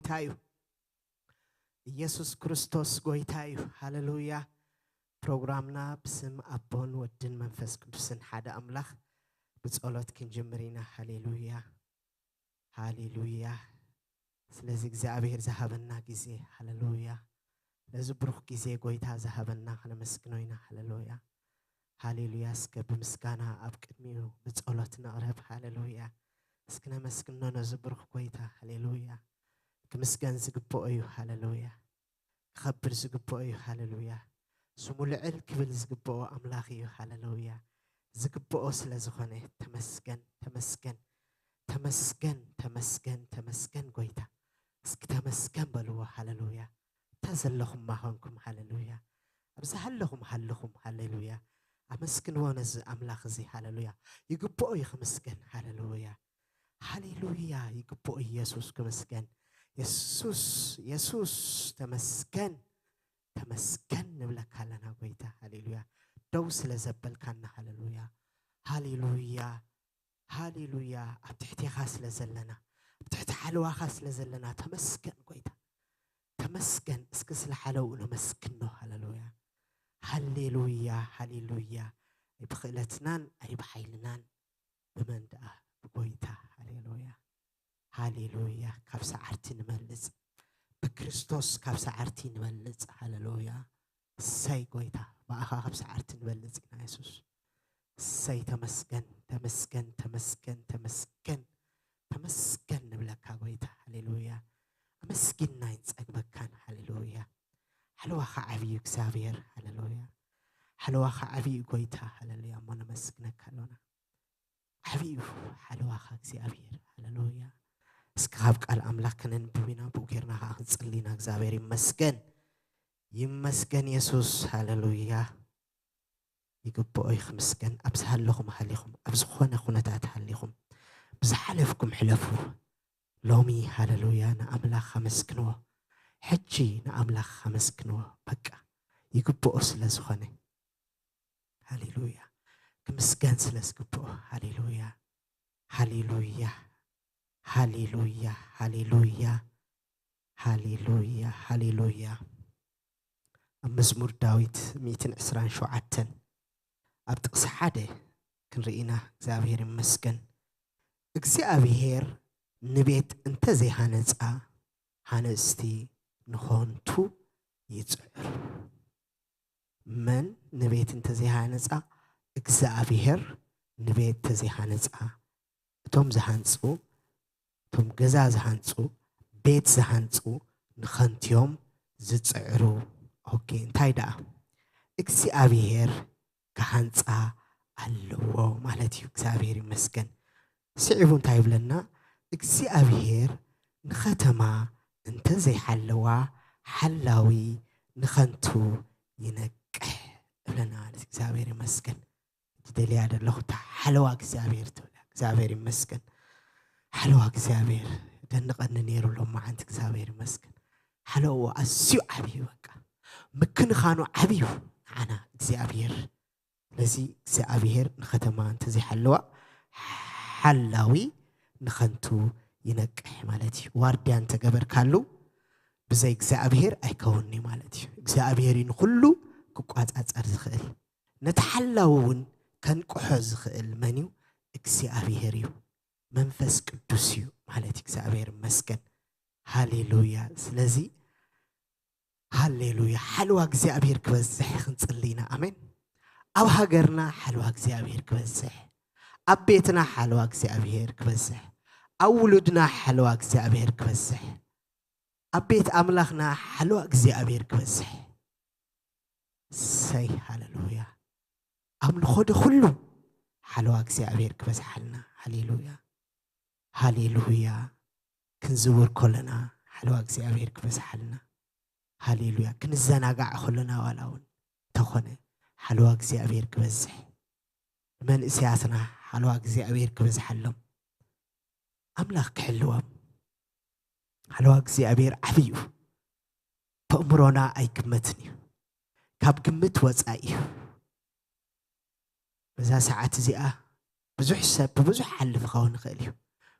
ጎይታ እዩ። ኢየሱስ ክርስቶስ ጎይታ እዩ። ሃሌሉያ። ፕሮግራምና ብስም ኣቦን ወድን መንፈስ ቅዱስን ሓደ ኣምላኽ ብጸሎት ክንጅምር ኢና። ሃሌሉያ፣ ሃሌሉያ። ስለዚ እግዚኣብሔር ዝሃበና ግዜ፣ ሃሌሉያ። ነዚ ብሩኽ ግዜ ጎይታ ዝሃበና ክነመስግኖ ኢና። ሃሌሉያ፣ ሃሌሉያ። እስከ ብምስጋና ኣብ ቅድሚኡ ብጸሎት ንቕረብ። ሃሌሉያ። እስኪ ነመስግኖ ነዚ ብሩኽ ጎይታ። ሃሌሉያ። ክምስገን ዝግብኦ እዩ። ሃሌሉያ። ክኸብር ዝግብኦ እዩ። ሃሌሉያ። ስሙ ልዕል ክብል ዝግብኦ ኣምላኽ እዩ። ሃሌሉያ። ዝግብኦ ስለ ዝኾነ ተመስገን፣ ተመስገን፣ ተመስገን፣ ተመስገን፣ ተመስገን ጎይታ። እስኪ ተመስገን በልዎ። ሃሌሉያ። እታ ዘለኹም ማኾንኩም። ሃሌሉያ። ኣብ ዝሃለኹም ሃለኹም። ሃሌሉያ። ኣመስግንዎ ነዚ ኣምላኽ እዚ። ሃሌሉያ። ይግብኦ እዩ ክምስገን። ሃሌሉያ። ሃሌሉያ። ይግብኦ ኢየሱስ ክምስገን። የሱስ፣ የሱስ ተመስገን፣ ተመስገን ንብለካ ኣለና ጎይታ። ሃሌሉያ። ደው ስለ ዘበልካና። ሃሌሉያ፣ ሃሌሉያ፣ ሃሌሉያ። ኣብ ትሕቴኻ ስለ ዘለና፣ ኣብ ትሕቲ ሓለዋኻ ስለ ዘለና ተመስገን ጎይታ። ተመስገን። እስኪ ስለ ሓለውኡ ነመስግኖ። ሃሌሉያ፣ ሃሌሉያ፣ ሃሌሉያ። ኣይብኽእለትናን ኣይብሓይልናን። ብመን ደኣ? ብጎይታ። ሃሌሉያ፣ ሃሌሉያ። ካብ ሰዓርቲ ንበልጽ፣ ብክርስቶስ ካብ ሰዓርቲ ንበልጽ። ሃሌሉያ። እሰይ ጎይታ፣ ብኣኻ ካብ ሰዓርቲ ንበልጽ ኢና የሱስ። እሰይ ተመስገን፣ ተመስገን፣ ተመስገን፣ ተመስገን፣ ተመስገን ንብለካ ጎይታ። ሃሌሉያ። ኣመስጊንና ኣይንጸግበካን። ሃሌሉያ። ሓለዋኻ ዓብዪ እዩ እግዚኣብሔር። ሃሌሉያ። ሓለዋኻ ዓብዪ እዩ ጎይታ። ሃሌሉያ። እሞ ነመስግነካ ኣሎና። ዓብዪ እዩ ሓለዋኻ እግዚኣብሔር። ሃሌሉያ። እስኪ ካብ ቃል ኣምላኽ ከነንብብ ኢና፣ ብኡ ጌርና ኸዓ ክንጽሊ ኢና። እግዚኣብሔር ይመስገን፣ ይመስገን የሱስ። ሃሌሉያ። ይግብኦ እዩ ክምስገን። ኣብ ዝሃለኹም ሃሊኹም፣ ኣብ ዝኾነ ኩነታት ሃሊኹም፣ ብዝሓለፍኩም ሕለፉ። ሎሚ ሃሌሉያ ንኣምላኽ ኣመስግንዎ። ሕጂ ንኣምላኽ ኣመስግንዎ። በቃ ይግብኦ ስለ ዝኾነ። ሃሌሉያ። ክምስገን ስለ ዝግብኦ። ሃሌሉያ፣ ሃሌሉያ፣ ሃሌሉያ፣ ሃሌሉያ፣ ሃሌሉያ፣ ሃሌሉያ። ኣብ መዝሙር ዳዊት ሚእትን ዕስራን ሸውዓተን ኣብ ጥቕሲ ሓደ ክንርኢ ኢና። እግዚኣብሔር ይመስገን። እግዚኣብሔር ንቤት እንተዘይሃነጻ፣ ሃነጽቲ ንኸንቱ ይጽዕሩ። መን ንቤት እንተዘይሃነጻ? እግዚኣብሔር ንቤት እንተዘይሃነጻ፣ እቶም ዝሃንጹ፣ እቶም ገዛ ዝሃንጹ፣ ቤት ዝሃንጹ ንኸንቱ እዮም ዝጽዕሩ። ኦኬ፣ እንታይ ደኣ? እግዚኣብሔር ክሃንጻ ኣለዎ ማለት እዩ። እግዚኣብሔር ይመስገን። ስዒቡ እንታይ ይብለና? እግዚኣብሔር ንኸተማ እንተዘይሓለዋ፣ ሓላዊ ንኸንቱ ይነቅሕ እብለና ማለት እዩ። እግዚኣብሔር ይመስገን። ዝደልያ ዘለኹ እታ ሓለዋ እግዚኣብሔር ትብላ። እግዚኣብሔር ይመስገን። ሓለዋ እግዚኣብሔር ደንቐኒ ነይሩ ሎማዓንቲ። እግዚኣብሔር ይመስገን። ሓለዎ ኣዝዩ ዓብዩ፣ በቃ ምክንኻኑ ዓብዩ ንዓና እግዚኣብሔር። ስለዚ እግዚኣብሔር ንኸተማ እንተዘይሓለዋ፣ ሓላዊ ንኸንቱ ይነቅሕ ማለት እዩ። ዋርድያ እንተገበርካሉ ብዘይ እግዚኣብሔር ኣይከውን'ዩ ማለት እዩ። እግዚኣብሔር እዩ ንኹሉ ክቋጻጸር ዝኽእል። ነቲ ሓላዊ እውን ከንቅሖ ዝኽእል መን እዩ? እግዚኣብሔር እዩ። መንፈስ ቅዱስ እዩ ማለት እዩ። እግዚኣብሔር ይመስገን። ሃሌሉያ። ስለዚ ሃሌሉያ፣ ሓለዋ እግዚኣብሔር ክበዝሕ ክንጽሊ ኢና። ኣሜን። ኣብ ሃገርና ሓለዋ እግዚኣብሔር ክበዝሕ፣ ኣብ ቤትና ሓለዋ እግዚኣብሔር ክበዝሕ፣ ኣብ ውሉድና ሓለዋ እግዚኣብሔር ክበዝሕ፣ ኣብ ቤት ኣምላኽና ሓለዋ እግዚኣብሔር ክበዝሕ። ሰይ ሃሌሉያ። ኣብ ንኸዶ ኩሉ ሓለዋ እግዚኣብሔር ክበዝሓልና። ሃሌሉያ፣ ሃሌሉያ። ክንዝውር ከለና ሓለዋ እግዚኣብሔር ክበዝሓልና። ሃሌሉያ። ክንዘናጋዕ ከለና ዋላ እውን እንተኾነ ሓለዋ እግዚኣብሔር ክበዝሕ። ንመንእሰያትና ሓለዋ እግዚኣብሔር ክበዝሓሎም። ኣምላኽ ክሕልዎም። ሓለዋ እግዚኣብሔር ዓብዪ እዩ። ብኣእምሮና ኣይግመትን እዩ። ካብ ግምት ወጻኢ እዩ። በዛ ሰዓት እዚኣ ብዙሕ ሰብ ብብዙሕ ሓልፍ ክኸውን ይኽእል እዩ።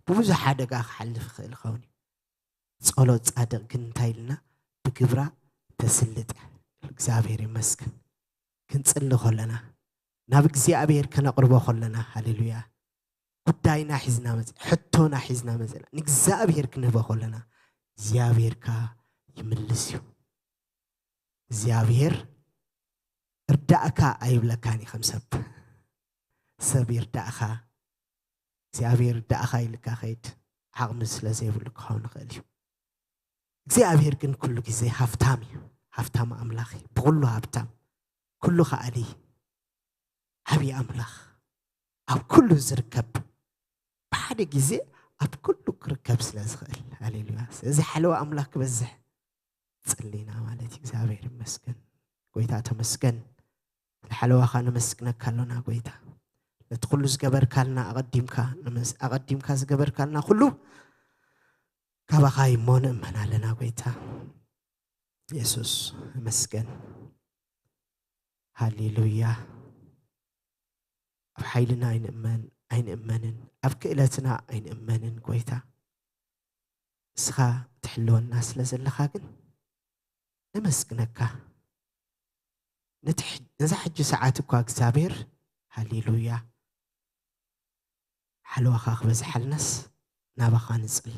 ብብዙሕ ሓደጋ ክሓልፍ ይኽእል ይኸውን እዩ። ጸሎት ጻድቕ ግን እንታይ ኢልና? ብግብራ ተስልጥ። እግዚኣብሔር ይመስገን። ክንጽሊ ከለና፣ ናብ እግዚኣብሔር ከነቕርቦ ከለና፣ ሃሌሉያ፣ ጉዳይና ሒዝና መጽ-፣ ሕቶና ሒዝና መጽና ንእግዚኣብሔር ክንህቦ ከለና፣ እግዚኣብሔር ከኣ ይምልስ እዩ። እግዚኣብሔር እርዳእካ ኣይብለካን እዩ። ከም ሰብ፣ ሰብ ይርዳእካ፣ እግዚኣብሔር እርዳእካ ኢልካ ከይድ፣ ዓቕሚ ስለ ዘይብሉ ክኸውን ይኽእል እዩ። እግዚኣብሔር ግን ኩሉ ግዜ ሃብታም እዩ። ሃብታም ኣምላኽ እዩ። ብኹሉ ሃብታም፣ ኩሉ ከኣሊ፣ ዓብዪ ኣምላኽ፣ ኣብ ኩሉ ዝርከብ፣ ብሓደ ግዜ ኣብ ኩሉ ክርከብ ስለ ዝኽእል። ሃሌሉያ። ስለዚ ሓለዋ ኣምላኽ ክበዝሕ ጽሊና ማለት እዩ። እግዚኣብሔር ይመስገን። ጎይታ ተመስገን። ንሓለዋኻ ነመስግነካ ኣሎና ጎይታ። ነቲ ኩሉ ዝገበርካልና ኣቐዲምካ፣ ነመስ-፣ ኣቐዲምካ ዝገበርካልና ኩሉ ካባኻ እሞ ንእመን ኣለና ጎይታ። የሱስ ይመስገን። ሃሌሉያ። ኣብ ሓይልና ኣይንእመን፣ ኣይንእመንን፣ ኣብ ክእለትና ኣይንእመንን ጎይታ። ንስኻ ትሕልወና ስለ ዘለኻ ግን ነመስግነካ። ነቲ ሕ-፣ ነዛ ሕጂ ሰዓት እኳ እግዚኣብሔር፣ ሃሌሉያ፣ ሓለዋኻ ክበዝሓልናስ ናባኻ ንጽሊ።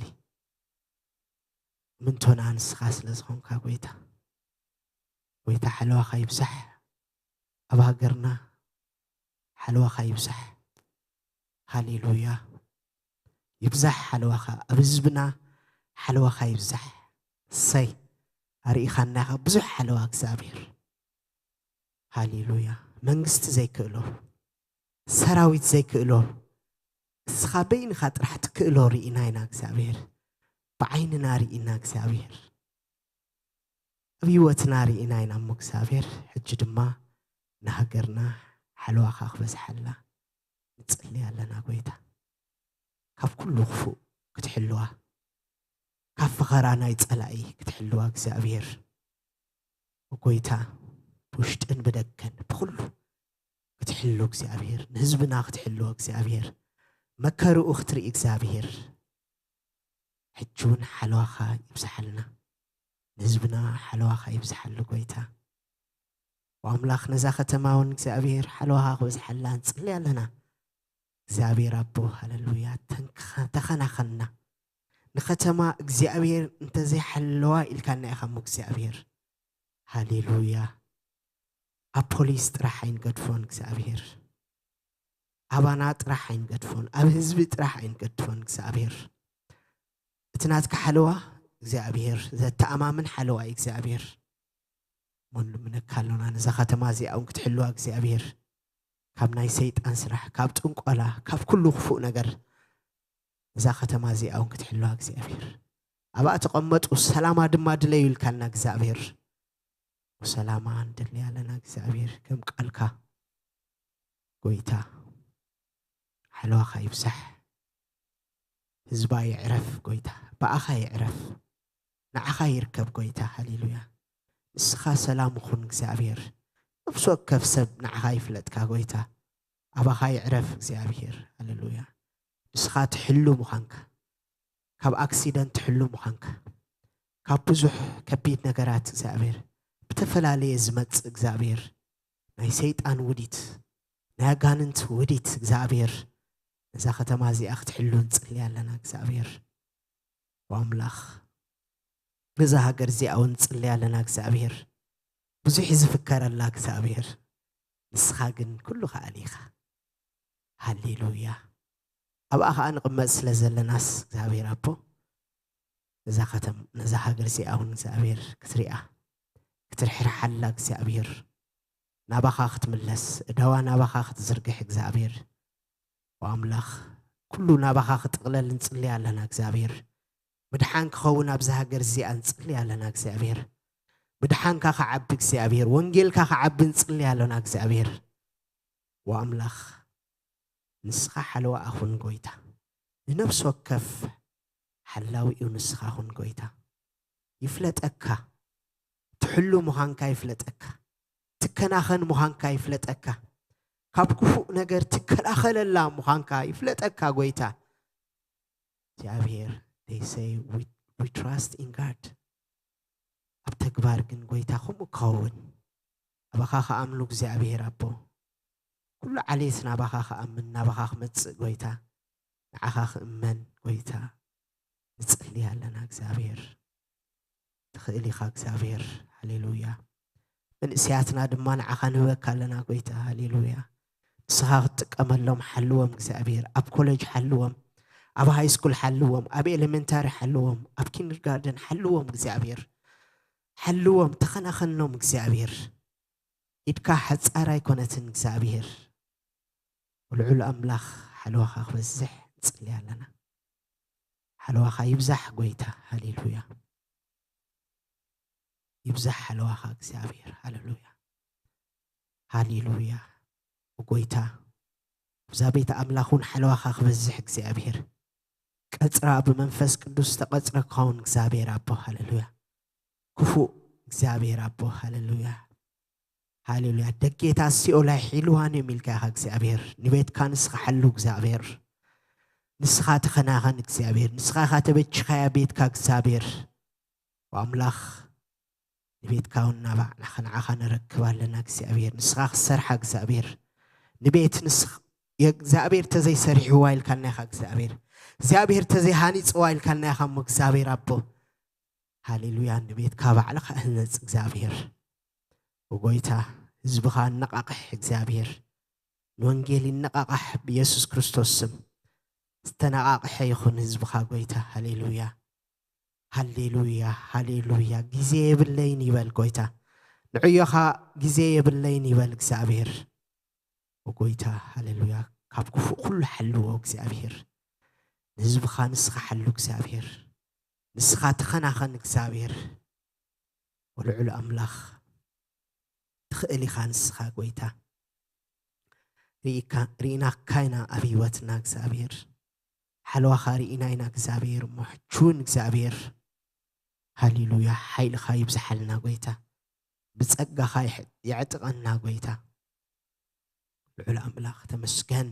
ምንቶና ንስኻ ስለ ዝኾንካ ጎይታ፣ ጎይታ ሓለዋኻ ይብዛሕ። ኣብ ሃገርና ሓለዋኻ ይብዛሕ። ሃሌሉያ። ይብዛሕ ሓለዋኻ፣ ኣብ ህዝብና ሓለዋኻ ይብዛሕ። እሰይ፣ ኣርኢኻና ኢኻ ብዙሕ ሓለዋ እግዚኣብሔር። ሃሌሉያ። መንግስቲ ዘይክእሎ፣ ሰራዊት ዘይክእሎ፣ እስኻ በይንኻ ጥራሕ ትክእሎ ርኢና ኢና እግዚኣብሔር። ብዓይንና ርኢና እግዚኣብሔር። ኣብ ህይወትና ርኢና ኢና እሞ እግዚኣብሔር። ሕጂ ድማ ንሃገርና ሓለዋኻ ክበዝሓላ ንጽሊ ኣለና ጎይታ። ካብ ኩሉ ክፉእ ክትሕልዋ፣ ካብ ፈኸራ ናይ ጸላኢ ክትሕልዋ እግዚኣብሔር። ጎይታ፣ ብውሽጥን ብደገን ብኹሉ ክትሕሉ እግዚኣብሔር፣ ንህዝብና ክትሕልዎ እግዚኣብሔር፣ መከርኡ ክትርኢ እግዚኣብሔር። ሕጂ እውን ሓለዋኻ ይብዝሓልና፣ ንህዝብና ሓለዋኻ ይብዝሓሉ ጎይታ። ወኣምላኽ ነዛ ከተማ እውን እግዚኣብሔር ሓለዋኻ ክበዝሓላ ንጽሊ ኣለና። እግዚኣብሔር ኣቦ፣ ሃሌሉያ፣ ተንክኸ-፣ ተኸናኸና። ንኸተማ እግዚኣብሔር እንተዘይሓለዋ ኢልካና ኢኻ እሞ እግዚኣብሔር። ሃሌሉያ። ኣብ ፖሊስ ጥራሕ ኣይንገድፎን እግዚኣብሔር። ኣባና ጥራሕ ኣይንገድፎን፣ ኣብ ህዝቢ ጥራሕ ኣይንገድፎን እግዚኣብሔር። እቲ ናትካ ሓለዋ እግዚኣብሔር፣ ዘተኣማምን ሓለዋ እዩ እግዚኣብሔር። እሞ ንልምነካ ኣሎና፣ ነዛ ከተማ እዚኣ እውን ክትሕልዋ እግዚኣብሔር፣ ካብ ናይ ሰይጣን ስራሕ፣ ካብ ጥንቆላ፣ ካብ ኩሉ ክፉእ ነገር፣ እዛ ከተማ እዚኣ እውን ክትሕልዋ እግዚኣብሔር። ኣብኣ ተቐመጡ፣ ሰላማ ድማ ድለዩ ኢልካልና እግዚኣብሔር። ሰላማ ንደሊ ኣለና እግዚኣብሔር፣ ከም ቃልካ ጎይታ። ሓለዋኻ ይብዛሕ። ህዝባ ይዕረፍ ጎይታ፣ ብኣኻ ይዕረፍ፣ ንዓኻ ይርከብ ጎይታ። ሃሌሉያ። ንስኻ ሰላም ኹን እግዚኣብሔር። ነፍሲ ወከፍ ሰብ ንዓኻ ይፍለጥካ ጎይታ። ኣባኻ ይዕረፍ እግዚኣብሔር። ሃሌሉያ። ንስኻ ትሕሉ ምዃንካ፣ ካብ ኣክሲደንት ትሕሉ ምዃንካ፣ ካብ ብዙሕ ከቢድ ነገራት እግዚኣብሔር፣ ብተፈላለየ ዝመጽእ እግዚኣብሔር፣ ናይ ሰይጣን ውዲት፣ ናይ ኣጋንንት ውዲት እግዚኣብሔር፣ ነዛ ከተማ እዚኣ ክትሕሉ ንጽሊ ኣለና እግዚኣብሔር። ወኣምላኽ፣ ነዛ ሃገር እዚኣ እውን ንጽሊ ኣለና እግዚኣብሔር። ብዙሕ እዩ ዝፍከረላ እግዚኣብሔር፣ ንስኻ ግን ኩሉ ከኣሊ ኢኻ። ሃሌሉያ። ኣብኣ ኸኣ ንቕመጥ ስለ ዘለናስ እግዚኣብሔር ኣቦ፣ ነዛ ከተም-፣ ነዛ ሃገር እዚኣ እውን እግዚኣብሔር ክትሪኣ፣ ክትርሕርሓላ እግዚኣብሔር፣ ናባኻ ክትምለስ፣ እዳዋ ናባኻ ክትዝርግሕ እግዚኣብሔር፣ ወኣምላኽ፣ ኩሉ ናባኻ ክጥቕለል ንጽሊ ኣለና እግዚኣብሔር። ምድሓን ክኸውን ኣብዚ ሃገር እዚኣ ንጽሊ ኣለና እግዚኣብሔር። ምድሓንካ ክዓቢ እግዚኣብሔር፣ ወንጌልካ ክዓቢ ንጽሊ ኣለና እግዚኣብሔር። ወኣምላኽ፣ ንስኻ ሓለዋ ኣኹን ጎይታ። ንነፍሲ ወከፍ ሓላዊኡ ንስኻ ኹን ጎይታ። ይፍለጠካ። ትሕሉ ምዃንካ ይፍለጠካ። ትከናኸን ምዃንካ ይፍለጠካ። ካብ ክፉእ ነገር ትከላኸለላ ምዃንካ ይፍለጠካ ጎይታ። እግዚኣብሔር፣ they say we we trust in God። ኣብ ተግባር ግን ጎይታ ከምኡ ክኸውን ኣባኻ ክኣምኑ እግዚኣብሔር ኣቦ፣ ኩሉ ዓሌት ናባኻ ክኣምን ናባኻ ክመጽእ ጎይታ፣ ንዓኻ ክእመን ጎይታ ንጽሊ ኣለና እግዚኣብሔር። ትኽእል ኢኻ እግዚኣብሔር። ሃሌሉያ። መንእሰያትና ድማ ንዓኻ ንህበካ ኣለና ጎይታ። ሃሌሉያ። ንስኻ ክትጥቀመሎም ሓልዎም እግዚኣብሔር። ኣብ ኮሌጅ ሓልዎም፣ ኣብ ሃይ ስኩል ሓልዎም፣ ኣብ ኤሌመንታሪ ሓልዎም፣ ኣብ ኪንደርጋርደን ሓልዎም እግዚኣብሔር። ሓልዎም፣ ተኸናኸኖም እግዚኣብሔር። ኢድካ ሓጻር ኣይኮነትን እግዚኣብሔር። ልዑል ኣምላኽ ሓልዋኻ ክበዝሕ ንጽሊ ኣለና። ሓልዋኻ ይብዛሕ ጎይታ። ሃሌሉያ። ይብዛሕ ሓለዋኻ እግዚኣብሔር። ሃሌሉያ። ሃሌሉያ። ጎይታ ኣብዛ ቤት ኣምላኽ እውን ሓለዋኻ ክበዝሕ እግዚኣብሔር። ቀጽራ ብመንፈስ ቅዱስ ተቐጽረ ክኸውን እግዚኣብሔር ኣቦ። ሃሌሉያ። ክፉእ እግዚኣብሔር ኣቦ። ሃሌሉያ። ሃሌሉያ። ደጌታት ሲኦል ኣይሒልዋን እዮም ኢልካ ኢኻ እግዚኣብሔር። ንቤትካ ንስኻ ሓሉ እግዚኣብሔር። ንስኻ ተኸናኸን እግዚኣብሔር። ንስኻ ኢኻ ተበጅኻያ ቤትካ እግዚኣብሔር። ኣምላኽ ንቤትካ እውን ናባዕልኻ ንዓኻ ነረክብ ኣለና እግዚኣብሔር። ንስኻ ክትሰርሓ እግዚኣብሔር። ንቤት ንስኽ የእግዚኣብሔር ተዘይሰሪሕዋ ኢልካና ኢኻ እግዚኣብሔር። እግዚኣብሔር ተዘይሃኒፅዋ ኢልካና ኢኻ እሞ እግዚኣብሔር ኣቦ። ሃሌሉያ። ንቤትካ ባዕልኻ ህነፅ እግዚኣብሔር። ጎይታ ህዝብኻ ኣነቃቕሕ እግዚኣብሔር። ንወንጌል ይነቃቃሕ ብኢየሱስ ክርስቶስ ስም። ዝተነቃቅሐ ይኹን ህዝብኻ ጎይታ። ሃሌሉያ። ሃሌሉያ። ሃሌሉያ። ግዜ የብለይን ይበል ጎይታ። ንዕዮኻ ግዜ የብለይን ይበል እግዚኣብሔር። ጎይታ ሃሌሉያ። ካብ ክፉእ ኩሉ ሓልዎ እግዚኣብሔር። ንህዝብኻ ንስኻ ሓሉ እግዚኣብሔር። ንስኻ ተኸናኸን እግዚኣብሔር። ወልዑል ኣምላኽ ትኽእል ኢኻ ንስኻ ጎይታ። ርኢካ-፣ ርኢናካ ኢና ኣብ ህይወትና እግዚኣብሔር። ሓለዋኻ ርኢና ኢና እግዚኣብሔር። እሞ ሕጂ እውን እግዚኣብሔር ሃሌሉያ ሓይልኻ ይብዝሓልና ጎይታ። ብጸጋኻ ይሕ-፣ የዕጥቀና ጎይታ። ልዑል ኣምላኽ ተመስገን፣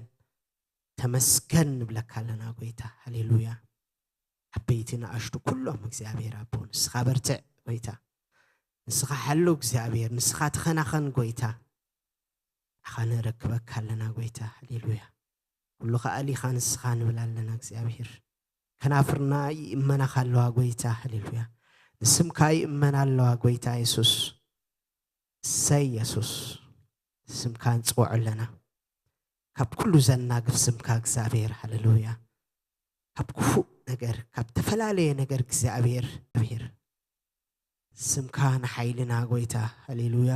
ተመስገን ንብለካ ኣለና ጎይታ። ሃሌሉያ። ዓበይቲ ንኣሽቱ ኩሎም እግዚኣብሔር ኣቦ ንስኻ በርትዕ ጎይታ። ንስኻ ሓሉ እግዚኣብሔር፣ ንስኻ ተኸናኸን ጎይታ። ንዓኻ ነረክበካ ኣለና ጎይታ። ሃሌሉያ። ኩሉ ከኣሊኻ ንስኻ ንብል ኣለና እግዚኣብሔር። ከናፍርና ይእመናኻ ኣለዋ ጎይታ። ሃሌሉያ። ንስምካ ይእመና ኣለዋ ጎይታ የሱስ። እሰይ የሱስ። ስምካ ንጽውዖ ኣለና። ካብ ኩሉ ዘናግፍ ስምካ እግዚኣብሔር። ሃሌሉያ። ካብ ክፉእ ነገር፣ ካብ ተፈላለየ ነገር እግዚኣብሔር፣ እግዚኣብሔር። ስምካ ንሓይልና ጎይታ። ሃሌሉያ።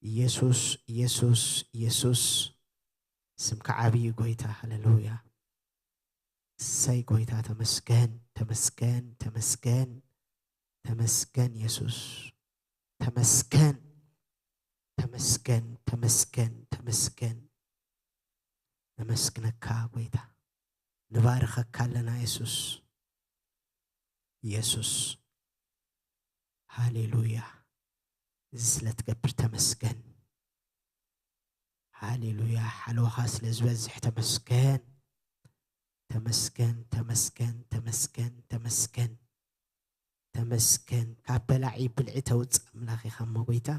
ኢየሱስ፣ ኢየሱስ፣ ኢየሱስ። ስምካ ዓብዪ ጎይታ። ሃሌሉያ። እሰይ ጎይታ ተመስገን፣ ተመስገን፣ ተመስገን፣ ተመስገን የሱስ። ተመስገን፣ ተመስገን፣ ተመስገን፣ ተመስገን። ነመስግነካ ጎይታ። ንባርኸካ ኣለና የሱስ። የሱስ። ሃሌሉያ። እዚ ስለ ትገብር ተመስገን። ሃሌሉያ። ሓለዋኻ ስለ ዝበዝሕ ተመስገን። ተመስገን፣ ተመስገን፣ ተመስገን፣ ተመስገን። ተመስገን። ካብ በላዒ ብልዒ ተውፅእ ኣምላኽ ኢኻ እሞ ጎይታ።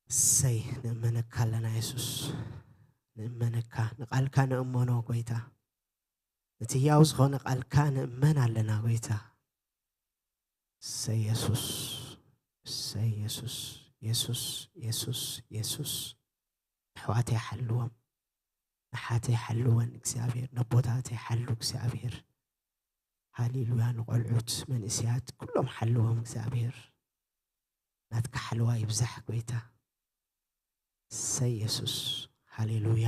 እሰይ፣ ንእመነካ ኣለና የሱስ። ንእመነካ፣ ንቃልካ ንእመኖ ጎይታ። እቲ ህያው ዝኾነ ቃልካ ንእመን ኣለና ጎይታ። እሰይ የሱስ፣ እሰይ የሱስ፣ የሱስ፣ የሱስ፣ የሱስ። ኣሕዋተይ ሓልዎም፣ ንሓተይ ሓልወን እግዚኣብሔር፣ ነቦታተይ ሓሉ እግዚኣብሔር። ሃሌሉያ። ንቆልዑት መንእሰያት ኩሎም ሓልዎም እግዚኣብሔር። ናትካ ሓልዋ ይብዛሕ ጎይታ። እሰይ የሱስ። ሃሌሉያ።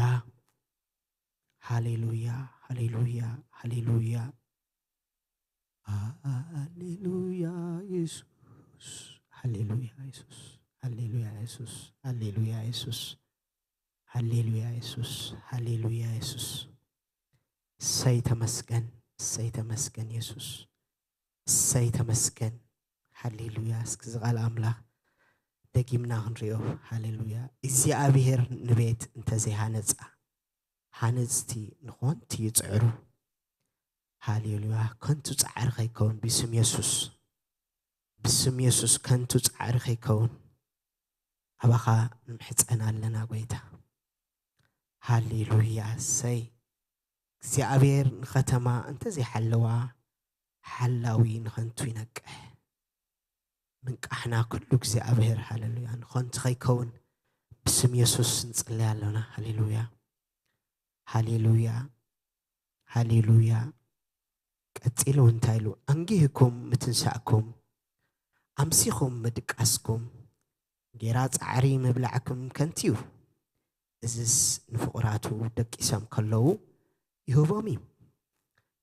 ሃሌሉያ፣ ሃሌሉያ፣ ሃሌሉያ። ሃሌሉያ የሱስ። ሃሌሉያ የሱስ። ሃሌሉያ የሱስ። ሃሌሉያ የሱስ። ሃሌሉያ የሱስ። ሃሌሉያ የሱስ። እሰይ ተመስገን። እሰይ ተመስገን የሱስ። እሰይ ተመስገን። ሃሌሉያ። እስኪ እዚ ቃል ኣምላኽ ደጊምና ክንሪኦ። ሃሌሉያ። እግዚኣብሔር ንቤት እንተዘይሃነጻ፣ ሃነጽቲ ንኾንቲ ይጽዕሩ። ሃሌሉያ። ከንቱ ጻዕሪ ከይከውን ብስም የሱስ፣ ብስም የሱስ ከንቱ ጻዕሪ ከይከውን ኣባኻ ንምሕጸን ኣለና ጎይታ። ሃሌሉያ። እሰይ እግዚኣብሔር ንኸተማ እንተዘይሓለዋ ሓላዊ ንኸንቱ ይነቅሕ። ምንቃሕና ኩሉ እግዚኣብሔር ሃሌሉያ ንኸንቱ ከይከውን ብስም የሱስ ንጽለይ ኣለና። ሃሌሉያ፣ ሃሌሉያ፣ ሃሌሉያ። ቀጺሉ እንታይ ኢሉ? ኣንጊህኩም ምትንሳእኩም፣ ኣምሲኹም ምድቃስኩም፣ ጌራ ጻዕሪ ምብላዕኩም ከንቱ እዩ። እዝስ ንፍቑራቱ ደቂሶም ከለዉ ይህቦም እዩ።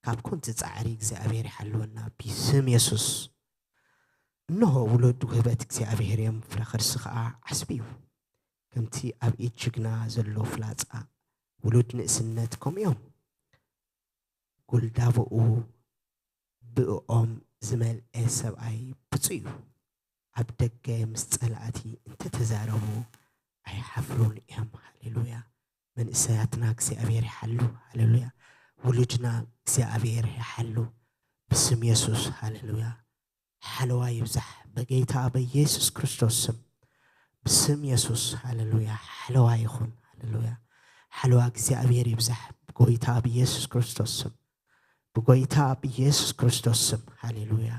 ካብ ኮንቲ ጻዕሪ እግዚኣብሔር ይሓልወና ብስም የሱስ። እንሆ ውሉድ ውህበት እግዚኣብሔር እዮም፣ ፍረ ከርሲ ኸኣ ዓስቢ እዩ። ከምቲ ኣብ ኢድ ጅግና ዘሎ ፍላጻ፣ ውሉድ ንእስነት ከምኡ እዮም። ጎልዳብኡ ብእኦም ዝመልአ ሰብኣይ ብፁዕ እዩ። ኣብ ደገ ምስ ጸላእቲ እንተተዛረቡ ኣይሓፍሩን እዮም። ሃሌሉያ። መንእሰያትና እግዚኣብሔር ይሓሉ። ሃሌሉያ። ውሉድና እግዚኣብሔር ይሓሉ። ብስም የሱስ። ሃሌሉያ። ሓለዋ ይብዛሕ በጌታ በኢየሱስ ክርስቶስ ስም። ብስም የሱስ። ሃሌሉያ። ሓለዋ ይኹን። ሃሌሉያ። ሓለዋ እግዚኣብሔር ይብዛሕ ብጎይታ ብኢየሱስ ክርስቶስ ስም። ብጎይታ ብኢየሱስ ክርስቶስ ስም። ሃሌሉያ።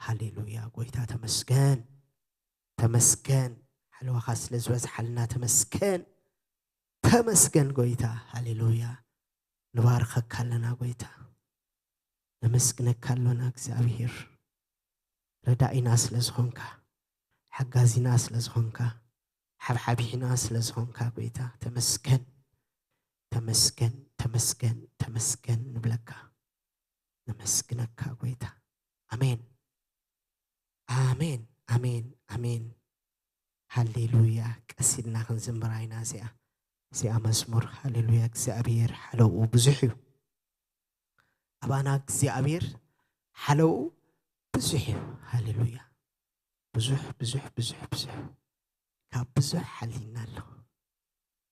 ሃሌሉያ። ጎይታ ተመስገን። ተመስገን። ሓለዋኻ ስለ ዝበዝሓልና ተመስገን። ተመስገን ጎይታ። ሃሌሉያ። ንባርኸካ ኣለና ጎይታ። ነመስግነካ ኣሎና እግዚኣብሔር። ረዳኢና ስለ ዝኾንካ፣ ሓጋዚና ስለ ዝኾንካ፣ ሓብሓቢሕና ስለ ዝኾንካ ጎይታ ተመስገን። ተመስገን፣ ተመስገን፣ ተመስገን ንብለካ። ነመስግነካ ጎይታ። ኣሜን። ኣሜን፣ ኣሜን፣ ኣሜን። ሃሌሉያ። ቀስ ኢልና ክንዝምራ ኢና እዚኣ፣ እዚኣ መዝሙር። ሃሌሉያ። እግዚኣብሔር ሓለውኡ ብዙሕ እዩ። ኣባና እግዚኣብሔር ሓለውኡ ብዙሕ እዩ። ሃሌሉያ። ብዙሕ፣ ብዙሕ፣ ብዙሕ፣ ብዙሕ። ካብ ብዙሕ ሓሊና ኣሎ።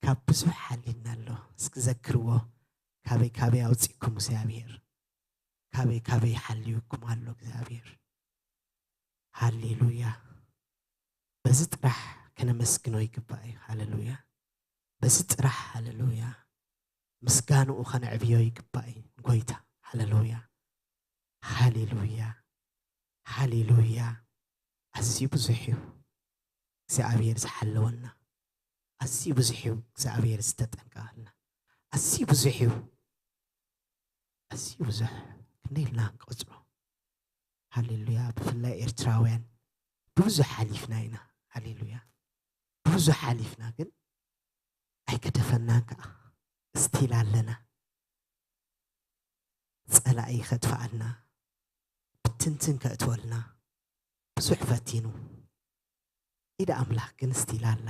ካብ ብዙሕ ሓሊና ኣሎ። እስኪ ዘክርዎ። ካበይ ካበይ ኣውፂእኩም እግዚኣብሔር? ካበይ ካበይ ሓልዩኩም ኣሎ እግዚኣብሔር? ሃሌሉያ። በዚ ጥራሕ ከነመስግኖ ይግባእ እዩ። ሃሌሉያ። በዚ ጥራሕ ሃሌሉያ። ምስጋንኡ ከነዕብዮ ይግባእ እዩ ጎይታ። ሃሌሉያ። ሃሌሉያ። ሃሌሉያ። ኣዝዩ ብዙሕ እዩ እግዚኣብሔር ዝሓለወልና። ኣዝዩ ብዙሕ እዩ እግዚኣብሔር ዝተጠንቀቐልና። ኣዝዩ ብዙሕ እዩ። ኣዝዩ ብዙሕ። ክንደይ ኢልና ክንቆጽሮ? ሃሌሉያ። ብፍላይ ኤርትራውያን ብብዙሕ ሓሊፍና ኢና። ሃሌሉያ። ብብዙሕ ሓሊፍና ግን ኣይገደፈናን ከኣ። እስቲል ኣለና። ጸላኢ ከጥፍኣልና፣ ብትንትን ከእትወልና ብዙሕ ፈቲኑ። ኢድ ኣምላኽ ግን እስቲል ኣላ።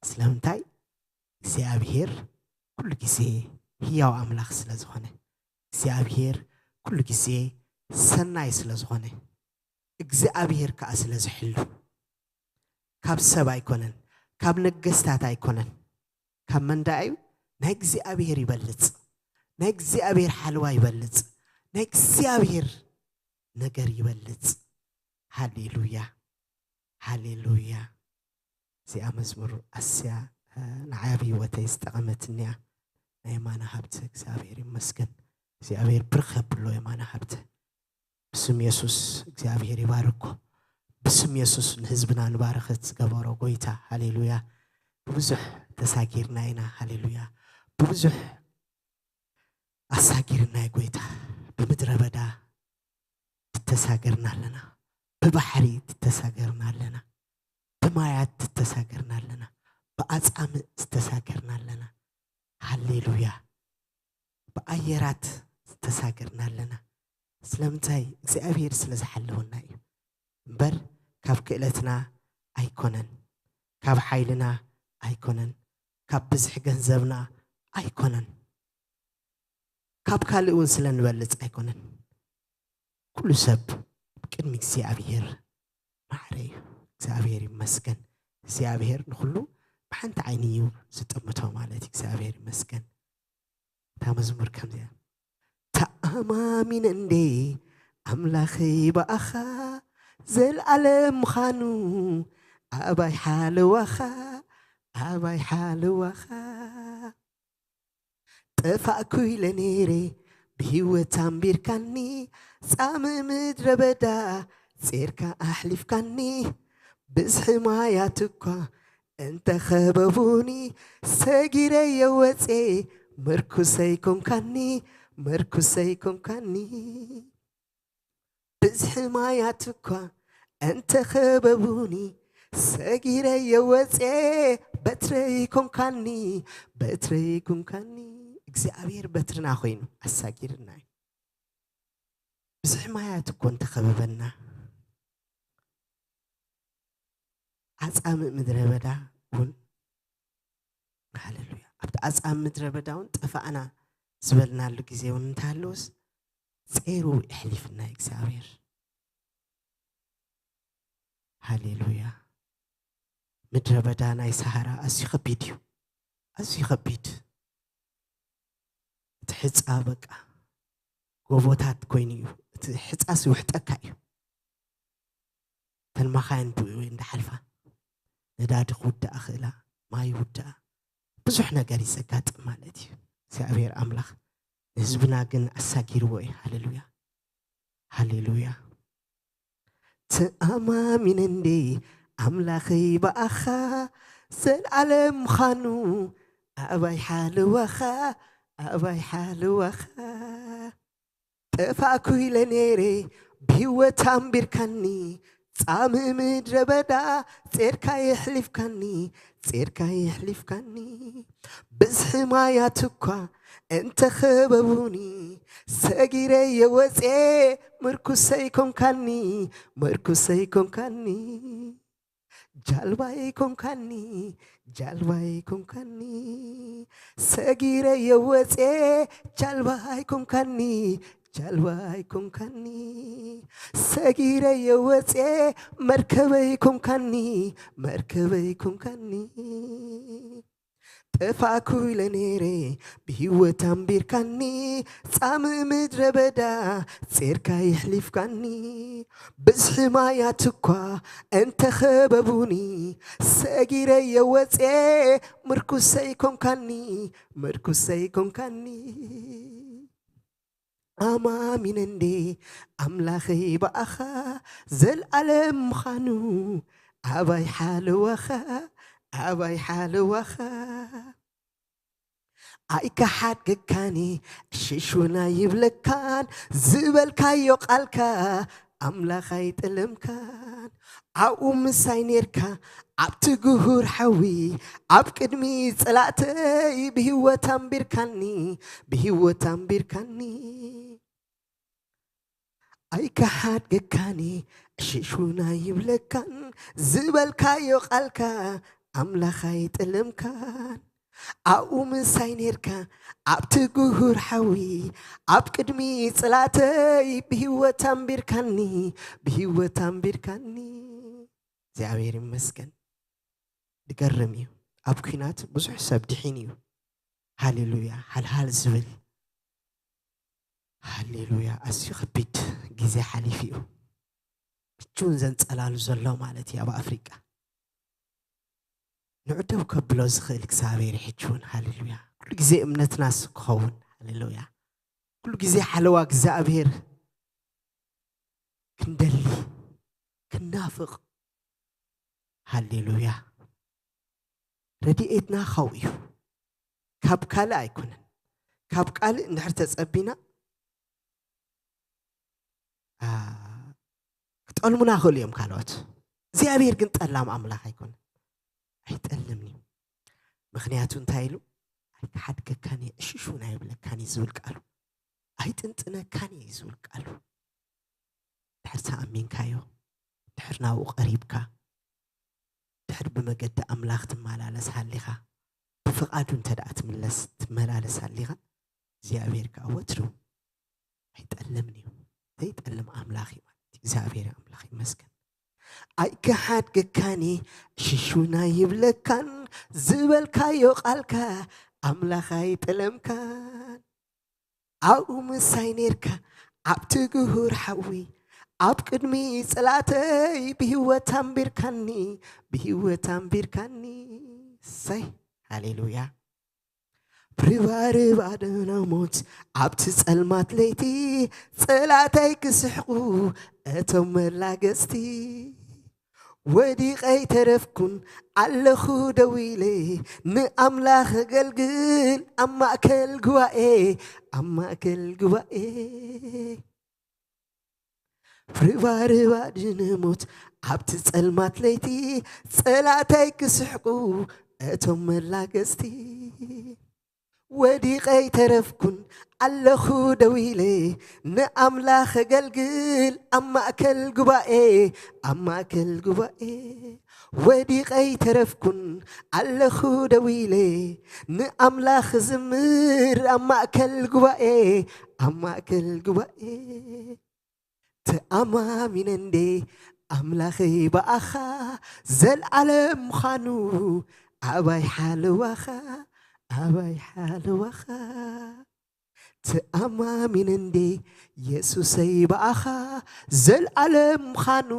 ስለምንታይ? እግዚኣብሔር ኩሉ ግዜ ህያው ኣምላኽ ስለ ዝኾነ፣ እግዚኣብሔር ኩሉ ግዜ ሰናይ ስለ ዝኾነ፣ እግዚኣብሔር ከኣ ስለ ዝሕሉ፣ ካብ ሰብ ኣይኮነን፣ ካብ ነገስታት ኣይኮነን። ካብ መን ደኣ እዩ? ናይ እግዚኣብሔር ይበልጽ። ናይ እግዚኣብሔር ሓለዋ ይበልጽ። ናይ እግዚኣብሔር ነገር ይበልጽ። ሃሌሉያ፣ ሃሌሉያ። እዚኣ መዝሙር ኣስያ፣ እ፣ ንዓይ ኣብ ህይወተይ ዝጠቐመትኒ እያ። ናይ የማነ ሃብተ እግዚኣብሔር ይመስገን። እግዚኣብሔር ብርኽ የብሎ የማነ ሃብተ። ብስም የሱስ እግዚኣብሔር ይባርኮ። ብስም የሱስ ንህዝብና ንባረኸት ዝገበሮ ጎይታ። ሃሌሉያ። ብብዙሕ ተሳጊርና ኢና። ሃሌሉያ። ብብዙሕ ኣሳጊርና እዩ ጎይታ። ብምድረ በዳ ትተሳገርና ኣለና። ብባሕሪ ትተሳገርና ኣለና። ብማያት ትተሳገርና ኣለና። ብኣጻምእ ዝተሳገርና ኣለና። ሃሌሉያ። ብኣየራት ዝተሳገርና ኣለና። ስለምንታይ? እግዚኣብሔር ስለ ዝሓለወና እዩ እምበር ካብ ክእለትና ኣይኮነን፣ ካብ ሓይልና ኣይኮነን፣ ካብ ብዝሒ ገንዘብና ኣይኮነን፣ ካብ ካልእ እውን ስለ ንበልጽ ኣይኮነን። ኩሉ ሰብ ቅድሚ እግዚኣብሔር ማዕረ እዩ። እግዚኣብሔር ይመስገን። እግዚኣብሔር ንኹሉ ብሓንቲ ዓይኒ እዩ ዝጥምቶ ማለት እዩ። እግዚኣብሔር ይመስገን። እታ መዝሙር ከምዚኣ፣ ኣማሚነ እንዴ ኣምላኸይ ብኣኻ፣ ዘልኣለም ምዃኑ ኣባይ ሓለዋኻ፣ ኣባይ ሓለዋኻ። ጠፋእኩ ኢለ ነይረ ብህይወት ኣንቢርካኒ፣ ጻምእ ምድረ በዳ ጼርካ ኣሕሊፍካኒ። ብዝሒ ማያት እኳ እንተ ኸበቡኒ፣ ሰጊረ የወጼ ምርኩሰይ ኮንካኒ፣ ምርኩሰይ ኮንካኒ። ብዝሒ ማያት እኳ እንተ ኸበቡኒ፣ ሰጊረ የወጼ በትረይ ኮንካኒ፣ በትረይ ኮንካኒ። እግዚኣብሔር በትርና ኮይኑ ኣሳጊርና እዩ። ብዝሒ ማያት እኮ እንተ ኸበበና፣ ዓጻምእ ምድረ በዳ እውን፣ ሃሌሉያ፣ ኣብቲ ዓጻምእ ምድረ በዳ እውን ጠፋእና ዝበልናሉ ግዜ እውን እንተሃለወስ፣ ጼሩ የሕሊፍና እግዚኣብሔር። ሃሌሉያ። ምድረ በዳ ናይ ሰሃራ ኣዝዩ ከቢድ እዩ። ኣዝዩ ከቢድ። እቲ ሕጻ በቃ ጎቦታት ኮይኑ እዩ። እቲ ሕጻስ ይውሕጠካ እዩ። እተን መኻይን ብኡ እንዳሓልፋ ነዳዲ ክውድኣ ክእላ፣ ማይ ይውድኣ፣ ብዙሕ ነገር እዩ ዘጋጥም ማለት እዩ። እግዚኣብሔር ኣምላኽ ንህዝብና ግን ኣሳጊርዎ እዩ። ሃሌሉያ፣ ሃሌሉያ። ተኣማሚነ እንዴ ኣምላኸይ ብኣኻ፣ ዘልዓለም ምዃኑ ኣባይ ሓለዋኻ፣ ኣባይ ሓለዋኻ። ጠፋእኩ ኢለ ነይረ ብህይወት ኣንቢርካኒ፣ ጻምእ ምድረ በዳ ጼርካ የሕሊፍካኒ፣ ጼርካ የሕሊፍካኒ። ብዝሒ ማያት እኳ እንተ ኸበቡኒ፣ ሰጊረ የወጼ ምርኩሰይ ኮንካኒ፣ ምርኩሰይ ኮንካኒ። ጃልባይ ኮንካኒ፣ ጃልባይ ኮንካኒ። ሰጊረ የወጼ ጃልባይ ኮንካኒ፣ ጃልባይ ኮንካኒ። ሰጊረ የወጼ መርከበይ ኮንካኒ፣ መርከበይ ኮንካኒ። ጠፋእኩ ኢለ ነይረ ብህይወት ኣንቢርካኒ፣ ጻምእ ምድረ በዳ ጼርካ የሕሊፍካኒ። ብዝሒ ማያት እኳ እንተ ኸበቡኒ፣ ሰጊረ የወጼ ምርኩሰይ ኮንካኒ፣ ምርኩሰይ ኮንካኒ። ኣማሚነ እንዴ ኣምላኸይ ብኣኻ፣ ዘልዓለም ምዃኑ ኣባይ ሓለዋኻ፣ ኣባይ ሓለዋኻ። ኣይከሓድገካን ሽሹና ይብለካን፣ ዝበልካዮ ቃልካ ኣምላኽ ኣይጥለምካን። ኣብኡ ምሳይ ኔርካ ኣብቲ ግሁር ሓዊ፣ ኣብ ቅድሚ ጸላእተይ ብህይወት ኣንቢርካኒ፣ ብህይወት ኣንቢርካኒ። ኣይከሓድገካን ሽሹና ይብለካን፣ ዝበልካዮ ቃልካ ኣምላኽ ኣይጥለምካን። ኣብኡ ምሳይ ኔርካ ኣብቲ ግሁር ሓዊ፣ ኣብ ቅድሚ ጽላተይ ብህይወት ኣንቢርካኒ፣ ብህይወት ኣንቢርካኒ። እግዚኣብሔር ይመስገን። ዝገርም እዩ። ኣብ ኲናት ብዙሕ ሰብ ድሒን እዩ። ሃሌሉያ፣ ሃልሃል ዝብል። ሃሌሉያ፣ ኣዝዩ ከቢድ ግዜ ሓሊፉ እዩ። ምቹውን ዘንጸላሉ ዘሎ ማለት እዩ ኣብ ኣፍሪቃ። ንዑ ደው ከብሎ ዝኽእል እግዚኣብሔር ሕጂ እውን፣ ሃሌሉያ፣ ኩሉ ግዜ እምነትና እሱ ክኸውን፣ ሃሌሉያ፣ ኩሉ ግዜ ሓለዋ እግዚኣብሔር ክንደሊ፣ ክናፍቕ፣ ሃሌሉያ። ረድኤትና ካብኡ እዩ፣ ካብ ካልእ ኣይኮነን። ካብ ካልእ እንድሕር ተጸቢና፣ ኣ፣ ክጠልሙና ይኽእሉ እዮም ካልኦት። እግዚኣብሔር ግን ጠላም ኣምላኽ ኣይኮነን፣ ኣይጠልምን እዩ። ምኽንያቱ እንታይ ኢሉ? "ኣይክሓድገካን እየ፣ እሽሽ እውን ኣይብለካን እዩ" ዝብል ቃሉ። "ኣይጥንጥነካን እየ" እዩ ዝብል ቃሉ። ድሕር ተኣሚንካዮ፣ ድሕር ናብኡ ቀሪብካ፣ ድሕር ብመገዲ ኣምላኽ ትመላለስ ሃሊኻ፣ ብፍቓዱ እንተ ደኣ ትምለስ፣ ትመላለስ ሃሊኻ፣ እግዚኣብሔር ከኣ ወትሩ ኣይጠልምን እዩ። ዘይጠልም ኣምላኽ እዩ ማለት እዩ። እግዚኣብሔር ኣምላኽ ይመስገን። "ኣይክሓድገካን እየ፣ ሽሹና ይብለካን" ዝበልካዮ ቃልካ ኣምላኽ ኣይጥለምካን። ኣብኡ ምሳይ ኔርካ ኣብቲ ግሁር ሓዊ ኣብ ቅድሚ ጽላተይ ብህይወት ኣንቢርካኒ ብህይወት ኣንቢርካኒ። ሰይ ሃሌሉያ። ርባርብ ኣደና ሞት ኣብቲ ጸልማት ለይቲ ጸላእተይ ክስሕቁ እቶም መላገጽቲ። ወዲቐ ኣይተረፍኩን ኣለኹ ደው ኢለ ንኣምላኽ ኣገልግል ኣብ ማእከል ጉባኤ ኣብ ማእከል ጉባኤ። ርባርብ ኣድነ ሞት ኣብቲ ጸልማት ለይቲ ጸላእተይ ክስሕቁ እቶም መላገጽቲ። ወዲቐ ኣይተረፍኩን ኣለኹ ደው ኢለ ንኣምላኽ ኣገልግል ኣብ ማእከል ጉባኤ ኣብ ማእከል ጉባኤ። ወዲቐ ኣይተረፍኩን ኣለኹ ደው ኢለ ንኣምላኽ ዝምር ኣብ ማእከል ጉባኤ ኣብ ማእከል ጉባኤ። ተኣማሚነ እንዴ ኣምላኸይ ብኣኻ ዘልዓለም ምዃኑ ኣባይ ሓለዋኻ ኣባይ ሓለዋኻ። ተኣማሚነ እንዴ የሱሰይ ብኣኻ ዘልዓለም ምዃኑ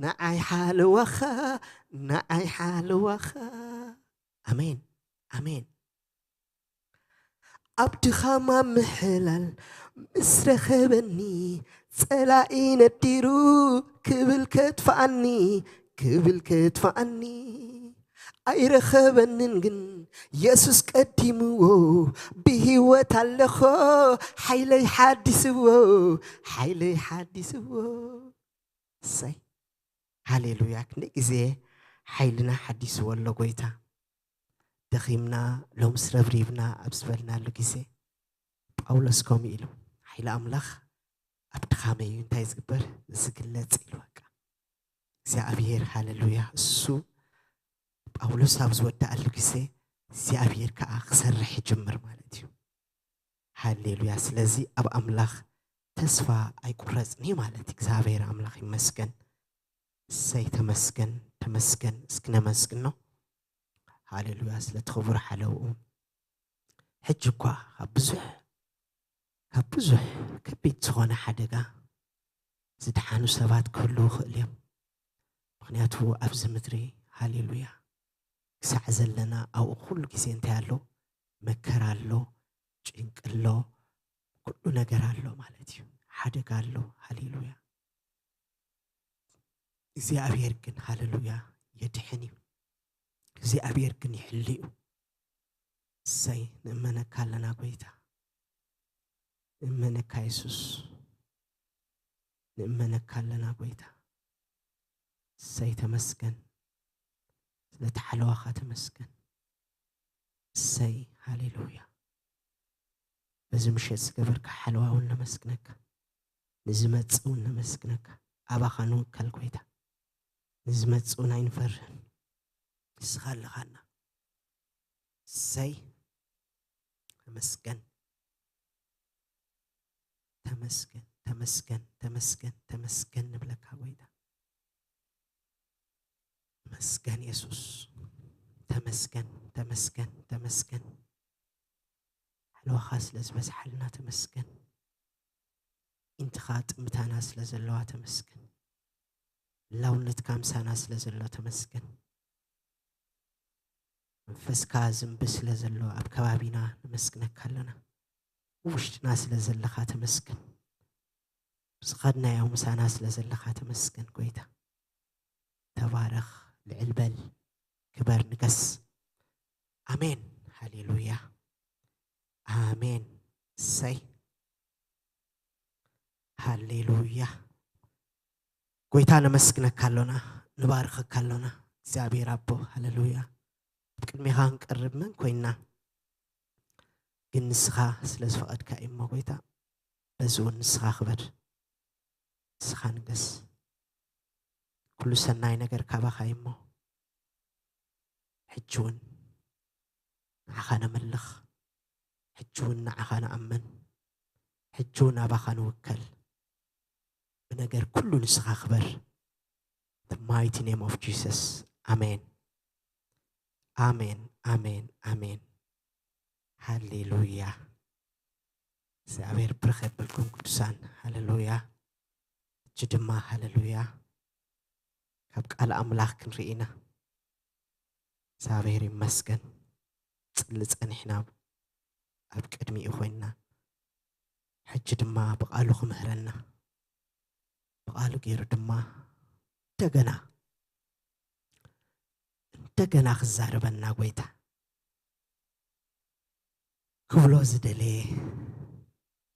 ንዓይ ሓለዋኻ ንዓይ ሓለዋኻ። ኣሜን ኣሜን። ኣብ ድኻማ ምሕላል ምስ ረኸበኒ ጸላኢ ነዲሩ ክብል ከጥፍኣኒ ክብል ከጥፍኣኒ ኣይረኸበንን ግን የሱስ ቀዲምዎ ብህይወት ኣለኾ ሓይለይ ሓዲስዎ ሓይለይ ሓዲስዎ። እሰይ ሃሌሉያ። ክንደይ ግዜ ሓይልና ሓዲስዎ ኣሎ ጎይታ። ደኺምና ሎምስ ረብሪብና ኣብ ዝበልናሉ ግዜ ጳውሎስ ከምኡ ኢሉ ሓይሊ ኣምላኽ ኣብ ድኻመይ እዩ እንታይ ዝግበር ዝግለጽ ኢሉ በቃ እግዚኣብሔር ሃሌሉያ እሱ ጳውሎስ ኣብ ዝወድኣሉ ግዜ እግዚኣብሔር ከዓ ክሰርሕ ይጅምር ማለት እዩ። ሃሌሉያ። ስለዚ ኣብ ኣምላኽ ተስፋ ኣይቁረጽን እዩ ማለት እግዚኣብሔር ኣምላኽ ይመስገን። እሰይ ተመስገን ተመስገን እስኪ ነመስግኖ። ሃሌሉያ ስለቲ ክቡር ሓለውኡ ሕጂ እኳ ካብ ብዙሕ ካብ ብዙሕ ከቢድ ዝኾነ ሓደጋ ዝደሓኑ ሰባት ክህልዉ ይኽእሉ እዮም። ምኽንያቱ ኣብዚ ምድሪ ሃሌሉያ ክሳዕ ዘለና ኣብኡ ኩሉ ግዜ እንታይ ኣሎ? መከራ ኣሎ፣ ጭንቂ ኣሎ፣ ኩሉ ነገር ኣሎ ማለት እዩ። ሓደጋ ኣሎ። ሃሌሉያ። እግዚኣብሔር ግን ሃሌሉያ የድሕን እዩ። እግዚኣብሔር ግን ይሕሉ እዩ። እሰይ ንእመነካ ኣለና ጎይታ፣ ንእመነካ የሱስ፣ ንእመነካ ኣለና ጎይታ። እሰይ ተመስገን፣ ስለቲ ሓለዋኻ ተመስገን። እሰይ ሃሌሉያ። በዚ ምሸት ዝገበርካ ሓለዋ እውን ነመስግነካ፣ ንዝመጽእ እውን ነመስግነካ። ኣባኻ ንውከል ጎይታ፣ ንዝመጽእ እውን ኣይንፈርህን፣ ንስኻ ኣለኻና። እሰይ ተመስገን። ተመስገን ተመስገን ተመስገን ተመስገን ንብለካ ጎይታ። ተመስገን የሱስ ተመስገን ተመስገን ተመስገን። ሓለዋኻ ስለ ዝበዝሓልና ተመስገን። ኢንትኻ ጥምታና ስለ ዘለዋ ተመስገን። ላውነትካ ምሳና ስለ ዘሎ ተመስገን። መንፈስካ ዝንቢ ስለ ዘሎ ኣብ ከባቢና ነመስግነካ ኣለና። ውሽጥና ስለ ዘለኻ ተመስገን። ዝኸድናዮ ምሳና ስለ ዘለኻ ተመስገን ጎይታ። ተባረኽ፣ ልዕል በል፣ ክበር፣ ንገስ። ኣሜን። ሃሌሉያ። ኣሜን። እሰይ። ሃሌሉያ። ጎይታ ነመስግነካ ኣሎና፣ ንባርኸካ ኣሎና። እግዚኣብሔር ኣቦ፣ ሃሌሉያ። ኣብ ቅድሜኻ ክንቀርብ መን ኮይንና? ግን ንስኻ ስለ ዝፈቐድካ እዩ እሞ ጎይታ፣ በዚ እውን ንስኻ ክበር፣ ንስኻ ንገስ። ኩሉ ሰናይ ነገር ካባኻ እዩ እሞ፣ ሕጂ እውን ንዓኻ ነምልኽ፣ ሕጂ እውን ንዓኻ ንኣምን፣ ሕጂ እውን ኣባኻ ንውከል። ብነገር ኩሉ ንስኻ ክበር። The mighty name of Jesus. ኣሜን። ኣሜን፣ ኣሜን፣ ኣሜን። ሃሌሉያ። እግዚኣብሔር ብርኽ የብልኩም ቅዱሳን። ሃሌሉያ። እጅ ድማ ሃሌሉያ። ካብ ቃል ኣምላኽ ክንርኢ ኢና። እግዚኣብሔር ይመስገን። ጽሊ ጸኒሕና ኣብ ቅድሚኡ ኮይንና፣ ሕጂ ድማ ብቓሉ ክምህረና፣ ብቓሉ ገይሩ ድማ እንደገና እንደገና ክዛረበና ጎይታ፣ ክብሎ ዝደለየ፣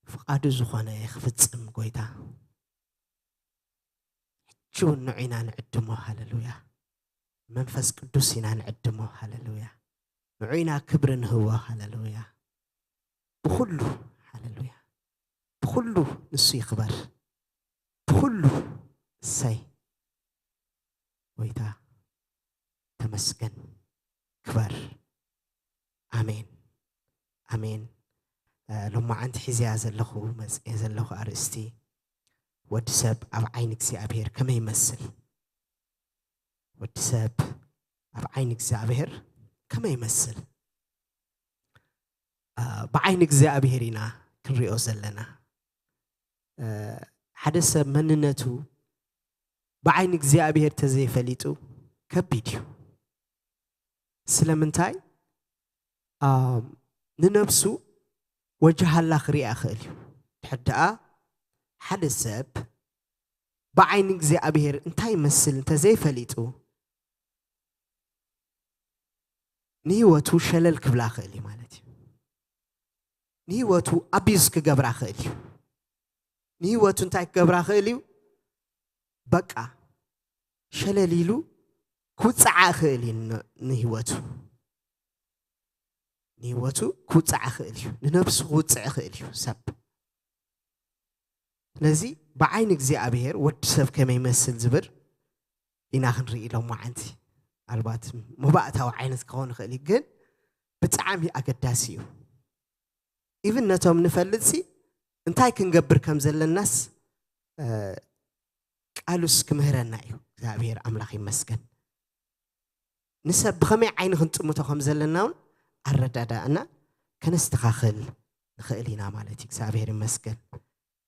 ፍቓዱ ዝኾነ ክፍጽም ጎይታ፣ ሕጂ እውን ንዑ ኢና ንዕድሞ። ሃሌሉያ። መንፈስ ቅዱስ ኢና ንዕድሞ። ሃሌሉያ። ንዑ ኢና ክብሪ ንህቦ። ሃሌሉያ። ብኹሉ፣ ሃሌሉያ፣ ብኹሉ ንሱ ይኽበር። ብኹሉ እሰይ። ጎይታ ተመስገን፣ ክበር። ኣሜን፣ ኣሜን። ሎማዓንቲ ሒዝያ ዘለኹ፣ መጽኤ ዘለኹ ኣርእስቲ፣ ወዲ ሰብ ኣብ ዓይኒ እግዚኣብሔር ከመይ ይመስል? ወዲ ሰብ ኣብ ዓይኒ እግዚኣብሔር ከመይ ይመስል? ብዓይኒ እግዚኣብሔር ኢና ክንሪኦ ዘለና። ሓደ ሰብ መንነቱ ብዓይኒ እግዚኣብሔር ተዘይፈሊጡ ከቢድ እዩ። ስለምንታይ? ንነብሱ ወጅሃላ ክሪኣ ይኽእል እዩ። ድሕር ደኣ ሓደ ሰብ ብዓይኒ እግዚኣብሔር እንታይ ይመስል እንተዘይፈሊጡ፣ ንህይወቱ ሸለል ክብላ ክእል እዩ ማለት እዩ። ንህይወቱ ኣቢዝ ክገብራ ክእል እዩ። ንህይወቱ እንታይ ክገብራ ክእል እዩ? በቃ ሸለል ኢሉ ክውፅዓ ክእል እዩ። ንህይወቱ ንህይወቱ ክውፅዓ ክእል እዩ። ንነብሱ ክውፅዕ ክእል እዩ ሰብ። ስለዚ ብዓይኒ እግዚኣብሔር ወዲ ሰብ ከመይ ይመስል ዝብል ኢና ክንርኢ ሎማዓንቲ። ኣልባት መባእታዊ ዓይነት ክኸውን ይኽእል እዩ፣ ግን ብጣዕሚ ኣገዳሲ እዩ። ኢቭን ነቶም ንፈልጥሲ እንታይ ክንገብር ከም ዘለናስ ቃሉስ ክምህረና እዩ። እግዚኣብሔር ኣምላኽ ይመስገን። ንሰብ ብኸመይ ዓይኒ ክንጥምቶ ከም ዘለና እውን ኣረዳዳእና ከነስተኻኽል ንኽእል ኢና ማለት እዩ። እግዚኣብሔር ይመስገን።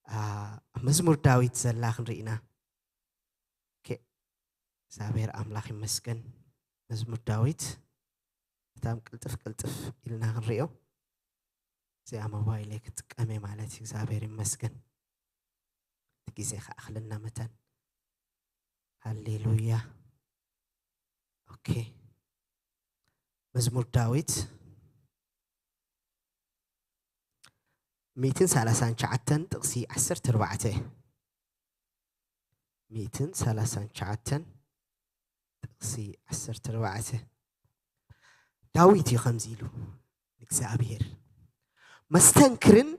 ኣብ መዝሙር ዳዊት ዘላ ክንርኢ ኢና። እግዚኣብሔር ኣምላኽ ይመስገን። መዝሙር ዳዊት እታም ቅልጥፍ ቅልጥፍ ኢልና ክንሪኦ። እዚኣ ሞባይለይ ክጥቀም እየ ማለት እዩ። እግዚኣብሔር ይመስገን። እቲ ግዜ ክኣኽለና መታን። ሃሌሉያ። ኦኬ። መዝሙር ዳዊት ሚእትን ሰላሳን ትሽዓተን ጥቕሲ ዓሰርተ ኣርባዕተ። ሚእትን ሰላሳን ትሽዓተን ጥቕሲ ዓሰርተ ኣርባዕተ። ዳዊት እዩ ከምዚ ኢሉ ንእግዚኣብሔር፣ መስተንክርን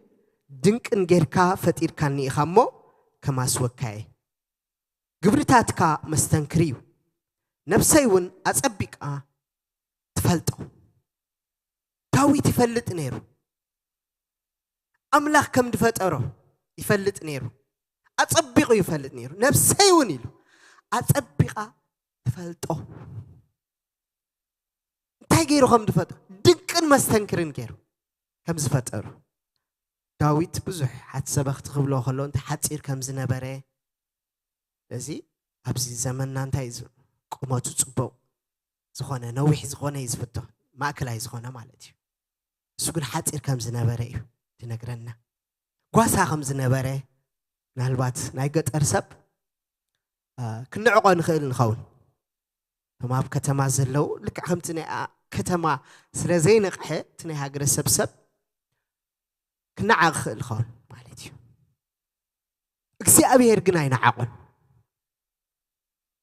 ድንቅን ጌርካ ፈጢርካኒ ኢኻ እሞ ከማስወካየ። ግብርታትካ መስተንክር እዩ፣ ነብሰይ እውን ኣጸቢቃ ትፈልጦ። ዳዊት ይፈልጥ ነይሩ፣ ኣምላኽ ከም ዝፈጠሮ ይፈልጥ ነይሩ፣ ኣጸቢቑ ይፈልጥ ነይሩ። ነብሰይ እውን ኢሉ ኣጸቢቓ ትፈልጦ። እንታይ ገይሩ ከም ዝፈጠሮ፣ ድንቅን መስተንክርን ገይሩ ከም ዝፈጠሩ። ዳዊት ብዙሕ ሓት ሰበኽቲ ክብሎ ከሎ እንተ ሓጺር ከም ዝነበረ፣ እዚ ኣብዚ ዘመንና እንታይ እዩ ዝ-፣ ቁመቱ ጽቡቕ ዝኾነ፣ ነዊሕ ዝኾነ እዩ ዝፍቶ፣ ማእከላይ ዝኾነ ማለት እዩ። እሱ ግን ሓጺር ከም ዝነበረ እዩ ዝነግረና። ጓሳ ከም ዝነበረ፣ ምናልባት ናይ ገጠር ሰብ፣ እ፣ ክንዕቆ ንኽእል ንኸውን። እቶም ኣብ ከተማ ዘለዉ ልክዕ ከምቲ ናይ ኣ-፣ ከተማ ስለ ዘይነቕሐ፣ እቲ ናይ ሃገረሰብ ሰብ ክነዓቕ ክእል ይኸውን ማለት እዩ። እግዚኣብሔር ግን ኣይነዓቖን።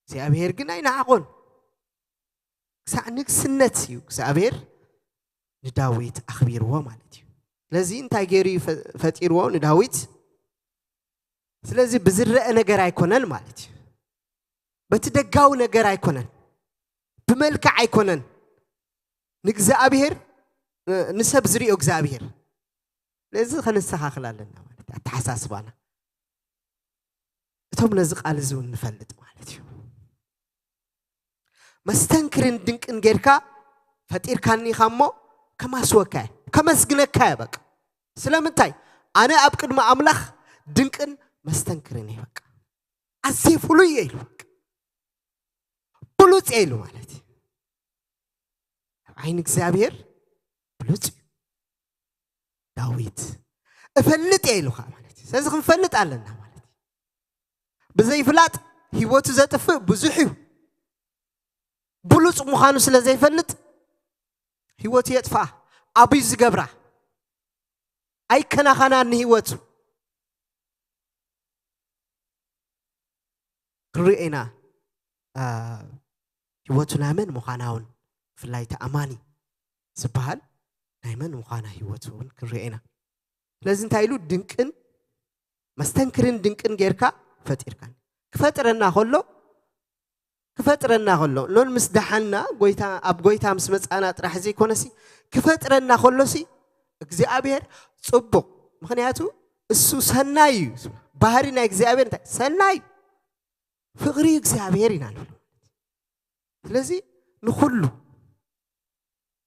እግዚኣብሔር ግን ኣይነዓቖን። ክሳዕ ንግስነት እዩ እግዚኣብሔር ንዳዊት ኣኽቢርዎ ማለት እዩ። ስለዚ እንታይ ገይሩ እዩ ፈ-፣ ፈጢርዎ ንዳዊት? ስለዚ ብዝረአ ነገር ኣይኮነን ማለት እዩ። በቲ ደጋዊ ነገር ኣይኮነን፣ ብመልክዕ ኣይኮነን። ንእግዚኣብሔር፣ እ፣ ንሰብ ዝሪኦ እግዚኣብሔር። ስለዚ ከነስተኻኽል ኣለና ማለት እዩ፣ ኣተሓሳስባና። እቶም ነዚ ቃል እዚ እውን ንፈልጥ ማለት እዩ። መስተንክርን ድንቅን ጌርካ ፈጢርካኒ ኢኻ እሞ ከማስወካ እየ፣ ከመስግነካ እየ። በቃ ስለምንታይ? ኣነ ኣብ ቅድሚ ኣምላኽ ድንቅን መስተንክርን እየ። በቃ ኣዝየ ፍሉይ እየ ኢሉ፣ በቃ ብሉጽ እየ ኢሉ ማለት እዩ። ኣብ ዓይኒ እግዚኣብሔር ብሉጽ እዩ። ዳዊት እፈልጥ እየ ኢሉ ከዓ ማለት እዩ። ስለዚ ክንፈልጥ ኣለና ማለት እዩ። ብዘይፍላጥ ህይወቱ ዘጥፍእ ብዙሕ እዩ። ብሉጽ ምዃኑ ስለ ዘይፈልጥ ህይወቱ የጥፍኣ። ኣብዩ ዝገብራ ኣይከናኸናን ንህይወቱ። ክንሪኦ ኢና። አ፣ ህይወቱ ናይ መን ምዃና እውን፣ ብፍላይ እቲ ኣማኒ ዝበሃል ናይ መን ምዃና ህይወቱ እውን ክንሪኦ ኢና። ስለዚ እንታይ ኢሉ? ድንቅን መስተንክርን ድንቅን ጌርካ ፈጢርካኒ። ክፈጥረና ከሎ፣ ክፈጥረና ከሎ፣ ኖን ምስ ደሓንና፣ ጎይታ፣ ኣብ ጎይታ ምስ መጻና ጥራሕ ዘይኮነሲ፣ ክፈጥረና ከሎሲ እግዚኣብሔር ጽቡቕ። ምኽንያቱ እሱ ሰናይ እዩ። ባህሪ ናይ እግዚኣብሔር እንታይ? ሰናይ እዩ። ፍቕሪ እግዚኣብሔር ኢና ንብሎ። ስለዚ ንኹሉ፣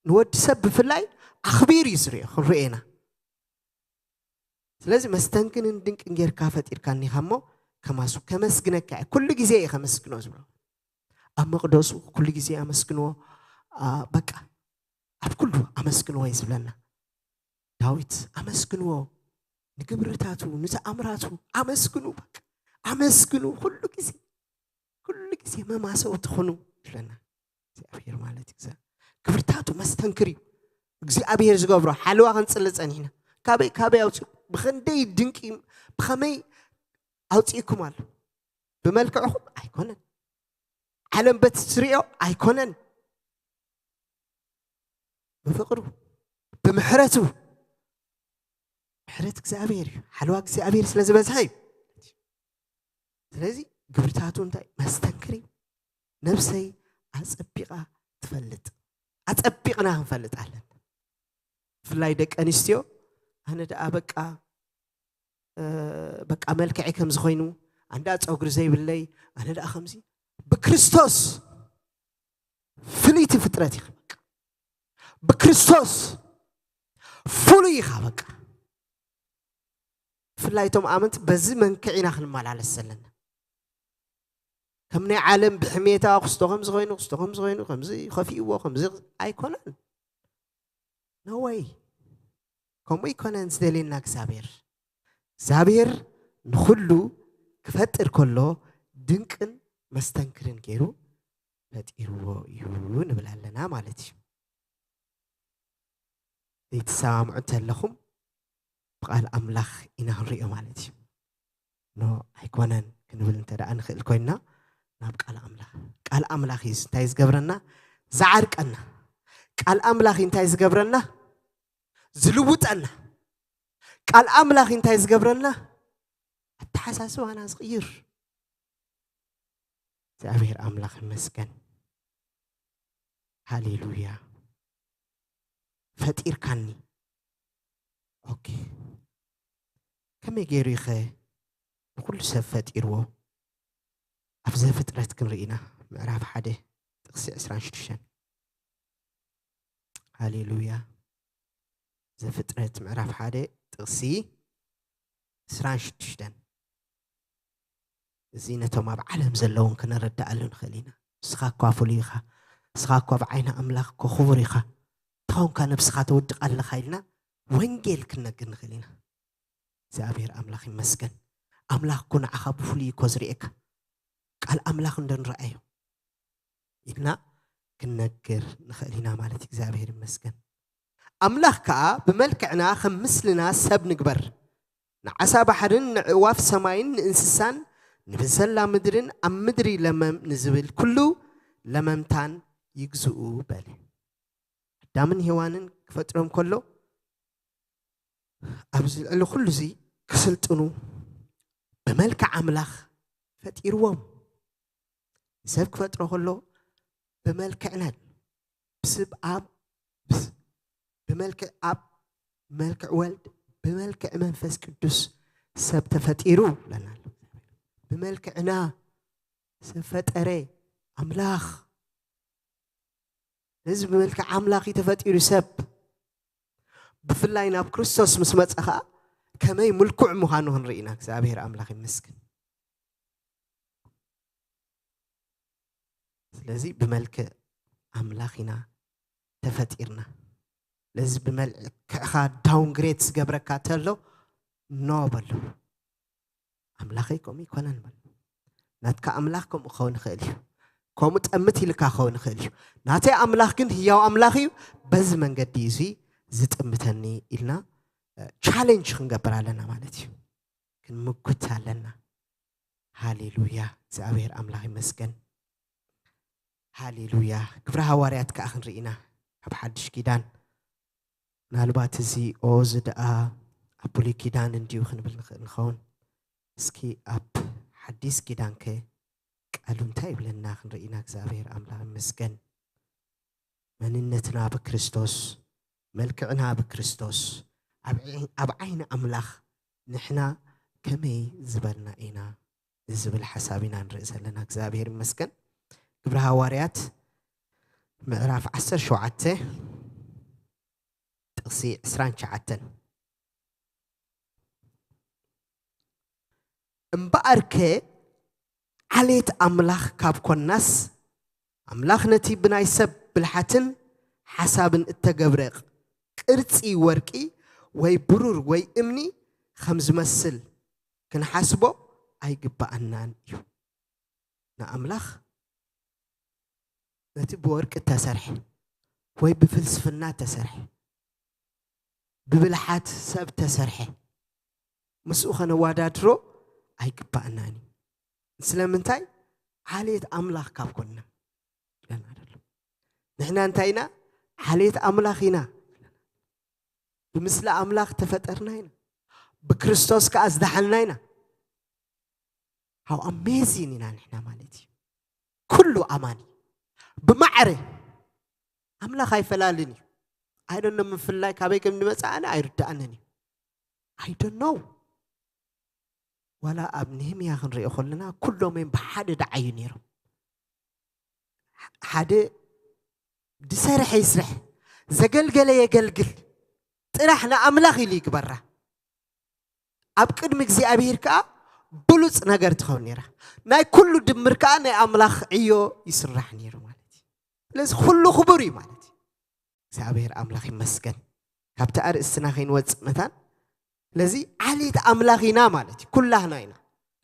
ንወዲ ሰብ ብፍላይ ኣኽቢር እዩ ዝሪኦ፣ ክንሪኦ ኢና። ስለዚ መስተንክንን ድንቅን ጌርካ ፈጢርካኒ ኢኻ እሞ፣ ከማሱ ከመስግነካ እየ። ኩሉ ግዜ እየ ከመስግኖ ዝብሎ። ኣብ መቕደሱ ኩሉ ግዜ ኣመስግንዎ። አ፣ በቃ ኣብ ኩሉ ኣመስግንዎ እዩ ዝብለና ዳዊት። ኣመስግንዎ፣ ንግብርታቱ፣ ንተኣምራቱ ኣመስግኑ። በቃ ኣመስግኑ ኩሉ ግዜ፣ ኩሉ ግዜ መማሰው ትኹኑ ይብለና እግዚኣብሔር ማለት እዩ። ግብርታቱ መስተንክር እዩ። እግዚኣብሔር ዝገብሮ ሓለዋ ክንጽሊ ጸኒሕና። ካበይ፣ ካበይ ኣውፅኡ? ብኸንደይ ድንቂ፣ ብኸመይ ኣውፅእኩም ኣሎ? ብመልክዕኹም ኣይኮነን። ዓለም በቲ ትሪኦ ኣይኮነን። ብፍቕሩ፣ ብምሕረቱ፣ ምሕረት እግዚኣብሔር እዩ። ሓለዋ እግዚኣብሔር ስለ ዝበዝሐ እዩ። ስለዚ ግብርታቱ እንታይ? መስተንክር እዩ። ነብሰይ ኣጸቢቓ ትፈልጥ። ኣጸቢቕና ክንፈልጥ ኣለና። ብፍላይ ደቂ ኣንስትዮ፣ ኣነ ደኣ በቃ፣ እ፣ በቃ መልክዐይ ከምዚ ኮይኑ፣ ኣነ ደኣ ጸጉሪ ዘይብለይ፣ ኣነ ደኣ ከምዚ። ብክርስቶስ ፍልይቲ ፍጥረት ኢኻ በቃ። ብክርስቶስ ፍሉይ ኢኻ በቃ። ብፍላይ እቶም ኣመንቲ በዚ መንክዕ ኢና ክንመላለስ ዘለና። ከም ናይ ዓለም ብሕሜታ ክስቶ ከምዚ ኮይኑ፣ ክስቶ ከምዚ ኮይኑ፣ ከምዚ ከፊእዎ፣ ከምዚ ኣይኮነን። No way። ከምኡ ኣይኮነን ዝደልየና እግዚኣብሔር። እግዚኣብሔር ንኹሉ ክፈጥር ከሎ ድንቅን መስተንክርን ገይሩ ፈጢርዎ እዩ ንብል ኣለና ማለት እዩ። ዘይትሰማምዑ እንተለኹም ብቃል ኣምላኽ ኢና ክንሪኦ ማለት እዩ። ኖ ኣይኮነን ክንብል እንተ ደኣ ንኽእል ኮይንና ናብ ቃል ኣምላኽ። ቃል ኣምላኽ እዩ እንታይ ዝገብረና? ዝዓርቀና። ቃል ኣምላኽ እዩ እንታይ ዝገብረና? ዝልውጠና። ቃል ኣምላኽ እዩ እንታይ ዝገብረና? ኣተሓሳስባና ዝቕይር። እግዚኣብሔር ኣምላኽ ይመስገን። ሃሌሉያ። ፈጢርካኒ። ኦኬ። ከመይ ገይሩ ኢኸ ንኹሉ ሰብ ፈጢርዎ? ኣብ ዘፍጥረት ክንርኢ ኢና፣ ምዕራፍ ሓደ ጥቕሲ ዕስራን ሽዱሽተን። ሃሌሉያ። ዘፍጥረት ምዕራፍ ሓደ ጥቕሲ ዕስራን ሽዱሽተን። እዚ ነቶም ኣብ ዓለም ዘለውን ክንረዳኣሉ ንኽእል ኢና። ንስኻ እኳ ፍሉይ ኢኻ፣ ንስኻ እኳ ብዓይኒ ኣምላኽ እኮ ክቡር ኢኻ፣ እንተኾንካ ነብስኻ ተወድቕ ኣለኻ ኢልና ወንጌል ክንነግር ንኽእል ኢና። እግዚኣብሔር ኣምላኽ ይመስገን። ኣምላኽ እኮ ንዓኻ ብፍሉይ እኮ ዝርእየካ። ቃል ኣምላኽ እንዶ ንረኣዮ ኢልና ክንነግር ንኽእል ኢና ማለት እዩ። እግዚኣብሔር ይመስገን። ኣምላኽ ከኣ ብመልክዕና ከም ምስልና ሰብ ንግበር፣ ንዓሳ ባሕርን ንዕዋፍ ሰማይን ንእንስሳን ንብዘላ ምድርን ኣብ ምድሪ ለመም ንዝብል ኩሉ ለመምታን ይግዝኡ በለ። ኣዳምን ሄዋንን ክፈጥሮም ከሎ ኣብዚ ልዕሊ ኩሉ እዚ ክስልጥኑ ብመልክዕ ኣምላኽ ፈጢርዎም። ሰብ ክፈጥሮ ከሎ ብመልክዕና፣ ብስብ ኣብ፣ ብስ-፣ ብመልክዕ ኣብ፣ መልክዕ ወልድ፣ ብመልክዕ መንፈስ ቅዱስ ሰብ ተፈጢሩ ይብለና ኣሎ። ብመልክዕና ሰብ ፈጠረ ኣምላኽ። ነዚ ብመልክዕ ኣምላኽ እዩ ተፈጢሩ ሰብ። ብፍላይ ናብ ክርስቶስ ምስ መጸ ኸኣ ከመይ ምልኩዕ ምዃኑ ክንርኢ ኢና። እግዚኣብሔር ኣምላኽ ይመስገን። ስለዚ ብመልክዕ ኣምላኽ ኢና ተፈጢርና። ስለዚ ብመልክዕኻ ዳውንግሬድ ዝገብረካ ተሎ ኖ በሉ። ኣምላኸይ ከምኡ ይኮነን በሉ። ናትካ ኣምላኽ ከምኡ ክኸውን ይኽእል እዩ። ከምኡ ጠምት ኢልካ ክኸውን ይኽእል እዩ። ናተይ ኣምላኽ ግን ህያው ኣምላኽ እዩ። በዚ መንገዲ እዚ ዝጥምተኒ ኢልና ቻሌንጅ ክንገብር ኣለና ማለት እዩ። ክንምጉት ኣለና። ሃሌሉያ፣ እግዚኣብሔር ኣምላኽ ይመስገን። ሃሌሉያ። ግብረ ሃዋርያት ከኣ ክንርኢ ኢና ኣብ ሓድሽ ኪዳን። ምናልባት እዚ ኦ እዚ ደኣ ኣብ ብሉይ ኪዳን እንድዩ ክንብል ንኽእል ንኸውን። እስኪ ኣብ ሓዲስ ኪዳን ከ ቃሉ እንታይ ይብለና ክንርኢ ኢና። እግዚኣብሔር ኣምላኽ ይመስገን። መንነትና ብክርስቶስ፣ መልክዕና ብክርስቶስ፣ ኣብ ዒ-፣ ኣብ ዓይኒ ኣምላኽ ንሕና ከመይ ዝበልና ኢና ንዝብል ሓሳብ ኢና ንርኢ ዘለና። እግዚኣብሔር ይመስገን። ግብረ ሃዋርያት ምዕራፍ ዓሰርተ ሸውዓተ ጥቕሲ ዕስራን ትሽዓተን። እምበኣርከ ዓሌት ኣምላኽ ካብ ኮናስ፣ ኣምላኽ ነቲ ብናይ ሰብ ብልሓትን ሓሳብን እተገብረ ቅርጺ ወርቂ ወይ ብሩር ወይ እምኒ ከም ዝመስል ክንሓስቦ ኣይግብኣናን እዩ። ንኣምላኽ ነቲ ብወርቂ እተሰርሐ ወይ ብፍልስፍና እተሰርሐ፣ ብብልሓት ሰብ እተሰርሐ፣ ምስኡ ከነወዳድሮ ኣይግባእናን እዩ። ስለምንታይ? ዓሌት ኣምላኽ ካብ ኮንና ኢለና ዘሎ። ንሕና እንታይ ኢና? ዓሌት ኣምላኽ ኢና። ብምስሊ ኣምላኽ ተፈጠርና ኢና። ብክርስቶስ ከኣ ዝደሓንና ኢና። How amazing ኢና ንሕና ማለት እዩ። ኩሉ ኣማኒ ብማዕረ ኣምላኽ ኣይፈላልን እዩ። I don't know ምፍላይ ካበይ ከም ዝመጽእ ኣነ ኣይርድኣንን እዩ። I don't know። ዋላ ኣብ ነህምያ ክንሪኦ ከለና ኩሎም እዮም ብሓደ ደዓዩ ነይሮም። ሓደ ዝሰርሐ ይስራሕ፣ ዘገልገለ የገልግል፣ ጥራሕ ንኣምላኽ ኢሉ ይግበራ። ኣብ ቅድሚ እግዚኣብሔር ከኣ ብሉጽ ነገር ትኸውን ነይራ። ናይ ኩሉ ድምር ከኣ ናይ ኣምላኽ ዕዮ ይስራሕ ነይሩ ማለት እዩ። ስለዚ ኩሉ ክቡር እዩ ማለት እዩ። እግዚኣብሔር ኣምላኽ ይመስገን። ካብቲ ኣርእስትና ከይንወጽእ መታን፣ ስለዚ ዓሌት ኣምላኽ ኢና ማለት እዩ። ኩላህና ኢና።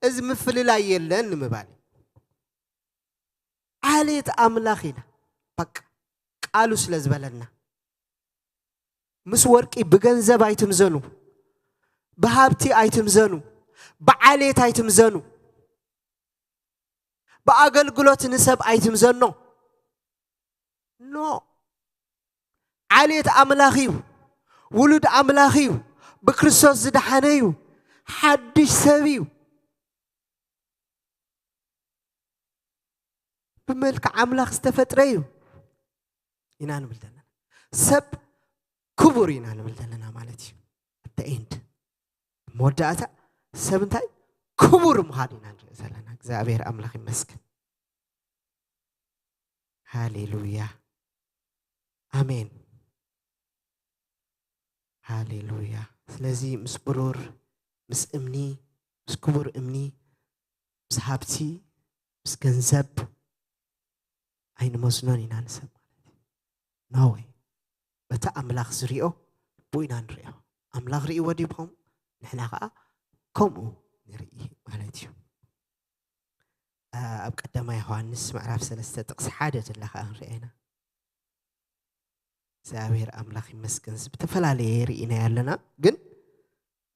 እዚ ምፍልላይ የለን ንምባል እዩ። ዓሌት ኣምላኽ ኢና። በቃ ቃሉ ስለ ዝበለና። ምስ ወርቂ ብገንዘብ ኣይትምዘኑ፣ ብሃብቲ ኣይትምዘኑ፣ ብዓሌት ኣይትምዘኑ፣ ብኣገልግሎት ንሰብ ኣይትምዘኖ። ኖ። ዓሌት ኣምላኽ እዩ። ውሉድ ኣምላኽ እዩ። ብክርስቶስ ዝደሓነ እዩ። ሓድሽ ሰብ እዩ። ብመልክዕ ኣምላኽ ዝተፈጥረ እዩ ኢና ንብል ዘለና። ሰብ ክቡር ኢና ንብል ዘለና ማለት እዩ። At the end፣ መወዳእታ ሰብ እንታይ ክቡር ምዃን ኢና ንርኢ ዘለና። እግዚኣብሔር ኣምላኽ ይመስገን። ሃሌሉያ፣ ኣሜን። ሃሌሉያ። ስለዚ ምስ ብሩር፣ ምስ እምኒ፣ ምስ ክቡር እምኒ፣ ምስ ሃብቲ፣ ምስ ገንዘብ ኣይንመስሎን ኢና ንሰብ ማለት እዩ። No way። በቲ ኣምላኽ ዝሪኦ ብኡ ኢና ንሪኦ። ኣምላኽ ርእይዎ ድዩ ብኸምኡ? ንሕና ኸዓ ከምኡ ንርኢ ማለት እዩ። ኣብ ቀዳማይ ዮሃንስ ምዕራፍ ሰለስተ ጥቕሲ ሓደ ተላ ኸዓ ንሪኣ ኢና። እግዚኣብሔር ኣምላኽ ይመስገን። እዚ ብተፈላለየ ርኢናዮ ኣለና፣ ግን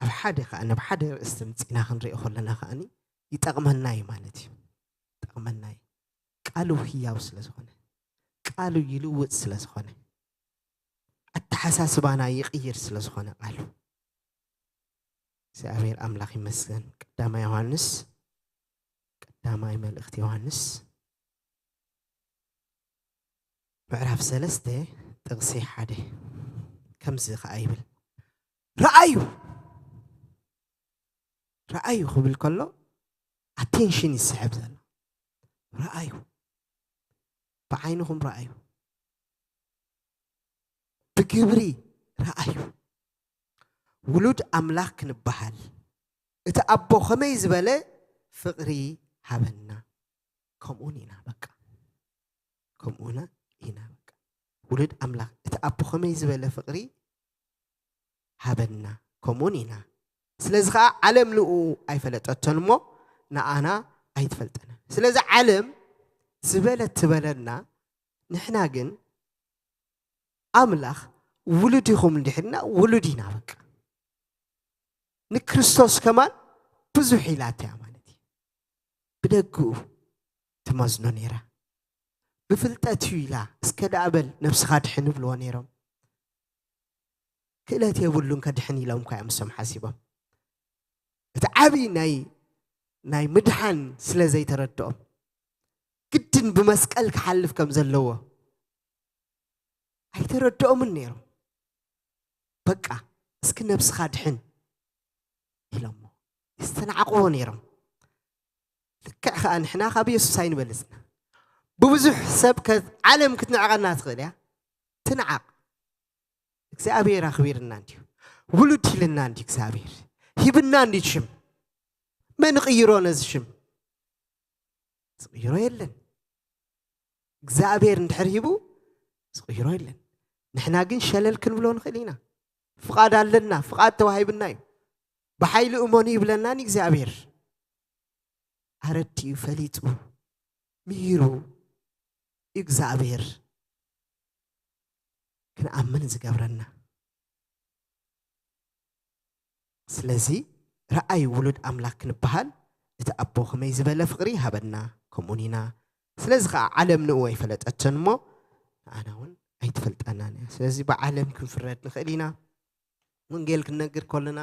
ኣብ ሓደ ኸዓ፣ ናብ ሓደ ርእስቲ ምጺና ክንሪኦ ከለና ኸዓኒ ይጠቕመና እዩ ማለት እዩ። ይጠቕመና እዩ። ቃሉ ህያው ስለ ዝኾነ፣ ቃሉ ይልውጥ ስለ ዝኾነ፣ ኣተሓሳስባና ይቕይር ስለ ዝኾነ ቃሉ። እግዚኣብሔር ኣምላኽ ይመስገን። ቀዳማይ ዮሃንስ፣ ቀዳማይ መልእኽቲ ዮሃንስ ምዕራፍ ሰለስተ ጥቕሲ ሓደ ከምዚ ኸዓ ይብል፣ ረኣዩ፣ ረኣዩ ክብል ከሎ ኣቴንሽን ይስሕብ ዘሎ። ረኣዩ፣ ብዓይንኹም ረኣዩ፣ ብግብሪ ረኣዩ። ውሉድ ኣምላኽ ክንበሃል እቲ ኣቦ ከመይ ዝበለ ፍቕሪ ሃበና። ከምኡን ኢና በቃ። ከምኡን ኢና በቃ። ውሉድ ኣምላኽ እቲ ኣቦ ከመይ ዝበለ ፍቕሪ ሃበና። ከምኡን ኢና። ስለዚ ኸዓ ዓለም ንኡ ኣይፈለጠቶን እሞ ንኣና ኣይትፈልጠና። ስለዚ ዓለም ዝበለት ትበለና፣ ንሕና ግን ኣምላኽ ውሉድ ኢኹም እንድሕርና ውሉድ ኢና በቃ። ንክርስቶስ ከማን ብዙሕ ኢላታ እያ ማለት እዩ። ብደግኡ ትመዝኖ ነይራ። ብፍልጠት እዩ ኢላ፣ እስከ ደኣ በል ነብስኻ ድሕን ይብልዎ ነይሮም። ክእለት የብሉን ከድሕን ኢሎም እኳ እዮም እሶም ሓሲቦም። እቲ ዓብዪ ናይ ናይ ምድሓን ስለ ዘይተረድኦም፣ ግድን ብመስቀል ክሓልፍ ከም ዘለዎ ኣይተረድኦምን ነይሮም። በቃ እስኪ ነብስኻ ድሕን ኢሎሞ፣ ዝተናዕቕዎ ነይሮም። ልክዕ ከኣ ንሕና ካብ የሱስ ኣይንበልጽና። ብብዙሕ ሰብ ከ-፣ ዓለም ክትንዕቐና ትኽእል እያ። ትንዓቕ። እግዚኣብሔር ኣኽቢርና እንድዩ። ውሉድ ኢልና እንድዩ እግዚኣብሔር። ሂብና እንድዩ ሽም። መን ይቕይሮ ነዚ ሽም? ዝቕይሮ የለን። እግዚኣብሔር እንድሕር ሂቡ ዝቕይሮ የለን። ንሕና ግን ሸለል ክንብሎ ንኽእል ኢና። ፍቓድ ኣለና፣ ፍቓድ ተዋሂብና እዩ። ብሓይሊ እመኑ ይብለና ንእግዚኣብሔር። ኣረዲኡ፣ ፈሊጡ፣ ምሂሩ እግዚኣብሔር ክንኣምን ዝገብረና። ስለዚ ረኣይ ውሉድ ኣምላኽ ክንበሃል እቲ ኣቦ ከመይ ዝበለ ፍቕሪ ሃበና፣ ከምኡን ኢና። ስለዚ ኸዓ ዓለም ንእኡ ኣይፈለጠቶን እሞ ንኣና እውን ኣይትፈልጠናን እያ። ስለዚ ብዓለም ክንፍረድ ንኽእል ኢና። ወንጌል ክንነግር ከለና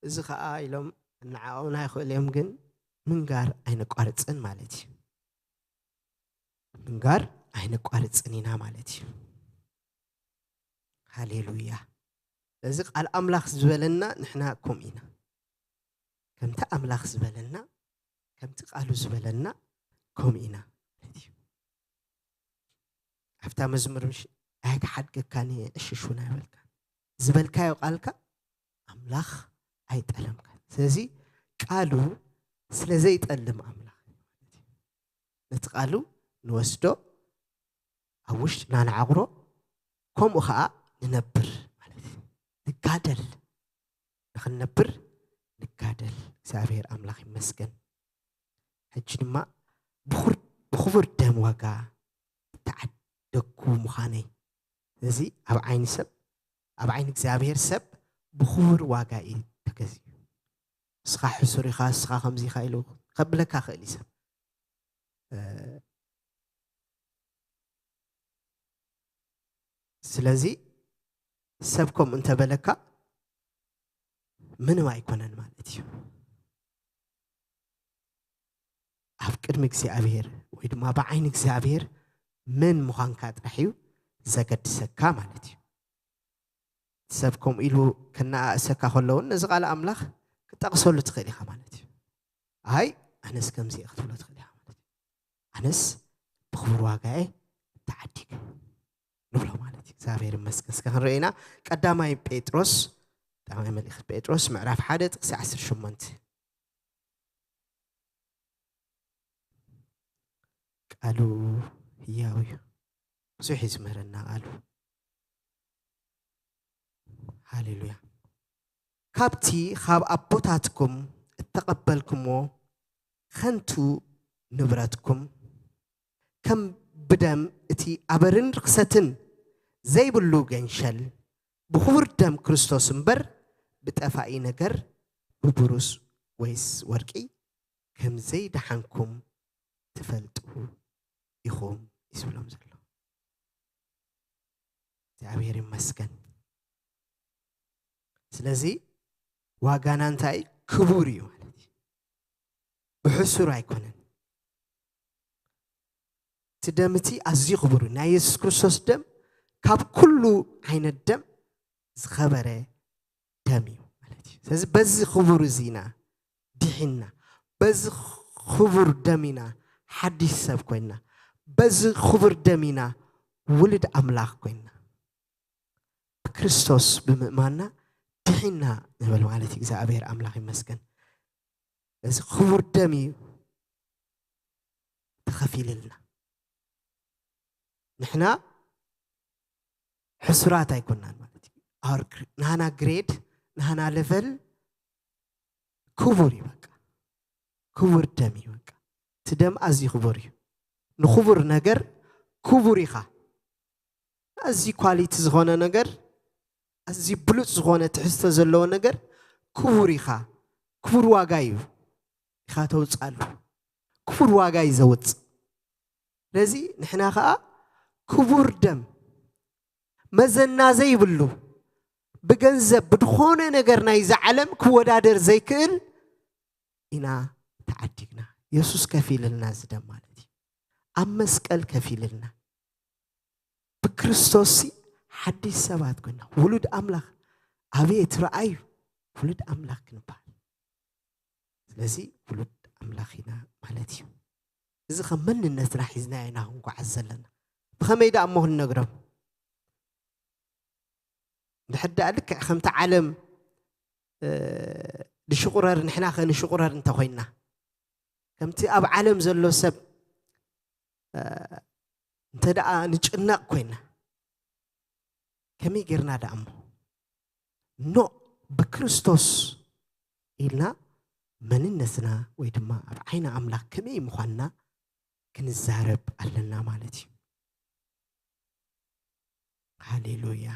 እዚ ኸዓ ኢሎም እናዓቐቡና ይኽእሉ እዮም፣ ግን ምንጋር ኣይነቋርጽን ማለት እዩ። ምንጋር ኣይነቋርጽን ኢና ማለት እዩ። ሃሌሉያ። ስለዚ ቃል ኣምላኽ ዝበለና ንሕና ከምኡ ኢና። ከምቲ ኣምላኽ ዝበለና፣ ከምቲ ቃሉ ዝበለና ከምኡ ኢና ማለት እዩ። ኣብታ መዝሙር ምሽ ኣይክሓድገካን እየ ዕሽሽ እውን ኣይበልካን። ዝበልካዮ ቃልካ ኣምላኽ ኣይጠለምካን። ስለዚ ቃሉ ስለ ዘይጠልም ኣምላኽ ነቲ ቃሉ ንወስዶ፣ ኣብ ውሽጥና ንዓቕሮ፣ ከምኡ ኸዓ ንነብር ማለት እዩ። ንጋደል፣ ንኽንነብር ንጋደል። እግዚኣብሔር ኣምላኽ ይመስገን። ሕጂ ድማ ብኹር-፣ ብኽቡር ደም ዋጋ እተዓደግኩ ምዃነይ። ስለዚ ኣብ ዓይኒ ሰብ፣ ኣብ ዓይኒ እግዚኣብሔር ሰብ ብኽቡር ዋጋ እዩ ተገዚኡ። ንስኻ ሕሱር ኢኻ፣ ንስኻ ከምዚ ኢኻ ኢሉ ከብለካ ክእል እዩ ሰብ። እ፣ ስለዚ ሰብ ከምኡ እንተበለካ ምንም ኣይኮነን ማለት እዩ። ኣብ ቅድሚ እግዚኣብሔር ወይ ድማ ብዓይኒ እግዚኣብሔር መን ምዃንካ ጥራሕ እዩ ዘገድሰካ ማለት እዩ። ሰብ ከምኡ ኢሉ ከነኣእሰካ ከሎ እውን ነዚ ቃል ኣምላኽ ክትጠቕሰሉ ትኽእል ኢኻ ማለት እዩ። ኣይ ኣነስ ከምዚ እየ ክትብሎ ትኽእል ኢኻ ማለት እዩ። ኣነስ ብኽቡር ዋጋየ ተዓዲገ ንብሎ ማለት እዩ። እግዚኣብሔር ይመስገን። እስከ ክንርኢ ኢና። ቀዳማይ ጴጥሮስ፣ ቀዳማይ መልእኽቲ ጴጥሮስ ምዕራፍ ሓደ ጥቕሲ ዓሰርተ ሸሞንተ። ቃሉ ህያው እዩ። ብዙሕ እዩ ዝምህረና ቃሉ። ሃሌሉያ። ካብቲ ካብ ኣቦታትኩም እተቐበልኩሞ ኸንቱ ንብረትኩም፣ ከም ብደም እቲ ኣበርን ርኽሰትን ዘይብሉ ገንሸል፣ ብኽቡር ደም ክርስቶስ እምበር፣ ብጠፋኢ ነገር፣ ብብሩስ ወይስ ወርቂ፣ ከም ዘይደሓንኩም ትፈልጡ ኢኹም እዩ ዝብሎም ዘሎ። እግዚኣብሔር ይመስገን። ስለዚ ዋጋና እንታይ? ክቡር እዩ ማለት እዩ። ብሕሱር ኣይኮነን። እቲ ደም እቲ ኣዝዩ ክቡር እዩ። ናይ የሱስ ክርስቶስ ደም ካብ ኩሉ ዓይነት ደም ዝኸበረ ደም እዩ ማለት እዩ። ስለዚ በዚ ክቡር እዚ ኢና ድሒንና፣ በዚ ክቡር ደም ኢና ሓዲሽ ሰብ ኮይንና፣ በዚ ክቡር ደም ኢና ውሉድ ኣምላኽ ኮይንና። ብክርስቶስ ብምእማንና ድሒና ንብል ማለት እዩ። እግዚኣብሔር ኣምላኽ ይመስገን። እዚ ክቡር ደም እዩ ተኸፊልልና። ንሕና ሕሱራት ኣይኮናን ማለት እዩ። Our gr- ናህና ግሬድ፣ ናህና ሌቨል ክቡር እዩ። በቃ ክቡር ደም እዩ። በቃ እቲ ደም ኣዝዩ ክቡር እዩ። ንክቡር ነገር ክቡር ኢኻ። ኣዝዩ ኳሊቲ ዝኾነ ነገር፣ ኣዝዩ ብሉፅ ዝኾነ ትሕዝቶ ዘለዎ ነገር ክቡር ኢኻ። ክቡር ዋጋ እዩ ኢኻ ተውፅኣሉ። ክቡር ዋጋ እዩ ዘውፅእ። ስለዚ ንሕና ኸዓ ክቡር ደም፣ መዘና ዘይብሉ፣ ብገንዘብ ብድኾነ ነገር ናይዛ ዓለም ክወዳደር ዘይክእል ኢና ተዓዲግና። የሱስ ከፊልልና እዚ ደም ማለት እዩ። ኣብ መስቀል ከፊልልና። ብክርስቶስ ሓድሽ ሰባት ኮይና፣ ውሉድ ኣምላኽ። ኣቤት ረኣዩ፣ ውሉድ ኣምላኽ ክንበሃል። ስለዚ ውሉድ ኣምላኽ ኢና ማለት እዩ። እዚ ከም መንነትና ሒዝናዮ ኢና ክንጓዓዝ ዘለና። ብኸመይ ደኣ እሞ ክንነግሮም? እንድሕር ደኣ ልክዕ ከምቲ ዓለም፣ እ፣ ድሽቑረር ንሕና ከ ንሽቑረር እንተኾይንና፣ ከምቲ ኣብ ዓለም ዘሎ ሰብ፣ እ፣ እንተ ደኣ ንጭነቕ ኮይንና፣ ከመይ ጌርና ደኣ እሞ? ኖ፣ ብክርስቶስ ኢልና መንነትና ወይ ድማ ኣብ ዓይኒ ኣምላኽ ከመይ ምዃንና ክንዛረብ ኣለና ማለት እዩ። ሃሌሉያ።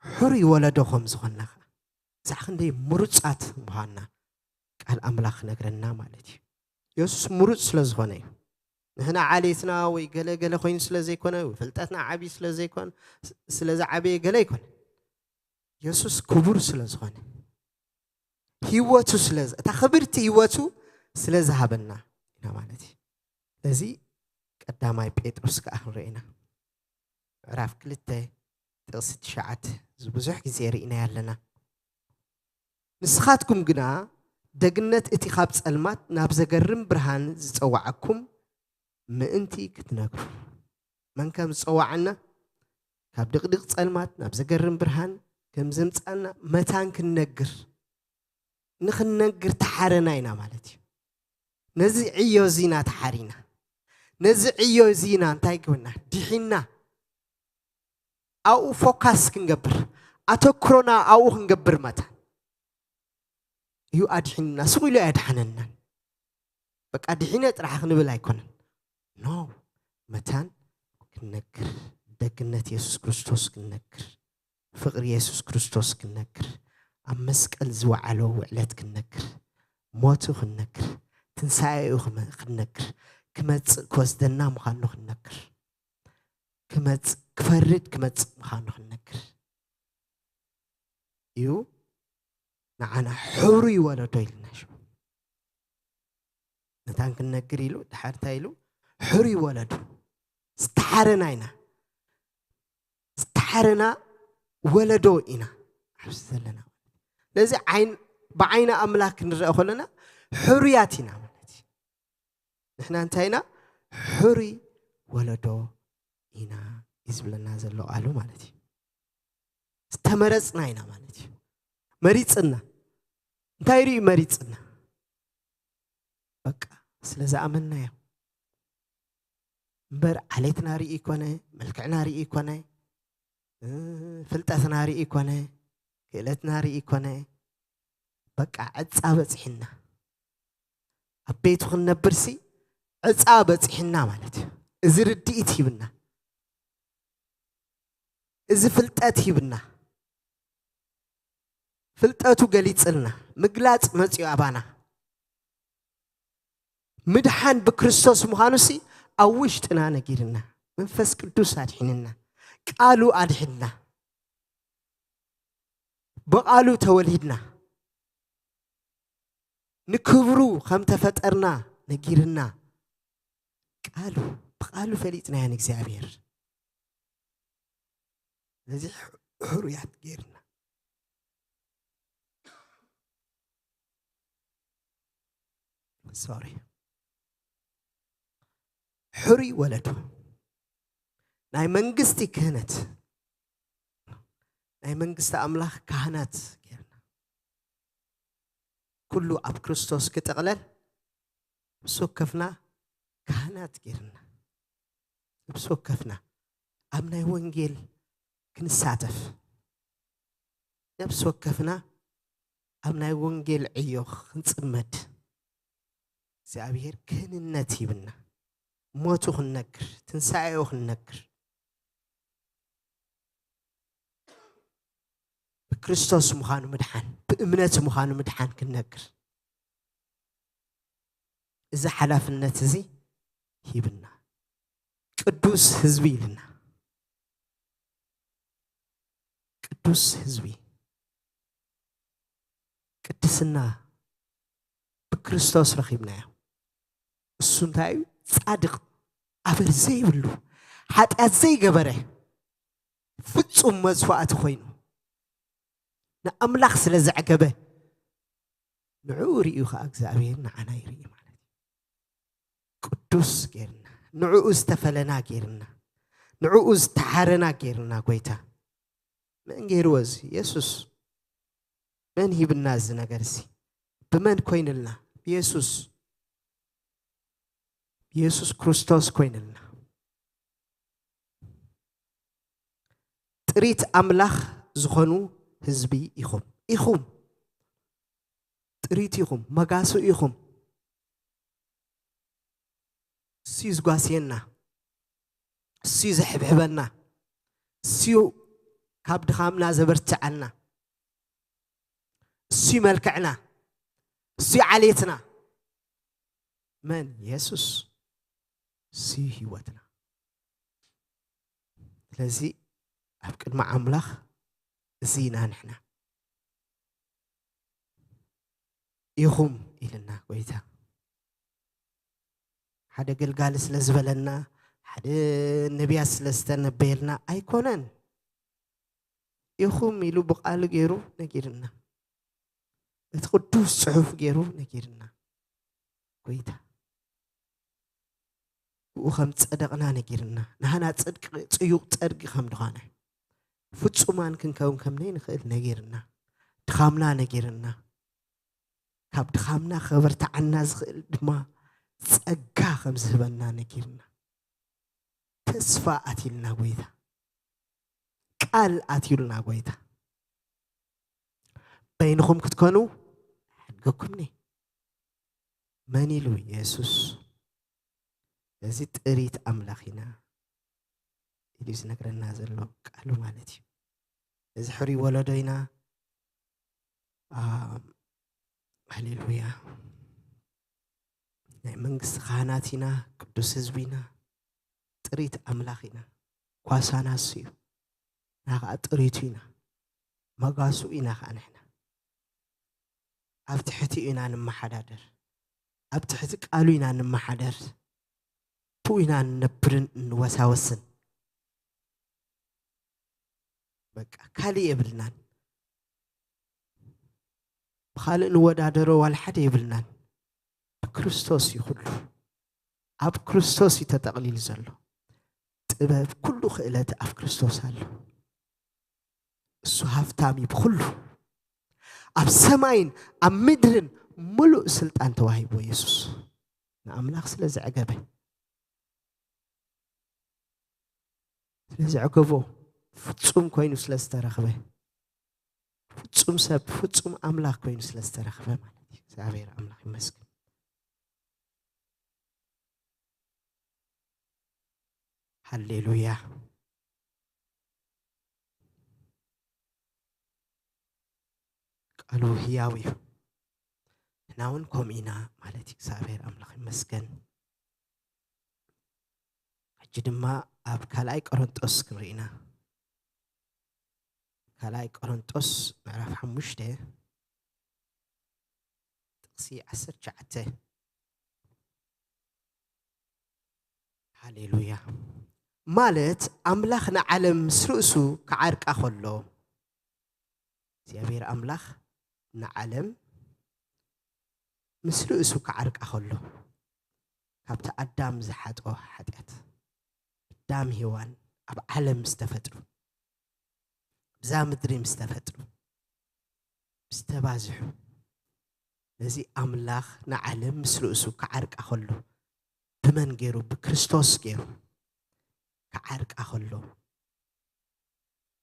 ሕሩይ ወለዶ ከም ዝኾንና ኸዓ፣ ብዛዕ ክንደይ ምሩጻት ምዃንና ቃል ኣምላኽ ክነግረና ማለት እዩ። የሱስ ምሩጽ ስለ ዝኾነ እዩ። ንሕና ዓሌትና ወይ ገለ ገለ ኮይኑ ስለ ዘይኮነ፣ ወይ ፍልጠትና ዓብዪ ስለ ዘይኮነ፣ ስ-፣ ስለ ዝዓበየ ገለ ኣይኮነ። የሱስ ክቡር ስለ ዝኾነ፣ ህይወቱ ስለ ዝ-፣ እታ ክብርቲ ህይወቱ ስለ ዝሃበና ኢና ማለት እዩ። ስለዚ ቀዳማይ ጴጥሮስ ከኣ ክንርኢ ኢና። ምዕራፍ ክልተ ጥቕሲ ትሽዓተ፣ እዚ ብዙሕ ግዜ ርኢናዮ ኣለና። ንስኻትኩም ግና ደግነት እቲ ካብ ጸልማት ናብ ዘገርም ብርሃን ዝጸዋዓኩም ምእንቲ ክትነግሩ። መን ከም ዝጸዋዓና፣ ካብ ድቕድቕ ጸልማት ናብ ዘገርም ብርሃን ከም ዘምጻና መታን ክንነግር፣ ንኽንነግር ተሓረና ኢና ማለት እዩ። ነዚ ዕዮ እዚ ኢና ተሓሪና። ነዚ ዕዮ እዚ ኢና እንታይ ገበና? ድሒና። ኣብኡ ፎካስ ክንገብር፣ ኣተኩሮና ኣብኡ ክንገብር መታን እዩ ኣድሒንና። ስቕ ኢሉ ኣየድሓነናን። በቃ ድሒነ ጥራሕ ክንብል ኣይኮነን። ኖ፣ መታን ክንነግር፣ ደግነት የሱስ ክርስቶስ ክንነግር፣ ፍቕሪ የሱስ ክርስቶስ ክንነግር፣ ኣብ መስቀል ዝወዓሎ ውዕለት ክንነግር፣ ሞቱ ክንነግር፣ ትንሳኤኡ ክመ-፣ ክንነግር፣ ክመጽእ ክወስደና ምዃኑ ክንነግር፣ ክመጽእ፣ ክፈርድ ክመጽእ ምዃኑ ክንነግር እዩ። ንዓና ሕሩይ ወለዶ ኢልና ሽሙ። መታን ክንነግር ኢሉ፣ ድሓር እንታይ ኢሉ? ሕሩይ ወለዶ። ዝተሓረና ኢና። ዝተሓረና ወለዶ ኢና ኣብዚ ዘለና። ስለዚ ዓይን-፣ ብዓይኒ ኣምላኽ ክንረአ ከለና ሕሩያት ኢና ማለት እዩ። ንሕና እንታይ ኢና? ሕሩይ ወለዶ ኢና እዩ ዝብለና ዘሎ ቃሉ ማለት እዩ። ዝተመረጽና ኢና ማለት እዩ። መሪጽና። እንታይ ርእዩ መሪጽና? በቃ ስለ ዝኣመንናዮ እምበር ዓሌትና ርኢ ይኮነ፣ መልክዕና ርኢ ይኮነ፣ እ፣ ፍልጠትና ርኢ ይኮነ፣ ክእለትና ርኢ ይኮነ። በቃ ዕጻ በጺሕና። ኣብ ቤቱ ክንነብርሲ ዕጻ በጺሕና ማለት እዩ። እዚ ርድኢት ሂብና። እዚ ፍልጠት ሂብና። ፍልጠቱ ገሊጽልና። ምግላጽ መጺኡ ኣባና። ምድሓን ብክርስቶስ ምዃኑሲ ኣብ ውሽጥና ነጊርና። መንፈስ ቅዱስ ኣድሒንና። ቃሉ ኣድሒንና። ብቓሉ ተወሊድና። ንክብሩ ከም ተፈጠርና ነጊርና። ቃሉ፣ ብቃሉ ፈሊጥናዮ ንእግዚኣብሔር። ስለዚ ሕሩያት ጌርና። ሶሪ። ሕሩይ ወለዶ። ናይ መንግስቲ ክህነት። ናይ መንግስቲ ኣምላኽ ካህናት ጌርና። ኩሉ ኣብ ክርስቶስ ክጥቕለል፣ ነብሲ ወከፍና ካህናት ጌርና። ነብሲ ወከፍና ኣብ ናይ ወንጌል ክንሳተፍ፣ ነብሲ ወከፍና ኣብ ናይ ወንጌል ዕዮ ክንጽመድ እግዚኣብሔር ክህንነት ሂብና። ሞቱ ክንነግር፣ ትንሳኤኡ ክንነግር፣ ብክርስቶስ ምዃኑ ምድሓን፣ ብእምነት ምዃኑ ምድሓን ክንነግር፣ እዚ ሓላፍነት እዚ ሂብና። ቅዱስ ህዝቢ ኢልና። ቅዱስ ህዝቢ። ቅድስና ብክርስቶስ ረኺብናዮ። እሱ እንታይ እዩ? ጻድቕ፣ ኣበር ዘይብሉ፣ ሓጢኣት ዘይገበረ፣ ፍጹም መስዋእቲ ኮይኑ፣ ንኣምላኽ ስለ ዘዕገበ፣ ንዕኡ ርእዩ ኸኣ እግዚኣብሔር ንዓና ይርኢ ማለት እዩ። ቅዱስ ጌርና፣ ንዕኡ ዝተፈለና ጌርና፣ ንዕኡ ዝተሓረና ጌርና። ጎይታ መን ገይርዎ እዚ? የሱስ። መን ሂብና እዚ ነገር እዚ? ብመን ኮይንልና? ብየሱስ። ብየሱስ ክርስቶስ ኮይንልና። ጥሪት ኣምላኽ ዝኾኑ ህዝቢ ኢኹም። ኢኹም። ጥሪት ኢኹም። መጋሱ ኢኹም። እሱ እዩ ዝጓስየና። እሱ እዩ ዘሕብሕበና። እሱ እዩ ካብ ድኻምና ዘበርትዐና። እሱ እዩ መልክዕና። እሱ እዩ ዓሌትና። መን? የሱስ። እሱ እዩ ህይወትና። ስለዚ ኣብ ቅድሚ ኣምላኽ እዚ ኢና ንሕና። ኢኹም ኢልና ጎይታ። ሓደ ገልጋሊ ስለ ዝበለና፣ ሓደ ነቢያት ስለ ዝተነበየልና ኣይኮነን። ኢኹም ኢሉ ብቃሉ ገይሩ ነጊርና። እቲ ቅዱስ ጽሑፍ ገይሩ ነጊርና። ጎይታ ብኡ ከም ጸደቕና ነጊርና። ናህና ጽድቂ ጽዩቕ ጸድቂ ከም ድኾነ፣ ፍጹማን ክንከውን ከም ነይንኽእል ነጊርና። ድኻምና ነጊርና። ካብ ድኻምና ከበርትዓና ዝኽእል ድማ ጸጋ ከም ዝህበና ነጊርና። ተስፋ ኣትዩልና ጎይታ። ቃል ኣትዩልና ጎይታ። በይንኹም ክትኮኑ ሓድገኩም ነይ። መን ኢሉ? የሱስ። እዚ ጥሪት ኣምላኽ ኢና ኢሉ ዝነግረና ዘሎ ቃሉ ማለት እዩ። እዚ ሕሩይ ወለዶ ኢና። ኣም፣ ሃሌሉያ። ናይ መንግስቲ ካህናት ኢና፣ ቅዱስ ህዝቢ ኢና፣ ጥሪት ኣምላኽ ኢና። ኳሳና እሱ እዩ። ንሕና ኸዓ ጥሪቱ ኢና፣ መጋሱ ኢና ኸዓ ንሕና። ኣብ ትሕቲኡ ኢና ንመሓዳደር፣ ኣብ ትሕቲ ቃሉ ኢና ንመሓደር፣ ብኡ ኢና ንነብርን እንወሳወስን። በቃ ካልእ የብልናን። ብኻልእ ንወዳደሮ ዋላ ሓደ የብልናን። ብክርስቶስ እዩ ኩሉ። ኣብ ክርስቶስ እዩ ተጠቕሊሉ ዘሎ። ጥበብ፣ ኩሉ ክእለት ኣብ ክርስቶስ ኣሎ። እሱ ሃፍታም እዩ ብኹሉ። ኣብ ሰማይን ኣብ ምድርን ምሉእ ስልጣን ተዋሂብዎ የሱስ። ንኣምላኽ ስለ ዘዕገበ፣ ስለ ዘዕገቦ፣ ፍጹም ኮይኑ ስለ ዝተረኽበ፣ ፍጹም ሰብ፣ ፍጹም ኣምላኽ ኮይኑ ስለ ዝተረኽበ ማለት እዩ። እግዚኣብሔር ኣምላኽ ይመስገን። ሃሌሉያ። ቃሉ ህያው እዩ። ንሕና እውን ከምኡ ኢና ማለት እዩ። እግዚኣብሔር ኣምላኽ ይመስገን። ሕጂ ድማ ኣብ ካልኣይ ቆሮንጦስ ክንርኢ ኢና። ካልኣይ ቆሮንጦስ ምዕራፍ ሓሙሽተ ጥቕሲ ዓሰርተ ትሽዓተ። ሃሌሉያ። ማለት ኣምላኽ ንዓለም ምስ ርእሱ ክዓርቃ ከሎ፣ እግዚኣብሔር ኣምላኽ ንዓለም ምስ ርእሱ ክዓርቃ ከሎ፣ ካብቲ ኣዳም ዝሓጦ ሓጢኣት፣ ኣዳም ሄዋን ኣብ ዓለም ምስ ተፈጥሩ፣ ብዛ ምድሪ ምስ ተፈጥሩ፣ ምስ ተባዝሑ፣ ነዚ ኣምላኽ ንዓለም ምስ ርእሱ ክዓርቃ ከሎ፣ ብመን ገይሩ? ብክርስቶስ ገይሩ ክዓርቃ ከሎ፣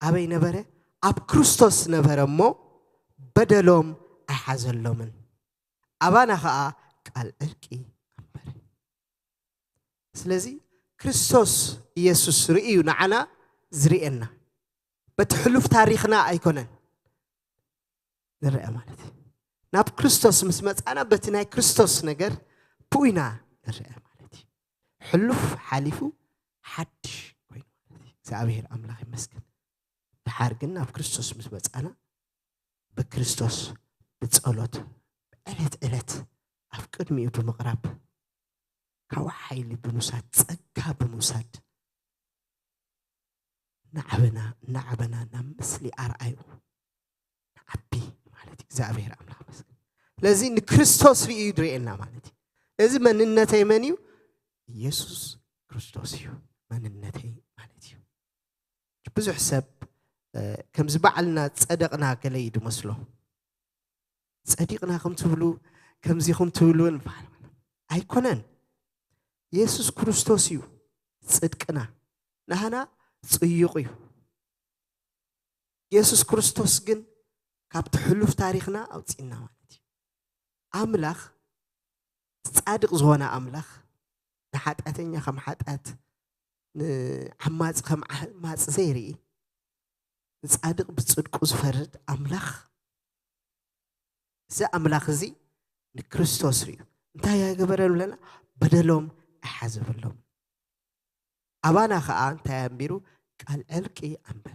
ኣበይ ነበረ? ኣብ ክርስቶስ ነበረ እሞ፣ በደሎም ኣይሓዘሎምን። ኣባና ኸኣ ቃል ዕርቂ ኣንበረ። ስለዚ ክርስቶስ ኢየሱስ ርእዩ ንዓና ዝርእየና፣ በቲ ሕሉፍ ታሪኽና ኣይኮነን ንርአ ማለት እዩ። ናብ ክርስቶስ ምስ መጻና፣ በቲ ናይ ክርስቶስ ነገር ብኡ ኢና ንርአ ማለት እዩ። ሕሉፍ ሓሊፉ ሓድሽ ኮይኑ ማለት እዩ። እግዚኣብሔር ኣምላኽ ይመስገን። ደሓር ግን ናብ ክርስቶስ ምስ መጻና፣ ብክርስቶስ ብጸሎት ዕለት ዕለት ኣብ ቅድሚኡ ብምቕራብ፣ ካብኡ ሓይሊ ብምውሳድ፣ ጸጋ ብምውሳድ፣ እናዓበና እናዓበና ናብ ምስሊ ኣርኣዩ ንዓቢ ማለት እዩ። እግዚኣብሔር ኣምላኽ ይመስገን። ስለዚ ንክርስቶስ ርእዩ ይድርእየና ማለት እዩ። እዚ መንነተይ መን እዩ? ኢየሱስ ክርስቶስ እዩ መንነተይ ማለት እዩ። ብዙሕ ሰብ፣ እ፣ ከምዚ ባዕልና ጸደቕና ገለ እዩ ዝመስሎ። ጸዲቕና ከም ትብሉ፣ ከምዚ ከም ትብሉ ንበሃል። ኣይኮነን። የሱስ ክርስቶስ እዩ ጽድቅና። ናህና ጽዩቕ እዩ። የሱስ ክርስቶስ ግን ካብቲ ሕሉፍ ታሪኽና ኣውጽእና ማለት እዩ። ኣምላኽ፣ ጻድቕ ዝኾነ ኣምላኽ ንሓጢኣተኛ ከም ሓጢኣት፣ ንዓማጺ ከም ዓማጺ ዘይርኢ፣ ንጻድቕ ብጽድቁ ዝፈርድ ኣምላኽ፣ እዚ ኣምላኽ እዚ ንክርስቶስ ርእዩ እንታይ ኣይገበረን ብለና? በደሎም ኣይሓዘበሎም። ኣባና ኸኣ እንታይ ኣንቢሩ? ቃል ዕርቂ ኣንበረ።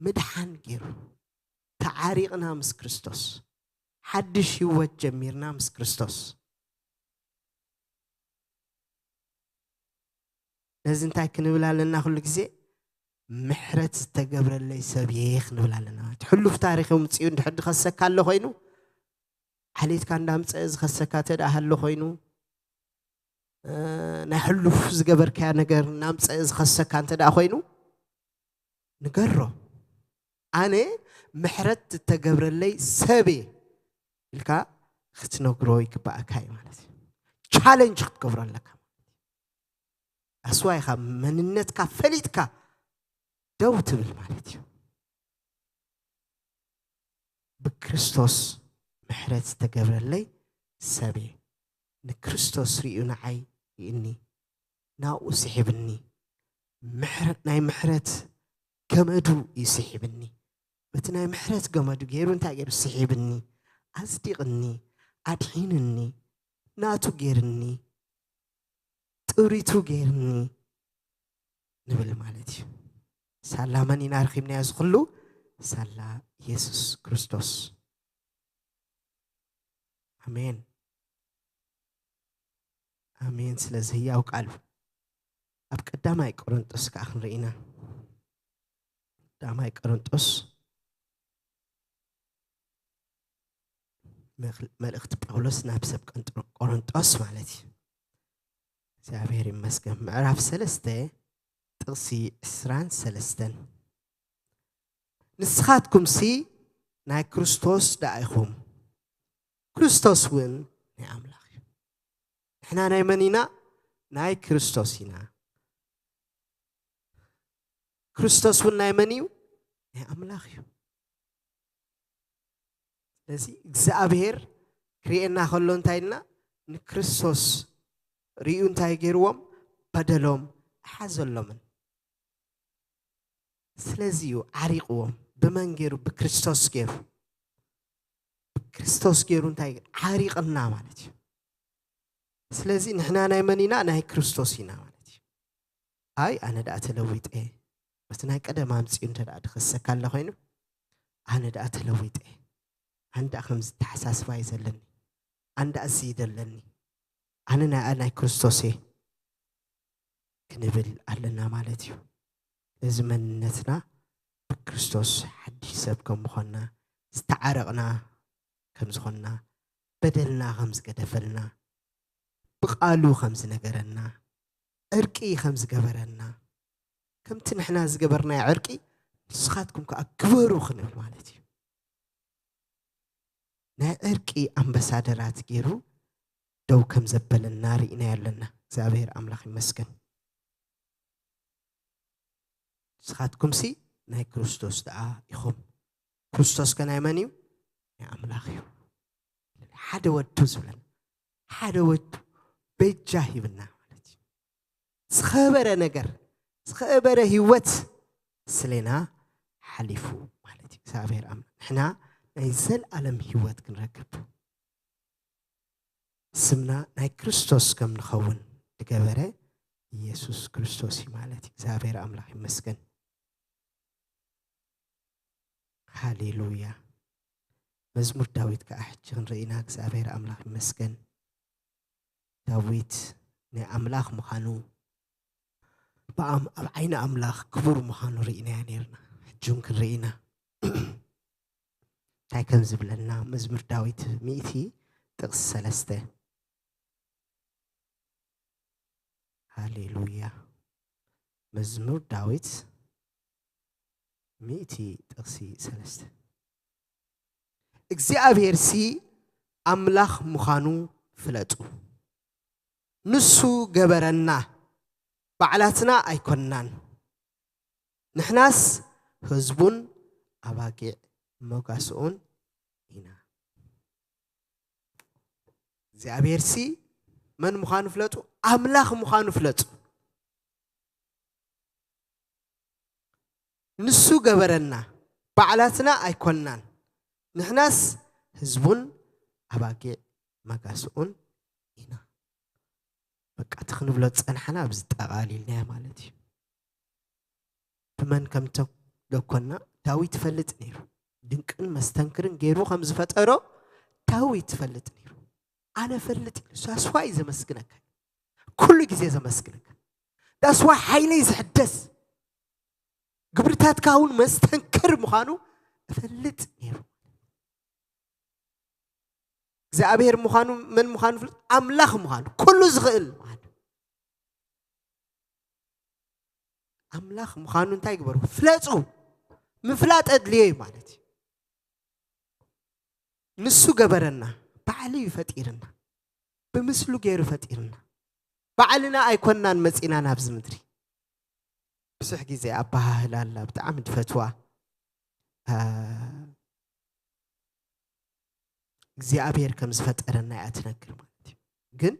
ምድሓን ገይሩ። ተዓሪቕና ምስ ክርስቶስ። ሓድሽ ህይወት ጀሚርና ምስ ክርስቶስ። ነዚ እንታይ ክንብል ኣለና? ኩሉ ግዜ ምሕረት ዝተገብረለይ ሰብ እየ ክንብል ኣለና። እቲ ሕሉፍ ታሪኽ ኣምጺኡ እንድሕር ዝኸሰካ ኣሎ ኮይኑ፣ ዓሌትካ እንዳምጸአ ዝኸሰካ እንተ ደኣ ሃሎ ኮይኑ፣ እ፣ ናይ ሕሉፍ ዝገበርካዮ ነገር እናምጸአ ዝኸሰካ እንተ ደኣ ኮይኑ፣ ንገሮ። ኣነ ምሕረት ዝተገብረለይ ሰብ እየ ኢልካ ክትነግሮ ይግባኣካ እዩ ማለት እዩ። ቻለንጅ ክትገብሮ ኣለካ። ኣስዋይኻ መንነትካ ፈሊጥካ ደው ትብል ማለት እዩ። ብክርስቶስ ምሕረት ዝተገብረለይ ሰብ እየ። ንክርስቶስ ርእዩ ንዓይ ይእኒ፣ ናብኡ ስሒብኒ። ምሕረት፣ ናይ ምሕረት ገመዱ እዩ ስሒብኒ። በቲ ናይ ምሕረት ገመዱ ገይሩ እንታይ ገይሩ? ስሒብኒ፣ ኣጽዲቕኒ፣ ኣድሒንኒ፣ ናቱ ገይርኒ፣ ጥሪቱ ገይርኒ ንብል ማለት እዩ። ሳላ መን ኢና ረኺብናዮ እዚ ኩሉ? ሳላ የሱስ ክርስቶስ። ኣሜን። ኣሜን። ስለዚ ህያው ቃሉ ኣብ ቀዳማይ ቆሮንጦስ ከኣ ክንርኢ ኢና። ቀዳማይ ቆሮንጦስ፣ መክ-፣ መልእኽቲ ጳውሎስ ናብ ሰብ ቀንጥሮ-፣ ቆሮንጦስ ማለት እዩ። እግዚኣብሔር ይመስገን። ምዕራፍ ሰለስተ ጥቕሲ ዕስራን ሰለስተን። ንስኻትኩምሲ ናይ ክርስቶስ ደኣ ኢኹም፣ ክርስቶስ እውን ናይ ኣምላኽ እዩ። ንሕና ናይ መን ኢና? ናይ ክርስቶስ ኢና። ክርስቶስ እውን ናይ መን እዩ? ናይ ኣምላኽ እዩ። ስለዚ እግዚኣብሔር ክርእየና ከሎ እንታይ ኢልና? ንክርስቶስ ርእዩ እንታይ ገይርዎም? በደሎም ኣይሓዘሎምን። ስለዚ እዩ ዓሪቕዎም። ብመን ገይሩ? ብክርስቶስ ገይሩ። ብክርስቶስ ገይሩ እንታይ? ዓሪቕና ማለት እዩ። ስለዚ ንሕና ናይ መን ኢና? ናይ ክርስቶስ ኢና ማለት እዩ። ኣይ ኣነ ደኣ ተለዊጠ፣ በቲ ናይ ቀደም ኣምጺኡ እንተ ደኣ ድኸሰካ ኣሎ ኮይኑ፣ ኣነ ደኣ ተለዊጠ፣ ኣነ ደኣ ከምዚ ተሓሳስባ እዩ ዘለኒ፣ ኣነ ደኣ እዚ እዩ ዘለኒ፣ ኣነ ናይ፣ ናይ ክርስቶስ እየ ክንብል ኣለና ማለት እዩ። እዚ መንነትና ብክርስቶስ ሓድሽ ሰብ ከም ምዃንና፣ ዝተዓረቕና ከም ዝኾንና፣ በደልና ከም ዝገደፈልና፣ ብቓሉ ከም ዝነገረና፣ ዕርቂ ከም ዝገበረና፣ ከምቲ ንሕና ዝገበርናዮ ዕርቂ ንስኻትኩም ከኣ ግበሩ ክንብል ማለት እዩ። ናይ ዕርቂ ኣምባሳደራት ገይሩ ደው ከም ዘበለና ርኢና ኣለና። እግዚኣብሔር ኣምላኽ ይመስገን። ንስኻትኩምሲ ናይ ክርስቶስ ደኣ ኢኹም። ክርስቶስ ከ ናይ መን እዩ? ናይ ኣምላኽ እዩ። ሓደ ወዱ ዝብለና፣ ሓደ ወዱ በጃ ሂብና ማለት እዩ። ዝኸበረ ነገር፣ ዝኸበረ ህይወት ስሌና ሓሊፉ ማለት እዩ። እግዚኣብሔር ኣምላኽ ንሕና ናይ ዘልኣለም ህይወት ክንረክብ ስምና ናይ ክርስቶስ ከም ንኸውን ዝገበረ ኢየሱስ ክርስቶስ እዩ ማለት እዩ። እግዚኣብሔር ኣምላኽ ይመስገን። ሃሌሉያ። መዝሙር ዳዊት ከኣ ሕጂ ክንርኢ ኢና። እግዚኣብሔር ኣምላኽ ይመስገን። ዳዊት ናይ ኣምላኽ ምዃኑ፣ ብኣም-፣ ኣብ ዓይኒ ኣምላኽ ክቡር ምዃኑ ርኢናዮ ነይርና። ሕጂ እውን ክንርኢ ኢና። እንታይ ከም ዝብለና፣ መዝሙር ዳዊት ሚእቲ ጥቕሲ ሰለስተ። ሃሌሉያ። መዝሙር ዳዊት ሚእቲ ጥቕሲ ሰለስተ። እግዚኣብሔርሲ ኣምላኽ ምዃኑ ፍለጡ። ንሱ ገበረና፣ ባዕላትና ኣይኮንናን። ንሕናስ ህዝቡን ኣባጊዕ መጓስኡን ኢና። እግዚኣብሔርሲ መን ምዃኑ ፍለጡ፣ ኣምላኽ ምዃኑ ፍለጡ። ንሱ ገበረና፣ ባዕላትና ኣይኮንናን። ንሕናስ ህዝቡን ኣባጊዕ መጋስኡን ኢና። በቃ፣ እቲ ክንብሎ ዝጸናሕና ኣብዚ ጠቓሊልናዮ ማለት እዩ። ብመን ከም ተደኮና ዳዊት ይፈልጥ ነይሩ። ድንቅን መስተንክርን ገይሩ ከም ዝፈጠሮ ዳዊት ይፈልጥ ነይሩ። ኣነ ፈልጥ ኢሉ፣ ሳስዋይ ዘመስግነካ፣ ኩሉ ግዜ ዘመስግነካ። ዳስዋይ ሓይለይ ዝሕደስ፣ ግብርታትካ እውን መስተንክር ምዃኑ እፈልጥ ነይሩ። እግዚኣብሔር ምዃኑ፣ መን ምዃኑ ፍለጡ፣ ኣምላኽ ምዃኑ፣ ኩሉ ዝኽእል ምዃኑ። ኣምላኽ ምዃኑ እንታይ ግበሩ? ፍለጡ። ምፍላጥ ኣድልዮ እዩ ማለት እዩ። ንሱ ገበረና፣ ባዕሉ እዩ ፈጢርና። ብምስሉ ገይሩ ፈጢርና። ባዕልና ኣይኮንናን መጺና ናብዚ ምድሪ። ብዙሕ ግዜ ኣበሃህላ ኣላ፣ ብጣዕሚ ድፈትዋ። አ፣ እግዚኣብሔር ከም ዝፈጠረና እያ ትነግር ማለት እዩ። ግን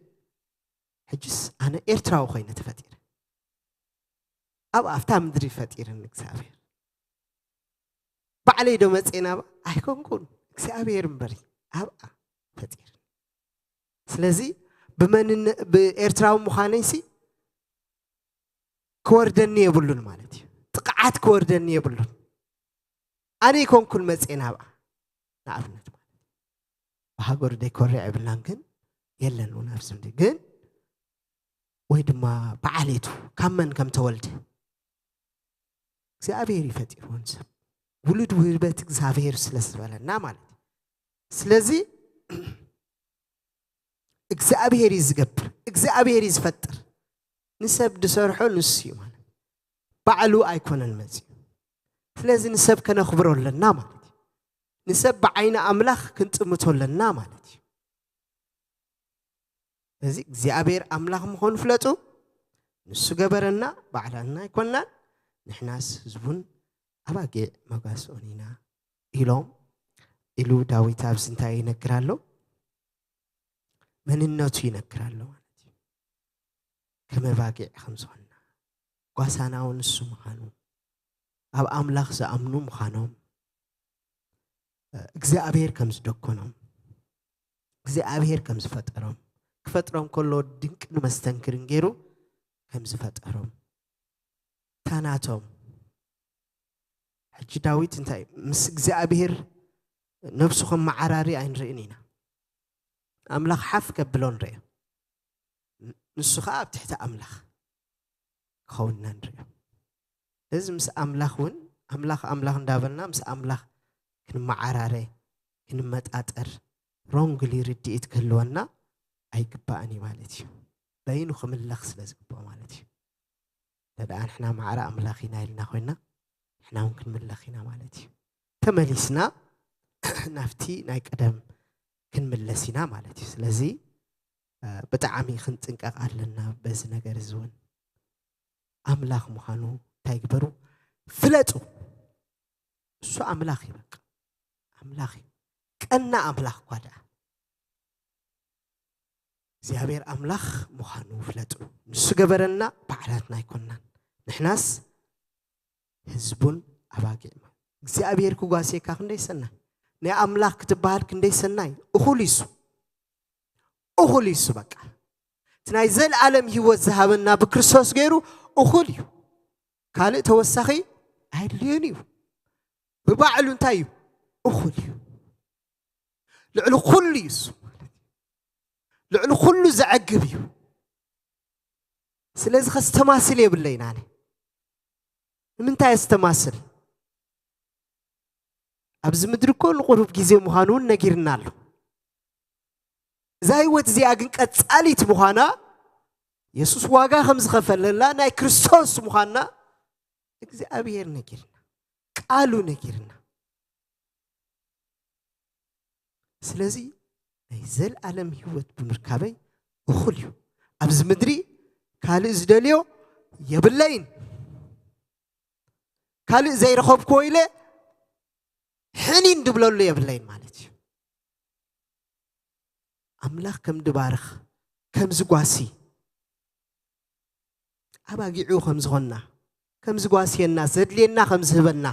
ሕጅስ ኣነ ኤርትራዊ ኮይነ ተፈጢረ። ኣብ ኣፍታ ምድሪ ፈጢርኒ እግዚኣብሔር። ባዕለይ ዶ መጽኤ ናብኣ? ኣይኮንኩን። እግዚኣብሔር እምበር ኣብኣ ፈጢርኒ። ስለዚ ብመንነ-፣ ብኤርትራዊ ምዃነይሲ ክወርደኒ የብሉን ማለት እዩ። ጥቕዓት ክወርደኒ የብሉን። ኣነ ኣይኮንኩን መጽኤ ናብኣ። ንኣብነት ማለት ብሃገሩ ደይኮርዕ የብልናን፣ ግን የለን እውን ኣብዚ ምድሪ። ግን ወይ ድማ ብዓሌቱ ካብ መን ከም ተወልደ እግዚኣብሔር እዩ ፈጢርዎ ንሰብ። ውሉድ ውህበት እግዚኣብሔር ስለ ዝበለና ማለት እዩ። ስለዚ እግዚኣብሔር እዩ ዝገብር፣ እግዚኣብሔር እዩ ዝፈጥር። ንሰብ ዝሰርሖ ንሱ እዩ ማለት እዩ። ባዕሉ ኣይኮነን መጺኡ። ስለዚ ንሰብ ከነኽብሮ ኣለና ማለት እዩ። ንሰብ ብዓይኒ ኣምላኽ ክንጥምቶ ኣለና ማለት እዩ። እዚ እግዚኣብሔር ኣምላኽ ምዃኑ ፍለጡ። ንሱ ገበረና፣ ባዕላትና ኣይኮንናን። ንሕናስ ህዝቡን ኣባጊዕ መጓስኡን ኢና ኢሎም ኢሉ ዳዊት ኣብዚ እንታይ ይነግር ኣሎ? መንነቱ ይነግር ኣሎ ማለት እዩ። ከም ኣባጊዕ ከም ዝኾንና፣ ጓሳና እውን ንሱ ምዃኑ፣ ኣብ ኣምላኽ ዝኣምኑ ምዃኖም፣ እግዚኣብሔር ከም ዝደኮኖም፣ እግዚኣብሔር ከም ዝፈጠሮም፣ ክፈጥሮም ከሎ ድንቅን መስተንክርን ገይሩ ከም ዝፈጠሮም፣ እታ ናቶም። ሕጂ ዳዊት እንታይ ምስ እግዚኣብሔር ነብሱ ከም መዓራሪ ኣይንርእን ኢና። ኣምላኽ ሓፍ ከብሎ ንርእዮ። ንሱ ኸኣ ኣብ ትሕቲ ኣምላኽ ክኸውን ኢና ንርእዮ። እዚ ምስ ኣምላኽ እውን፣ ኣምላኽ፣ ኣምላኽ እንዳበልና ምስ ኣምላኽ ክንመዓራረ፣ ክንመጣጠር፣ ሮንግሊ ርድኢት ክህልወና ኣይግባእን እዩ ማለት እዩ። በይኑ ክምለኽ ስለ ዝግብኦ ማለት እዩ። እንተ ደኣ ንሕና ማዕረ ኣምላኽ ኢና ኢልና ኮይና፣ ንሕና እውን ክንምለኽ ኢና ማለት እዩ። ተመሊስና ናብቲ ናይ ቀደም ክንምለስ ኢና ማለት እዩ። ስለዚ ብጣዕሚ ክንጥንቀቕ ኣለና በዚ ነገር እዚ እውን። ኣምላኽ ምዃኑ እንታይ ግበሩ? ፍለጡ። እሱ ኣምላኽ እዩ። በቃ ኣምላኽ እዩ። ቀና ኣምላኽ እኳ ደኣ እግዚኣብሔር ኣምላኽ ምዃኑ ፍለጡ። ንሱ ገበረና፣ ባዕላትና ኣይኮንናን። ንሕናስ ህዝቡን ኣባጊዕ ማለት እግዚኣብሔር ክጓስየካ ክንደይ ሰናይ፣ ናይ ኣምላኽ ክትበሃል ክንደይ ሰናይ። እኹል እዩ እሱ፣ እኹል እዩ እሱ። በቃ እቲ ናይ ዘለኣለም ህይወት ዝሃበና ብክርስቶስ ገይሩ እኹል እዩ። ካልእ ተወሳኺ ኣየድልዮን እዩ። ብባዕሉ እንታይ እዩ? እኹል እዩ። ልዕሊ ኩሉ እዩ እሱ ማለት እዩ። ልዕሊ ኩሉ ዘዕግብ እዩ። ስለዚ ከስተማስል የብለይን ኣነ። ንምንታይ የስተማስል? ኣብዚ ምድሪ እኮ ንቁሩብ ግዜ ምዃኑ እውን ነጊርና ኣሎ። እዛ ህይወት እዚኣ ግን ቀጻሊት ምዃና፣ የሱስ ዋጋ ከም ዝኸፈለላ ናይ ክርስቶስ ምዃንና እግዚኣብሔር ነጊርና፣ ቃሉ ነጊርና። ስለዚ ናይ ዘለኣለም ህይወት ብምርካበይ እኹል እዩ። ኣብዚ ምድሪ ካልእ ዝደልዮ የብለይን። ካልእ ዘይረኸብክዎ ኢለ ሕኒን ድብለሉ የብለይን ማለት እዩ። ኣምላኽ ከም ድባርኽ፣ ከም ዝጓሲ፣ ኣባጊዑ ከም ዝኾንና፣ ከም ዝጓስየና፣ ዘድልየና ከም ዝህበና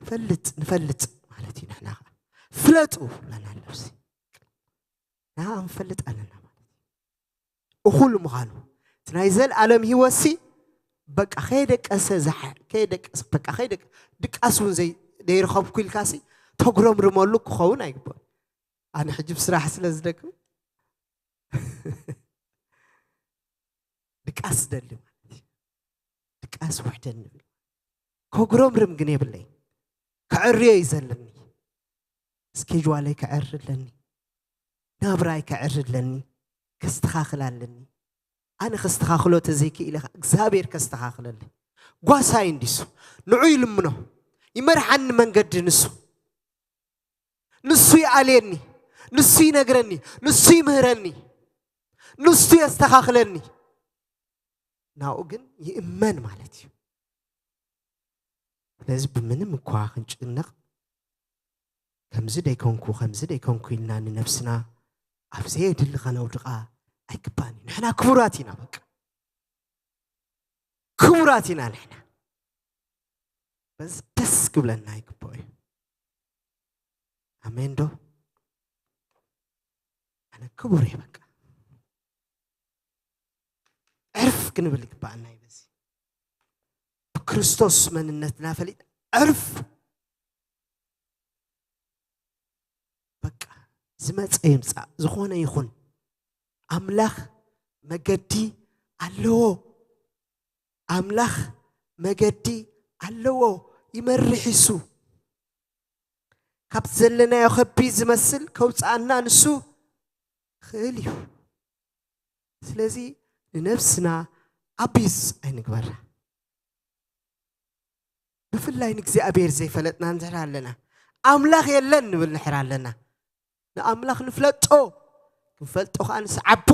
ንፈልጥ፣ ንፈልጥ ማለት እዩ። ንሕና ኸዓ ፍለጡ ለና ነብሲ ንዓ ንፈልጥ ኣለና ማለት እዩ። እኹል ምዃኑ እቲ ናይ ዘለኣለም ህይወትሲ በቃ ከየደቀሰ ዝሓ-፣ ከየደቀሰ፣ በቃ ከየደቀ-፣ ድቃስ እውን ዘይ-፣ ዘይረኸብኩ ኢልካሲ ተጉረምርመሉ ክኸውን ኣይግባእን። ኣነ ሕጂ ብስራሕ ስለ ዝደክም ድቃስ ደሊ ማለት እዩ። ድቃስ ውሕደኒ ብል። ከጉረምርም ግን የብለይ። ከዕርዮ እዩ ዘለኒ። ስኬጅዋለይ ከዕሪ ኣለኒ። ናብራይ ከዕሪ ኣለኒ። ከስተኻኽል ኣለኒ። ኣነ ከስተኻኽሎ ተዘይክኢለ ኸዓ እግዚኣብሔር ከስተኻኽለለይ። ጓሳይ እንዲሱ። ንዑ ይልምኖ። ይመርሓኒ መንገዲ ንሱ። ንሱ ይኣልየኒ። ንሱ ይነግረኒ። ንሱ ይምህረኒ። ንሱ የስተኻኽለኒ። ናኡ ግን ይእመን ማለት እዩ። ስለዚ ብምንም እኳ ክንጭነቕ፣ ከምዚ ደይኮንኩ፣ ከምዚ ደይኮንኩ ኢልና ንነብስና ኣብ ዘየድሊ ከነውድቓ ኣይግባእን እዩ። ንሕና ክቡራት ኢና፣ በቃ። ክቡራት ኢና ንሕና። በዚ ደስ ክብለና ይግባእ እዩ። ኣሜን ዶ? ኣነ ክቡር እየ፣ በቃ። ዕርፍ ክንብል ይግባኣና እዩ። በዚ ብክርስቶስ መንነትና ፈሊጥ ዕርፍ። በቃ ዝመጸ ይምጻእ፣ ዝኾነ ይኹን፣ ኣምላኽ መገዲ ኣለዎ። ኣምላኽ መገዲ ኣለዎ፣ ይመርሕ እሱ። ካብ ዘለናዮ ከቢድ ዝመስል ከውጽኣና ንሱ ክእል እዩ። ስለዚ ንነብስና ኣቢዝ ኣይንግበራ። ብፍላይ ንእግዚኣብሔር ዘይፈለጥና እንድሕር ኣለና፣ ኣምላኽ የለን ንብል እንድሕር ኣለና፣ ንኣምላኽ ንፍለጦ፣ ክንፈልጦ ከኣ ንስዓቦ።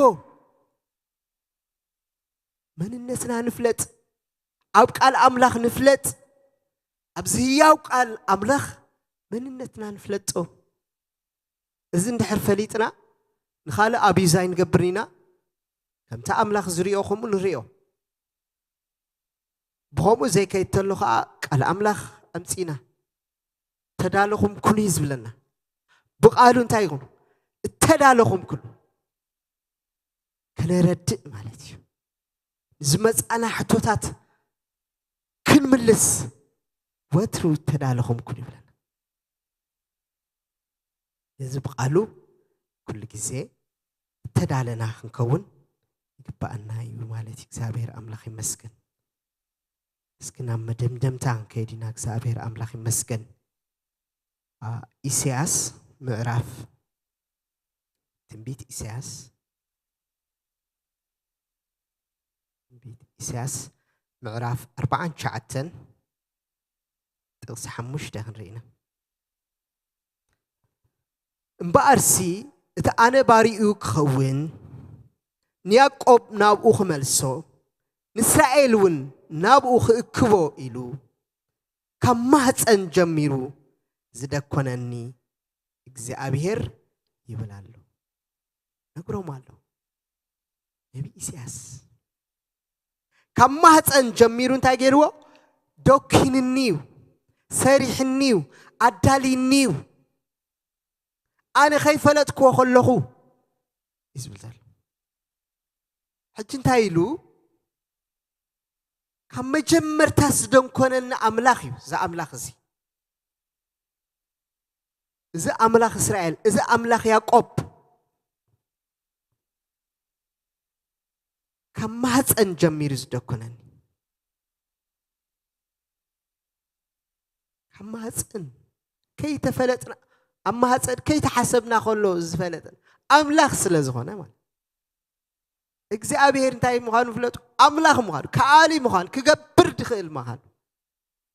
መንነትና ንፍለጥ፣ ኣብ ቃል ኣምላኽ ንፍለጥ፣ ኣብዚ ህያው ቃል ኣምላኽ መንነትና ንፍለጦ። እዚ እንድሕር ፈሊጥና፣ ንኻልእ ኣቢዝ ኣይንገብርን ኢና። ከምቲ ኣምላኽ ዝሪኦ ከምኡ ንሪኦ። ብኸምኡ ዘይከይድ ተሎ ኸዓ ቃል ኣምላኽ ኣምጺእና፣ "ተዳለኹም ኩኑ" እዩ ዝብለና። ብቓሉ እንታይ ይኹን? "እተዳለኹም ኩኑ" ከነረድእ ማለት እዩ። ዝመጻና ሕቶታት ክንምልስ ወትሩ "እተዳለኹም ኩኑ" ይብለና። ነዚ ብቓሉ ኩሉ ግዜ እተዳለና ክንከውን ይግባኣና እዩ ማለት እዩ። እግዚኣብሔር ኣምላኽ ይመስገን። እስኪ ናብ መደምደምታ ክንከይድ ኢና። እግዚኣብሔር ኣምላኽ ይመስገን። አ፣ ኢሳያስ ምዕራፍ፣ ትንቢት ኢሳያስ፣ ትንቢት ኢሳያስ ምዕራፍ ኣርባዓን ትሽዓተን ጥቕሲ ሓሙሽተ ክንርኢ ኢና። እምበኣርሲ እቲ ኣነ ባሪኡ ክኸውን ንያዕቆብ ናብኡ ክመልሶ ንእስራኤል እውን ናብኡ ክእክቦ ኢሉ ካብ ማህፀን ጀሚሩ ዝደኮነኒ እግዚኣብሔር ይብል ኣሎ። ነግሮም ኣሎ ነቢ ኢሳያስ። ካብ ማህፀን ጀሚሩ እንታይ ገይርዎ? ደኪንኒ እዩ፣ ሰሪሕኒ እዩ፣ ኣዳሊኒ እዩ። ኣነ ከይፈለጥክዎ ከለኹ እዩ ዝብል ዘሎ። ሕጂ እንታይ ኢሉ? ካብ መጀመርታ ዝደንኮነኒ ኣምላኽ እዩ። እዚ ኣምላኽ እዚ፣ እዚ ኣምላኽ እስራኤል፣ እዚ ኣምላኽ ያዕቆብ ካብ ማህፀን ጀሚሩ ዝደኮነኒ፣ ካብ ማህፀን ከይተፈለጥና፣ ኣብ ማህፀን ከይተሓሰብና ከሎ ዝፈለጠን ኣምላኽ ስለ ዝኾነ ማለት። እግዚኣብሔር እንታይ ምዃኑ ፍለጡ። ኣምላኽ ምዃኑ፣ ከኣሊ ምዃኑ፣ ክገብር ዝኽእል ምዃኑ፣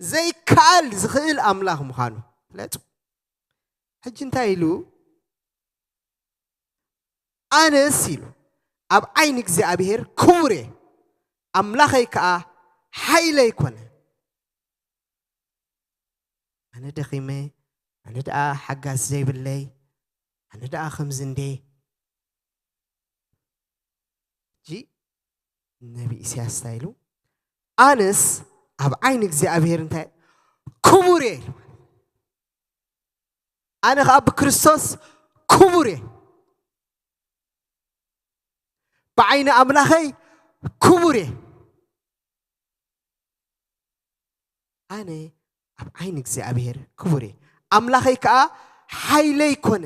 ዘይከኣል ዝኽእል ኣምላኽ ምዃኑ ፍለጡ። ሕጂ እንታይ ኢሉ? ኣነስ ኢሉ ኣብ ዓይኒ እግዚኣብሔር ክቡር እየ፣ ኣምላኸይ ከኣ ሓይለይ ኮነ። ኣነ ደኺመ፣ ኣነ ደኣ ሓጋዝ ዘይብለይ፣ ኣነ ደኣ ከምዚ እንዴ። ሕጂ ነቢ ኢሳያስ እንታይ ኢሉ? ኣነስ ኣብ ዓይኒ እግዚኣብሔር እንታይ ክቡር እየ ኢሉ። ኣነ ኸዓ ብክርስቶስ ክቡር እየ፣ ብዓይኒ ኣምላኸይ ክቡር እየ። ኣነ ኣብ ዓይኒ እግዚኣብሔር ክቡር እየ፣ ኣምላኸይ ከዓ ሓይለይ ኮነ።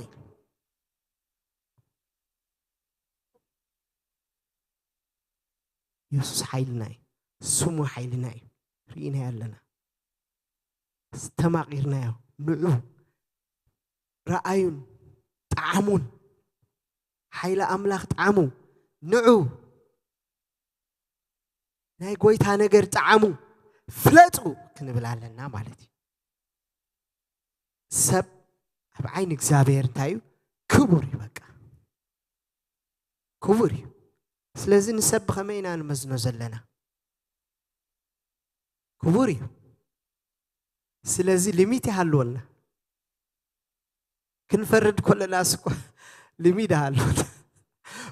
የሱስ ሓይልና እዩ፣ ስሙ ሓይልና እዩ። ርኢናዮ ኣለና፣ ዝተማቒርናዮ። ንዑ ረኣዩን ጠዓሙን፣ ሓይሊ ኣምላኽ ጠዓሙ። ንዑ ናይ ጎይታ ነገር ጠዓሙ፣ ፍለጡ ክንብል ኣለና ማለት እዩ። ሰብ ኣብ ዓይኒ እግዚኣብሔር እንታይ እዩ? ክቡር እዩ። በቃ ክቡር እዩ። ስለዚ ንሰብ ብኸመይ ኢና ንመዝኖ ዘለና? ክቡር እዩ። ስለዚ ሊሚት ይሃልወልና። ክንፈርድ ከለናስ እኮ ሊሚት ይሃልወና።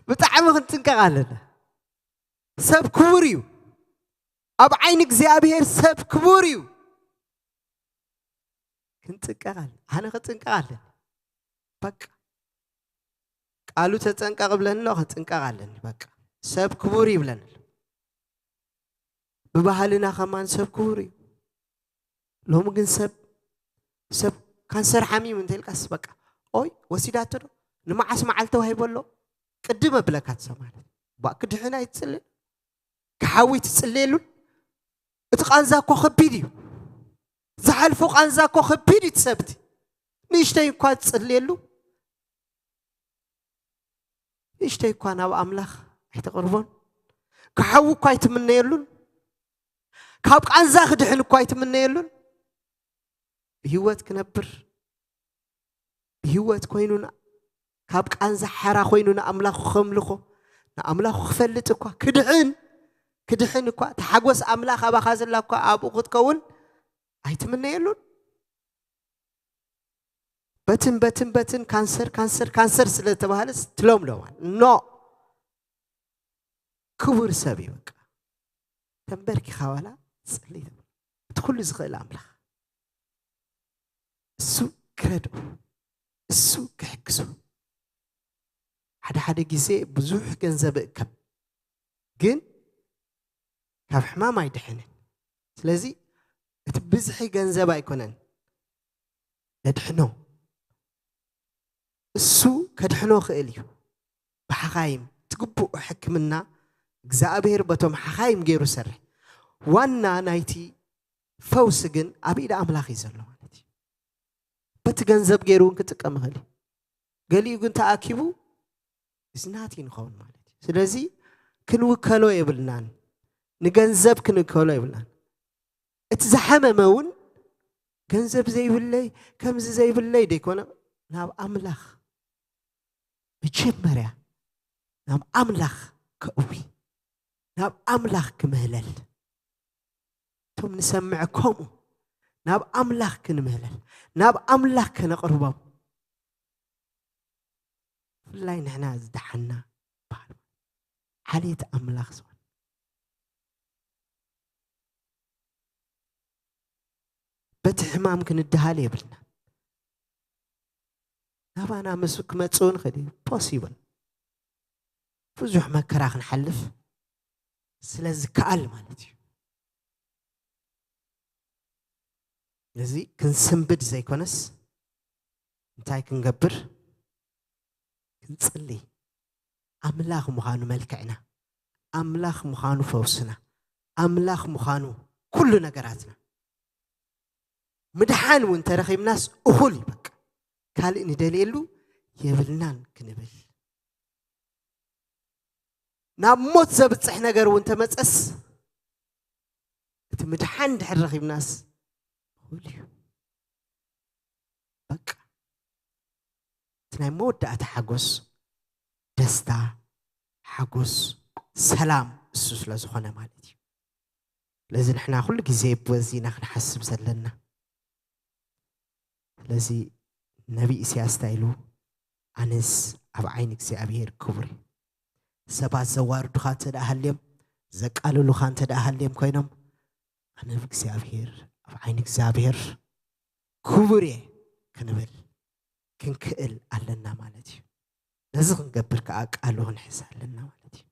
ብጣዕሚ ክንጥንቀቕ ኣለና። ሰብ ክቡር እዩ። ኣብ ዓይኒ እግዚኣብሔር ሰብ ክቡር እዩ። ክንጥንቀቕ ኣለ-፣ ኣነ ክጥንቀቕ ኣለኒ። በቃ ቃሉ ተጠንቀቕ ብለኒ ኣሎ፣ ክጥንቀቕ ኣለኒ። በቃ ሰብ ክቡር እዩ ብለኒ ኣሎ። ብባህልና ከማን ሰብ ክቡር እዩ። ሎሚ ግን ሰብ፣ ሰብ ካንሰር ሓሚሙ እንተልካስ በቃ ኦይ ወሲዳቶ ዶ? ንመዓስ መዓል ተዋሂቦ ኣሎ? ቅድም ኣብለካ ትሰማዕ። ባ ክድሕን ኣይትጽልን፣ ክሓዊ ትጽልየሉን። እቲ ቃንዛ እኮ ከቢድ እዩ። ዝሓልፎ ቃንዛ እኮ ከቢድ እዩ። ትሰብቲ ንእሽተይ እኳ ትጽልየሉ፣ ንእሽተይ እኳ ናብ ኣምላኽ ኣይተቕርቦን። ክሓዊ እኳ ኣይትምነየሉን። ካብ ቃንዛ ክድሕን እኳ ኣይትምነየሉን። ብህይወት ክነብር፣ ብህይወት ኮይኑ ን-፣ ካብ ቃንዛ ሓራ ኮይኑ ንኣምላኹ ከምልኾ፣ ንኣምላኹ ክፈልጥ እኳ ክድሕን፣ ክድሕን እኳ፣ ተሓጎስ ኣምላኽ ኣባኻ ዘላ እኳ ኣብኡ ክትከውን ኣይትምነየሉን። በትን፣ በትን፣ በትን፣ ካንሰር፣ ካንሰር፣ ካንሰር ስለ ተባህለስ ትለምለማ። ኖ። ክቡር ሰብ እዩ። በቃ ተንበርኪኻ ዋላ ጸሊ ትብል። እቲ ኩሉ ዝኽእል ኣምላኽ እሱ ክረድኦ፣ እሱ ክሕግዞ። ሓደ ሓደ ግዜ ብዙሕ ገንዘብ እከብ፣ ግን ካብ ሕማም ኣይድሕንን። ስለዚ እቲ ብዝሒ ገንዘብ ኣይኮነን ለድሕኖ፣ እሱ ከድሕኖ ክእል እዩ። ብሓኻይም እቲ ግቡእ ሕክምና እግዚኣብሔር በቶም ሓኻይም ገይሩ ሰርሕ። ዋና ናይቲ ፈውሲ ግን ኣብ ኢድ ኣምላኽ እዩ ዘሎ ማለት እዩ። በቲ ገንዘብ ገይሩ እውን ክጥቀም ይኽእል እዩ። ገሊኡ ግን ተኣኪቡ ዝናት ንኸውን ማለት እዩ። ስለዚ ክንውከሎ የብልናን፣ ንገንዘብ ክንውከሎ የብልናን። እቲ ዝሓመመ እውን ገንዘብ ዘይብለይ፣ ከምዚ ዘይብለይ ደይኮነ፣ ናብ ኣምላኽ መጀመርያ ናብ ኣምላኽ ከእዊ፣ ናብ ኣምላኽ ክምህለል። እቶም ንሰምዕ ከምኡ ናብ ኣምላኽ ክንምህለል፣ ናብ ኣምላኽ ከነቕርቦም። ብፍላይ ንሕና ዝደሓና በሃል ዓሌት ኣምላኽ ዝኾን በቲ ሕማም ክንደሃል የብልና። ናባና ምስ ክመጽኡ ንኽእል እዩ ፖሲብል። ብዙሕ መከራ ክንሓልፍ ስለ ዝከኣል ማለት እዩ። እዚ ክንስንብድ ዘይኮነስ እንታይ ክንገብር? ክንጽሊ። ኣምላኽ ምዃኑ መልክዕና፣ ኣምላኽ ምዃኑ ፈውስና፣ ኣምላኽ ምዃኑ ኩሉ ነገራትና። ምድሓን እውን ተረኺብናስ እኹል እዩ በቃ። ካልእ ንደልየሉ የብልናን ክንብል። ናብ ሞት ዘብጽሕ ነገር እውን ተመጸስ እቲ ምድሓን ድሕር ረኺብናስ እኹል እዩ በቃ። እቲ ናይ መወዳእታ ሓጎስ፣ ደስታ፣ ሓጎስ፣ ሰላም እሱ ስለ ዝኾነ ማለት እዩ። ስለዚ ንሕና ኩሉ ግዜ በዚ ኢና ክንሓስብ ዘለና። ስለዚ ነቢ ኢሳያስ እንታይ ኢሉ? ኣነስ ኣብ ዓይኒ እግዚኣብሔር ክቡር እየ። ሰባት ዘዋርዱኻ እንተ ደኣ ሃልዮም፣ ዘቃልሉኻ እንተ ደኣ ሃልዮም ኮይኖም፣ ኣነ ኣብ እግዚኣብሔር፣ ኣብ ዓይኒ እግዚኣብሔር ክቡር እየ ክንብል ክንክእል ኣለና ማለት እዩ። ነዚ ክንገብር ከኣ ቃሉ ክንሕዝ ኣለና ማለት እዩ።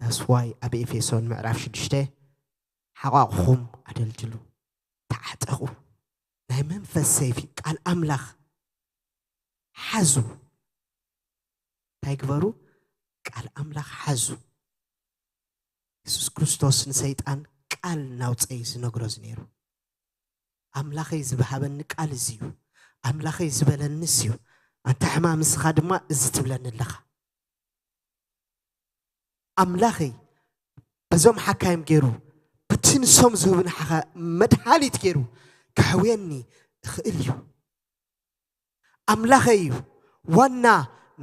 That's why ኣብ ኤፌሶን ምዕራፍ ሽዱሽተ ሓቋቑኹም ኣደልድሉ፣ ተዓጠቑ፣ ናይ መንፈስ ሰይፊ ቃል ኣምላኽ ሓዙ። እንታይ ግበሩ? ቃል ኣምላኽ ሓዙ። የሱስ ክርስቶስ ንሰይጣን ቃል ናውፀ እዩ ዝነግሮ ዝነይሩ። ኣምላኸይ ዝብሃበኒ ቃል እዚ እዩ፣ ኣምላኸይ ዝበለኒ እዚ እዩ። ኣንታ ሕማም ንስኻ ድማ እዚ ትብለኒ ኣለኻ። ኣምላኸይ በዞም ሓካይም ገይሩ፣ በቲ ንሶም ዝህቡኒ ሓኻ-፣ መድሃኒት ገይሩ ከሕውየኒ እኽእል እዩ። ኣምላኸይ እዩ ዋና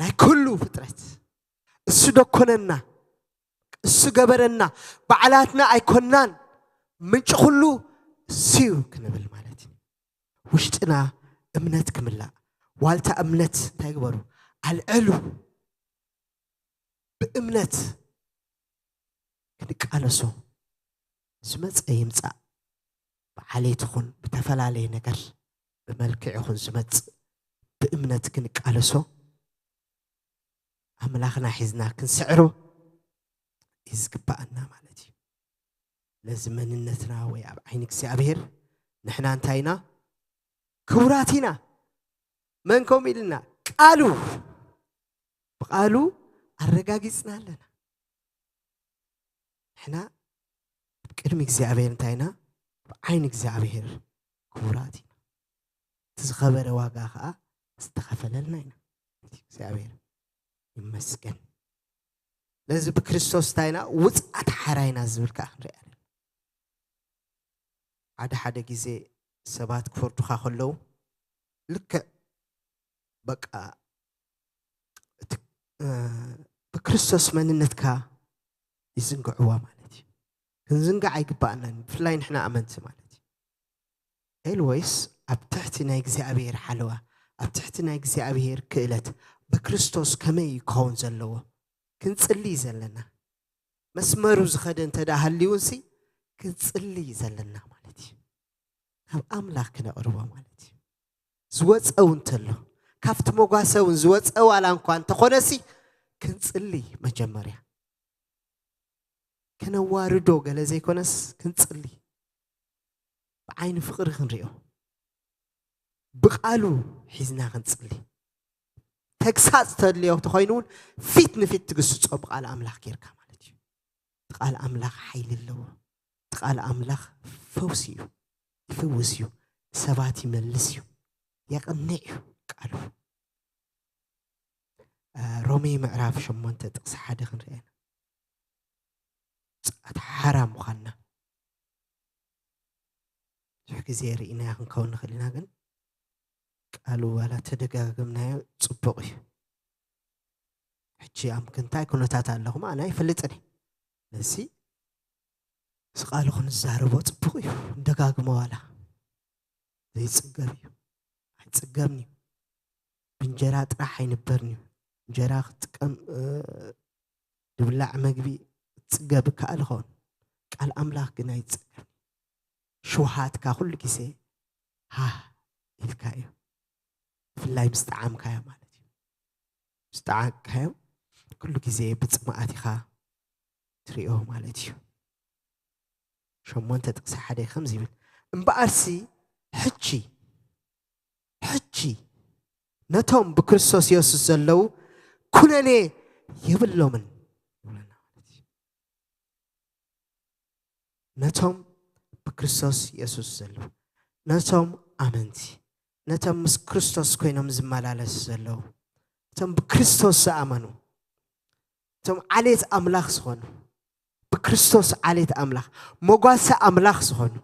ናይ ኩሉ ፍጥረት። እሱ ደኮነና፣ እሱ ገበረና፣ ባዕላትና ኣይኮናን። ምንጪ ኩሉ እሱ እዩ ክንብል ማለት እዩ። ውሽጥና እምነት ክምላእ፣ ዋልታ እምነት እንታይ ግበሩ? ኣልዕሉ። ብእምነት ክንቃለሶ፣ ዝመጸ ይምጻእ፣ ብዓሌት ይኹን ብተፈላለየ ነገር፣ ብመልክዕ ይኹን ዝመጽእ፣ ብእምነት ክንቃለሶ፣ ኣምላኽና ሒዝና ክንስዕሮ እዩ ዝግባኣና ማለት እዩ። ነዚ መንነትና ወይ ኣብ ዓይኒ እግዚኣብሔር ንሕና እንታይ ኢና? ክቡራት ኢና። መን ከምኡ ኢልና? ቃሉ። ብቃሉ ኣረጋጊጽና ኣለና። ንሕና ኣብ ቅድሚ እግዚኣብሔር እንታይ ኢና? ኣብ ዓይኒ እግዚኣብሔር ክቡራት ኢና። እቲ ዝኸበረ ዋጋ ኸዓ ዝተኸፈለልና ኢና። እግዚኣብሔር ይመስገን። ነዚ ብክርስቶስ እንታይ ኢና? ውፅኣት ሓራ ኢና ዝብል ከዓ ክንሪኢ ኣለና። ሓደ ሓደ ግዜ ሰባት ክፈርዱኻ ከለዉ ልክዕ በቃ እቲ፣ እ፣ ብክርስቶስ መንነትካ ይዝንግዕዋ ማለት እዩ። ክንዝንጋዕ ኣይግባኣናን፣ ብፍላይ ንሕና ኣመንቲ ማለት እዩ። ኤልወይስ ኣብ ትሕቲ ናይ እግዚኣብሔር ሓለዋ፣ ኣብ ትሕቲ ናይ እግዚኣብሔር ክእለት ብክርስቶስ ከመይ እዩ ክኸውን ዘለዎ ክንጽሊ እዩ ዘለና። መስመሩ ዝኸደ እንተ ደኣ ሃልዩንሲ ክንጽሊ እዩ ዘለና ማለት እዩ። ናብ ኣምላኽ ክነቕርቦ ማለት እዩ። ዝወፀ እውን እንተሎ፣ ካብቲ መጓሰ እውን ዝወፀ ዋላ እንኳ እንተኾነሲ ክንጽሊ መጀመርያ። ከነዋርዶ ገለ ዘይኮነስ ክንጽሊ። ብዓይኒ ፍቕሪ ክንሪኦ። ብቃሉ ሒዝና ክንጽሊ። ተግሳጽ ተድልዮ ተኾይኑ እውን ፊት ንፊት ትግስጾ ብቃል ኣምላኽ ጌርካ ማለት እዩ። እቲ ቃል ኣምላኽ ሓይሊ ኣለዎ። እቲ ቃል ኣምላኽ ፈውሲ እዩ። ይፍውስ እዩ። ሰባት ይመልስ እዩ። የቕንዕ እዩ ቃሉ። እ፣ ሮሜ ምዕራፍ ሸሞንተ ጥቕሲ ሓደ ክንሪኣ ኢና። ውጽኣት ሓራ ምዃንና። ብዙሕ ግዜ ርኢናዮ ክንከውን ንኽእል ኢና፣ ግን ቃሉ ዋላ ተደጋገምናዮ ጽቡቕ እዩ። ሕጂ ኣብ ክንታይ ኩነታት ኣለኹም ኣነ ኣይፈልጥን እየ። ነዚ እዚ ቃሉ ክንዛረቦ ጽቡቕ እዩ። ንደጋግሞ ዋላ ዘይጽገብ እዩ። ኣይጽገብን እዩ። ብእንጀራ ጥራሕ ኣይንበርን እዩ። እንጀራ ክትጥቀም፣ እ፣ ዝብላዕ መግቢ ክትጽገብ ይከኣል ይኸውን። ቃል ኣምላኽ ግን ኣይጽገብን እዩ። ሽውሃትካ ኩሉ ግዜ ሃህ ኢልካ እዩ። ብፍላይ ምስ ጠዓምካዮ ማለት እዩ። ምስ ጠዓምካዮ ኩሉ ግዜ ብጽምኣት ኢኻ ትሪኦ ማለት እዩ። ሸሞንተ ጥቕሲ ሓደ ከምዚ ይብል፣ እምበኣርሲ ሕጂ፣ ሕጂ ነቶም ብክርስቶስ የሱስ ዘለዉ ኩነኔ የብሎምን ይብለና ማለት እዩ። ነቶም ብክርስቶስ የሱስ ዘለዉ፣ ነቶም ኣመንቲ፣ ነቶም ምስ ክርስቶስ ኮይኖም ዝመላለሱ ዘለዉ፣ ነቶም ብክርስቶስ ዝኣመኑ፣ እቶም ዓሌት ኣምላኽ ዝኾኑ፣ ብክርስቶስ ዓሌት ኣምላኽ፣ መጓሰ ኣምላኽ ዝኾኑ፣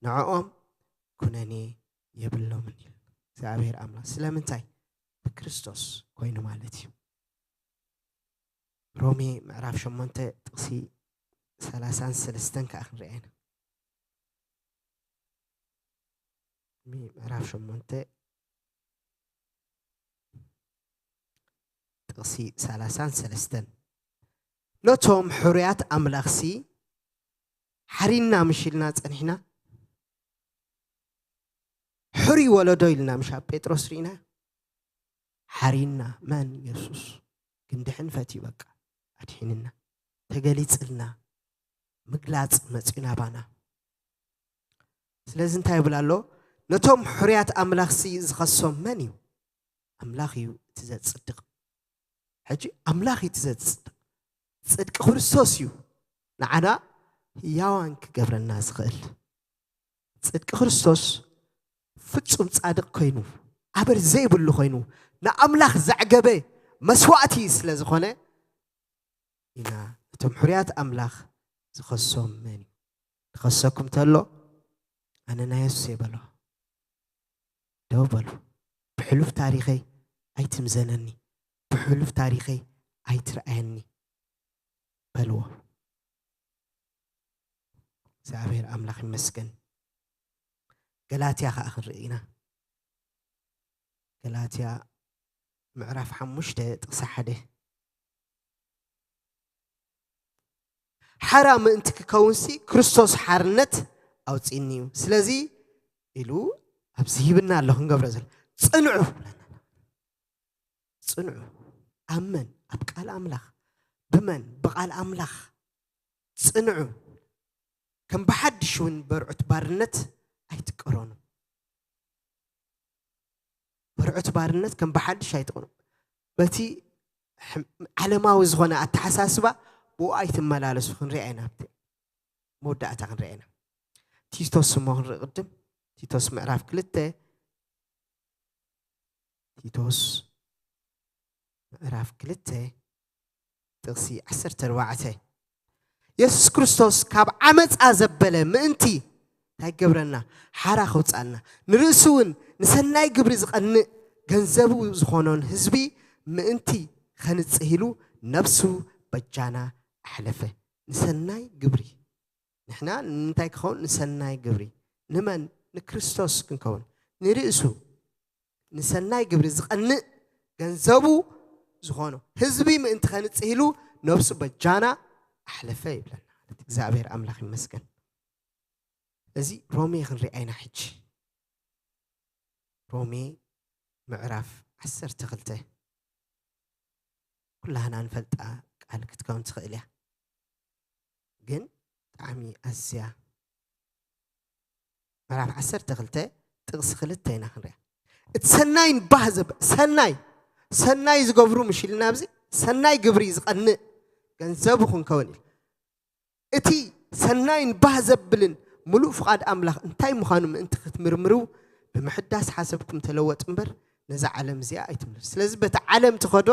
ንዕኦም ኩነኔ የብሎምን እዩ እግዚኣብሔር ኣምላኽ። ስለምንታይ? ብክርስቶስ ኮይኑ ማለት እዩ። ሮሜ ምዕራፍ ሸሞንተ ጥቕሲ ሰላሳን ሰለስተን ከኣ ክንርኣ ኢና። ሮሜ ምዕራፍ ሸሞንተ ጥቕሲ ሰላሳን ሰለስተን፣ ነቶም ሕሩያት ኣምላኽሲ ሓሪና ምሽ ኢልና ጸኒሕና? ሕሩይ ወለዶ ኢልና ምሽ ኣብ ጴጥሮስ ርኢና? ሓሪና መን? የሱስ። ክንድሕን ፈትዩ በቃ ኣድሒንና፣ ተገሊጽልና፣ ምግላጽ መጺኡ ናባና። ስለዚ እንታይ ይብል ኣሎ? ነቶም ሕሩያት ኣምላኽሲ ዝኸሶም መን እዩ? ኣምላኽ እዩ እቲ ዘጽድቕ። ሕጂ ኣምላኽ እዩ እቲ ዘጽድቕ። ጽድቂ ክርስቶስ እዩ ንዓና ህያዋን ክገብረና ዝኽእል። ጽድቂ ክርስቶስ ፍጹም ጻድቕ ኮይኑ፣ ኣበር ዘይብሉ ኮይኑ፣ ንኣምላኽ ዘዕገበ መስዋእቲ ስለ ዝኾነ ኢና ነቶም ሕሩያት ኣምላኽ ዝኸሶም መን እዩ? ክኸሰኩም ተሎ፣ ኣነ ናይ የሱስ እየ በሎ። ደው በሉ። ብሕሉፍ ታሪኸይ ኣይትምዘነኒ፣ ብሕሉፍ ታሪኸይ ኣይትርኣየኒ በልዎ። እግዚኣብሔር ኣምላኽ ይመስገን። ገላትያ ኸዓ ክንርኢ ኢና። ገላትያ ምዕራፍ ሓሙሽተ ጥቕሲ ሓደ፣ ሓራ ምእንቲ ክከውንሲ ክርስቶስ ሓርነት ኣውጺእኒ እዩ። ስለዚ ኢሉ ኣብዚ ሂብና ኣሎ ክንገብሮ ዘሎ። ጽንዑ፣ ጽንዑ። ኣብ መን? ኣብ ቃል ኣምላኽ። ብመን? ብቃል ኣምላኽ። ጽንዑ። ከም ብሓድሽ እውን በርዑት ባርነት ኣይትቀረኑ። በርዑት ባርነት ከም ብሓድሽ ኣይትቕኑ። በቲ ሕም-፣ ዓለማዊ ዝኾነ ኣተሓሳስባ ብኡ ኣይትመላለሱ። ክንሪኣ ኢና፣ ኣብቲ መወዳእታ ክንሪኣ ኢና። ቲቶስ እሞ ክንርኢ ቅድም። ቲቶስ ምዕራፍ ክልተ፣ ቲቶስ ምዕራፍ ክልተ ጥቕሲ ዓሰርተ ኣርባዕተ፣ የሱስ ክርስቶስ ካብ ዓመፃ ዘበለ ምእንቲ እንታይ ክገብረና? ሓራ ከውፅኣልና፣ ንርእሱ እውን ንሰናይ ግብሪ ዝቐንእ ገንዘቡ ዝኾኖን ህዝቢ ምእንቲ ኸንጽህ ኢሉ ነፍሱ በጃና ኣሕለፈ። ንሰናይ ግብሪ። ንሕና ንምንታይ ክኸውን? ንሰናይ ግብሪ። ንመን? ንክርስቶስ ክንከውን። ንርእሱ ንሰናይ ግብሪ ዝቐንእ ገንዘቡ ዝኾኖ ህዝቢ ምእንቲ ኸንጽህ ኢሉ ነፍሱ በጃና ኣሕለፈ ይብለና። እግዚኣብሔር ኣምላኽ ይመስገን። እዚ ሮሜ ክንሪኣ ኢና ሕጂ። ሮሜ ምዕራፍ ዓሰርተ ክልተ ኩላህና ንፈልጣ ቃል ክትከውን ትኽእል እያ። ግን ብጣዕሚ ኣዝያ፣ ምዕራፍ ዓሰርተ ክልተ ጥቕሲ ክልተ ኢና ክንሪኣ። እቲ ሰናይ ንባህ ዘብ-፣ ሰናይ፣ ሰናይ ዝገብሩ ምሽ ኢልና ኣብዚ፣ ሰናይ ግብሪ ዝቐንእ ገንዘቡ ክንከውን ኢሉ። እቲ ሰናይን ባህ ዘብልን ምሉእ ፍቓድ ኣምላኽ እንታይ ምዃኑ ምእንቲ ክትምርምሩ፣ ብምሕዳስ ሓሰብኩም ተለወጡ እምበር፣ ነዛ ዓለም እዚኣ ኣይትምለሱ። ስለዚ በቲ ዓለም ትኸዶ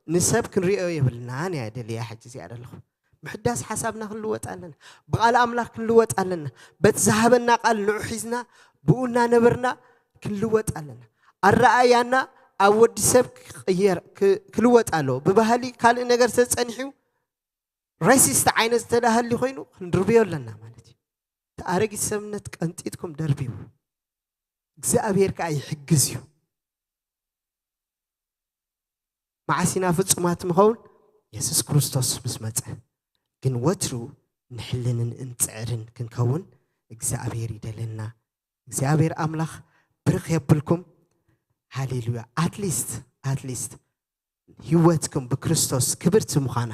ንሰብ ክንሪኦ የብልናን እያ ደልያ ሕጂ እዚኣ ዘለኹ። ምሕዳስ ሓሳብና ክንልወጥ ኣለና። ብቓል ኣምላኽ ክንልወጥ ኣለና። በቲ ዝሃበና ቃል ንዑ ሒዝና ብኡ እናነበርና ክንልወጥ ኣለና። ኣረኣያና ኣብ ወዲ ሰብ ክቕየር ክ- ክልወጥ ኣለዎ። ብባህሊ ካልእ ነገር ተጸኒሑ ሬሲስት ዓይነት ዝተዳሃሊ ኮይኑ ክንድርብዮ ኣለና ማለት እዩ። እቲ ኣረጊት ሰብነት ቀንጢጥኩም ደርብዩ። እግዚኣብሔር ከዓ ይሕግዝ እዩ። መዓስ ኢና ፍጹማት ንኸውን? የሱስ ክርስቶስ ምስ መጸ። ግን ወትሩ ንሕልንን እንጽዕርን ክንከውን እግዚኣብሔር ይደለና። እግዚኣብሔር ኣምላኽ ብርኽ የብልኩም። ሃሌሉያ። ኣትሊስት ኣትሊስት ህይወትኩም ብክርስቶስ ክብርቲ ምዃና፣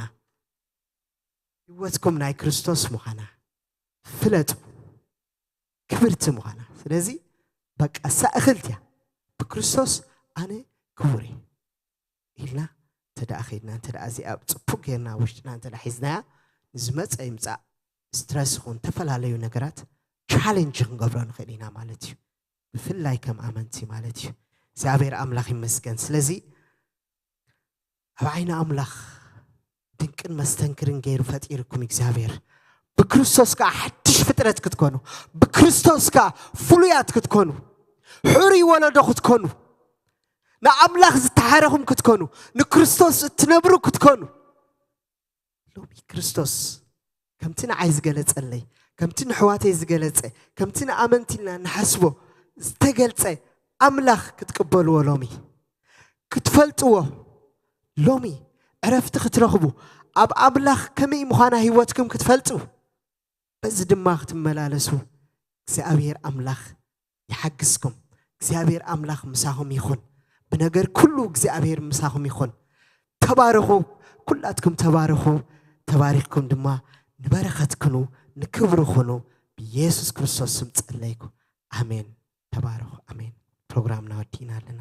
ህይወትኩም ናይ ክርስቶስ ምዃና ፍለጡ። ክብርቲ ምዃና። ስለዚ በቃ ሳእኽልት እያ። ብክርስቶስ ኣነ ክቡር እየ ኢልና እንተ ደኣ ኸይድና፣ እንተ ደኣ እዚኣ ጽቡቕ ጌርና ውሽጥና እንተ ደኣ ሒዝናያ፣ ንዝመጸ ይምጻእ፣ ስትረስ ይኹን ዝተፈላለዩ ነገራት ቻሌንጅ ክንገብሮ ንኽእል ኢና ማለት እዩ። ብፍላይ ከም ኣመንቲ ማለት እዩ። እግዚኣብሔር ኣምላኽ ይመስገን። ስለዚ ኣብ ዓይኒ ኣምላኽ ድንቅን መስተንክርን ገይሩ ፈጢርኩም እግዚኣብሔር። ብክርስቶስ ከዓ ሓድሽ ፍጥረት ክትኮኑ፣ ብክርስቶስ ከዓ ፍሉያት ክትኮኑ፣ ሕሩይ ወለዶ ክትኮኑ፣ ንኣምላኽ ዝተሓረኹም ክትኮኑ፣ ንክርስቶስ እትነብሩ ክትኮኑ። ሎሚ ክርስቶስ ከምቲ ንዓይ ዝገለጸለይ፣ ከምቲ ንሕዋተይ ዝገለጸ፣ ከምቲ ንኣመንቲ ኢልና ንሓስቦ ዝተገልጸ ኣምላኽ ክትቅበልዎ ሎሚ ክትፈልጥዎ፣ ሎሚ ዕረፍቲ ክትረኽቡ፣ ኣብ ኣምላኽ ከመይ ምዃና ህይወትኩም ክትፈልጡ፣ በዚ ድማ ክትመላለሱ እግዚኣብሔር ኣምላኽ ይሓግዝኩም። እግዚኣብሔር ኣምላኽ ምሳኹም ይኹን። ብነገር ኩሉ እግዚኣብሔር ምሳኹም ይኹን። ተባረኹ፣ ኩላትኩም ተባረኹ። ተባሪኽኩም ድማ ንበረኸት ኩኑ፣ ንክብሩ ኩኑ። ብኢየሱስ ክርስቶስ ስም ጸለይኩ። ኣሜን። ተባረኹ። ኣሜን። ፕሮግራምና ወዲእና ኣለና።